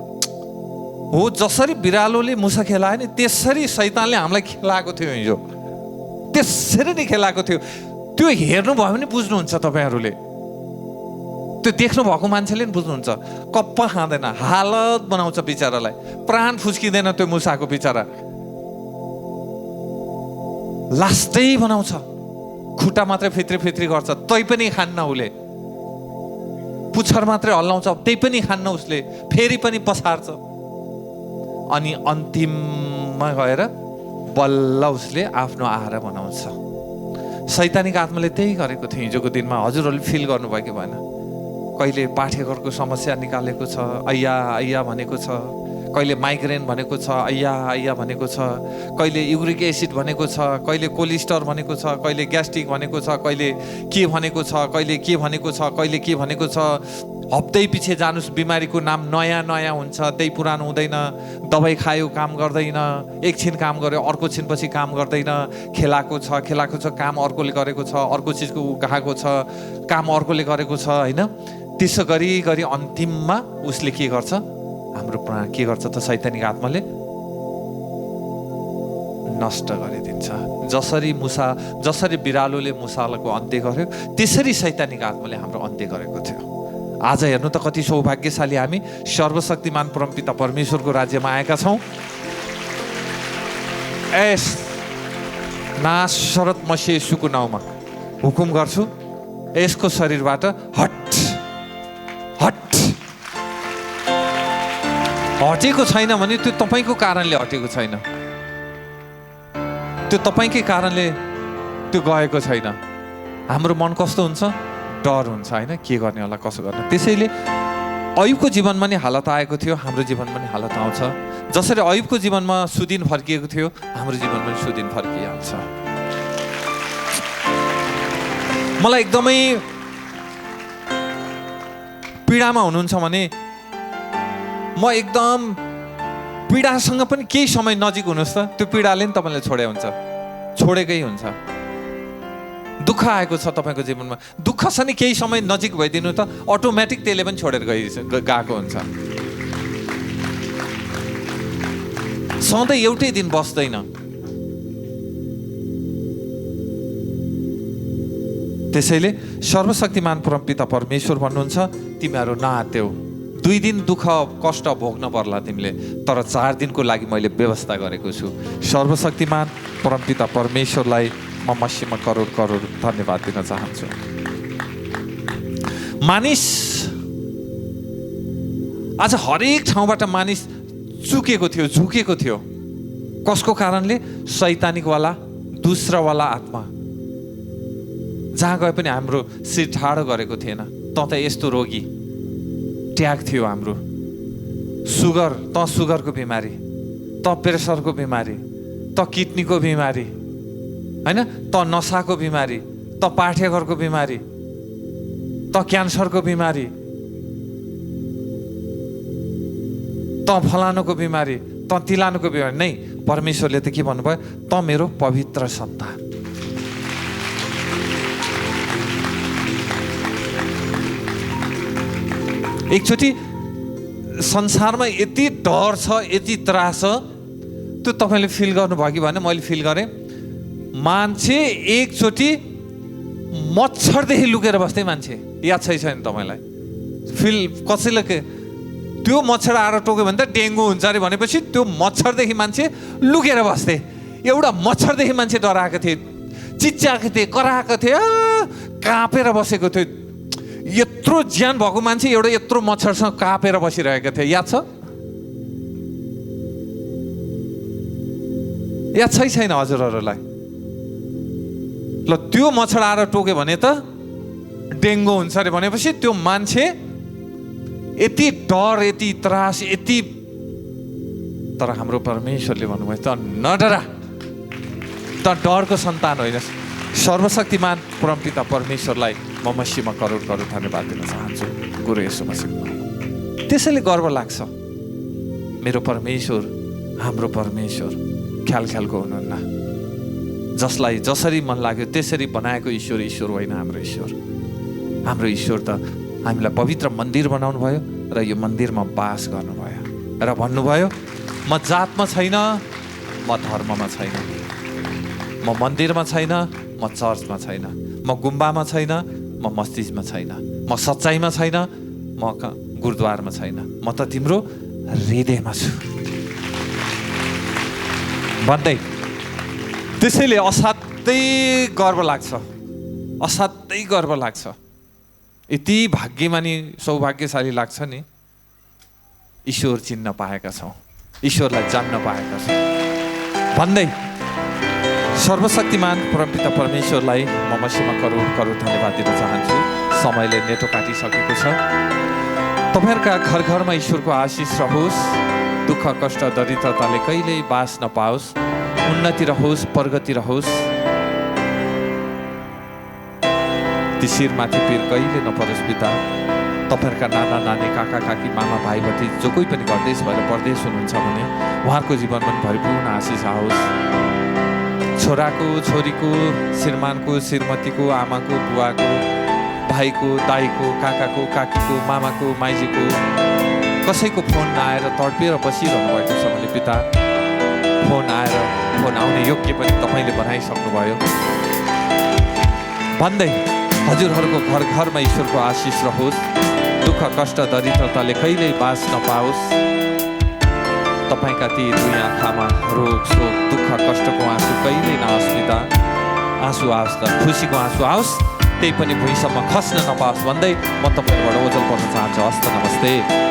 हो, जसरी बिरालोले मुसा खेलायो नि त्यसरी शैतानले हामीलाई खेलाएको थियो हिजो, त्यसरी नै खेलाएको थियो। त्यो हेर्नुभयो भने बुझ्नुहुन्छ तपाईँहरूले, त्यो देख्नु भएको मान्छेले पनि बुझ्नुहुन्छ। कप्पा खाँदैन, हालत बनाउँछ बिचरालाई, प्राण फुस्किँदैन त्यो मुसाको, बिचरा लास्टै बनाउँछ, खुट्टा मात्रै फित्री गर्छ, तै पनि खान्न उसले, पुच्छर मात्रै हल्लाउँछ, त्यही पनि खान्न उसले, फेरि पनि पछार्छ। अनि अन्तिममा गएर बल्ल उसले आफ्नो आहारा बनाउँछ। शैतानिक आत्माले त्यही गरेको थियो हिजोको दिनमा। हजुरहरूले फिल गर्नुभयो कि भएन? कहिले पाठेघरको समस्या निकालेको छ, अय्या भनेको छ, कहिले माइग्रेन भनेको छ, अय्या भनेको छ, कहिले युरिक एसिड भनेको छ, कहिले कोलेस्ट्रल भनेको छ, कहिले ग्यास्ट्रिक भनेको छ, कहिले के भनेको छ, कहिले के भनेको छ, कहिले के भनेको छ। हप्तै पछि जानुस्, बिमारीको नाम नयाँ नयाँ हुन्छ, त्यही पुरानो हुँदैन। दबाई खायो काम गर्दैन, एकछिन काम गर्यो अर्को छिनपछि काम गर्दैन। खेलाएको छ काम अर्कोले गरेको छ, अर्को चिजको गएको छ काम अर्कोले गरेको छ, होइन? त्यसो गरी गरी अन्तिममा उसले के गर्छ? हाम्रो प्राण के गर्छ त? शैतानिक आत्माले नष्ट गरिदिन्छ। जसरी बिरालोले मुसाको अन्त्य गर्यो, त्यसरी शैतानिक आत्माले हाम्रो अन्त्य गरेको थियो। आज हेर्नु त कति सौभाग्यशाली हामी सर्वशक्तिमान परमपिता परमेश्वरको राज्यमा आएका छौँ। एस नासरत मसीह येशूको नाउँमा हुकुम गर्छु, यसको शरीरबाट हटेको छैन भने त्यो तपाईँको कारणले हटेको छैन, त्यो तपाईँकै कारणले त्यो गएको छैन। हाम्रो मन कस्तो हुन्छ? डर हुन्छ, होइन? के गर्ने होला, कसो गर्ने। त्यसैले अयुबको जीवनमा नि हालत आएको थियो, हाम्रो जीवनमा नि हालत आउँछ। जसरी अयुबको जीवनमा सुदिन फर्किएको थियो, हाम्रो जीवनमा पनि सुदिन फर्किहाल्छ। मलाई एकदमै पीडामा हुनुहुन्छ भने म एकदम पीडासँग पनि केही समय नजिक हुनुहोस् त, त्यो पीडाले नि तपाईँलाई छोडेकै हुन्छ। दुःख आएको छ तपाईँको जीवनमा, दुःख छ नि, केही समय नजिक भइदिनु त अटोमेटिक त्यसले पनि छोडेर गएको हुन्छ। सधैँ एउटै दिन बस्दैन। त्यसैले सर्वशक्तिमान परमपिता परमेश्वर भन्नुहुन्छ, तिमीहरू नआत्तेऊ, 2 दिन दुःख कष्ट भोग्न पर्ला तिमीले, तर 4 दिनको लागि मैले व्यवस्था गरेको छु। सर्वशक्तिमान परमपिता परमेश्वरलाई म मसीहमा करोड करोड धन्यवाद दिन चाहन्छु। मानिस आज हरेक ठाउँबाट मानिस झुकेको थियो। कसको कारणले? शैतानिकवाला दुस्रावाला आत्मा जहाँ गए पनि हाम्रो शिर ठाडो गरेको थिएन। त यस्तो रोगी ट्याग थियो हाम्रो, सुगरको बिमारी, त प्रेसरको बिमारी, त किडनीको बिमारी, होइन? त नसाको बिमारी, त पाठ्यघरको बिमारी, त क्यान्सरको बिमारी, त फलानुको बिमारी, त तिलानुको बिमारी। नै परमेश्वरले त के भन्नुभयो? त मेरो पवित्र सन्तान। एकचोटि संसारमा यति डर छ, यति त्रास छ, त्यो तपाईँले फिल गर्नुभयो कि भने मैले फिल गरेँ। मान्छे एकचोटि मच्छरदेखि लुकेर बस्दै, मान्छे याद छैन तपाईँलाई? फिल कसैले त्यो मच्छर आएर टोक्यो भने त डेङ्गु हुन्छ अरे भनेपछि त्यो मच्छरदेखि मान्छे लुकेर बस्थे। एउटा मच्छरदेखि मान्छे डराएको थिए, चिच्याएको थिए, कराएको थिए, काँपेर बसेको थियो। यत्रो ज्यान भएको मान्छे एउटा यत्रो मच्छरसँग काँपेर बसिरहेको थियो। याद छ? याद छैन हजुरहरूलाई? ल त्यो मच्छर आएर टोक्यो भने त डेङ्गु हुन्छ अरे भनेपछि त्यो मान्छे यति डर, यति त्रास, यति। तर हाम्रो परमेश्वरले भन्नुभयो, त नडरा, त डरको सन्तान होइन। सर्वशक्तिमान परमपिता परमेश्वरलाई म मसीहमा करोड करोड धन्यवाद दिन चाहन्छु, गुरु येशू मसीहको नाममा। त्यसैले गर्व लाग्छ, मेरो परमेश्वर, हाम्रो परमेश्वर ख्यालको हुनुहुन्न। जसलाई जसरी मन लाग्यो त्यसरी बनाएको ईश्वर होइन हाम्रो ईश्वर। हाम्रो ईश्वर त हामीलाई पवित्र मन्दिर बनाउनु भयो र यो मन्दिरमा बास गर्नुभयो र भन्नुभयो, म जातमा छैन, म धर्ममा छैन, म मन्दिरमा छैन, म चर्चमा छैन, म गुम्बामा छैन, म मस्जिदमा छैन, म सच्चाइमा छैन, म गुरुद्वारमा छैन, म त तिम्रो हृदयमा छु भन्दै। त्यसैले असाध्यै गर्व लाग्छ, यति भाग्यमानी सौभाग्यशाली लाग्छ नि, ईश्वर चिन्न पाएका छौँ, ईश्वरलाई जान्न पाएका छौँ भन्दै सर्वशक्तिमान परमपिता परमेश्वरलाई म मसीहमा करोड करोड धन्यवाद दिन चाहन्छु। समयले नेटो काटिसकेको छ। तपाईँहरूका घर घरमा ईश्वरको आशिष रहोस्। दुःख कष्ट दरिद्रताले कहिल्यै बास नपाओस्, उन्नति रहोस्, प्रगति रहोस्। ती शिरमाथि पीर कहिले नपरोस् पिता। तपाईँहरूका नाना नानी काका काकी मामा भाइ भतिज जो कोही पनि परदेश भएर परदेश हुनुहुन्छ भने उहाँहरूको जीवनमा पनि भरिपूर्ण आशिष आओस्। छोराको छोरीको श्रीमानको श्रीमतीको आमाको बुवाको भाइको दाईको काकाको काकीको मामाको माइजीको कसैको फोन नआएर तडपेर बसिरहनु भएको छ भने पिता फोन आउने योग्य पनि तपाईँले बनाइसक्नुभयो भन्दै हजुरहरूको घर घरमा ईश्वरको आशिष रहोस्। दुःख कष्ट दरिद्रताले कहिल्यै बास नपाओस्। तपाईँका ती दुई आँखामा रोग शोक दुःख कष्टको आँसु कहिल्यै नआओस् पिता। आँसु आओस् त खुसीको आँसु आओस्, त्यही पनि भुइँसम्म खस्न नपाओस् भन्दै म तपाईँहरूबाट ओझल पर्न चाहन्छु। हस्त नमस्ते।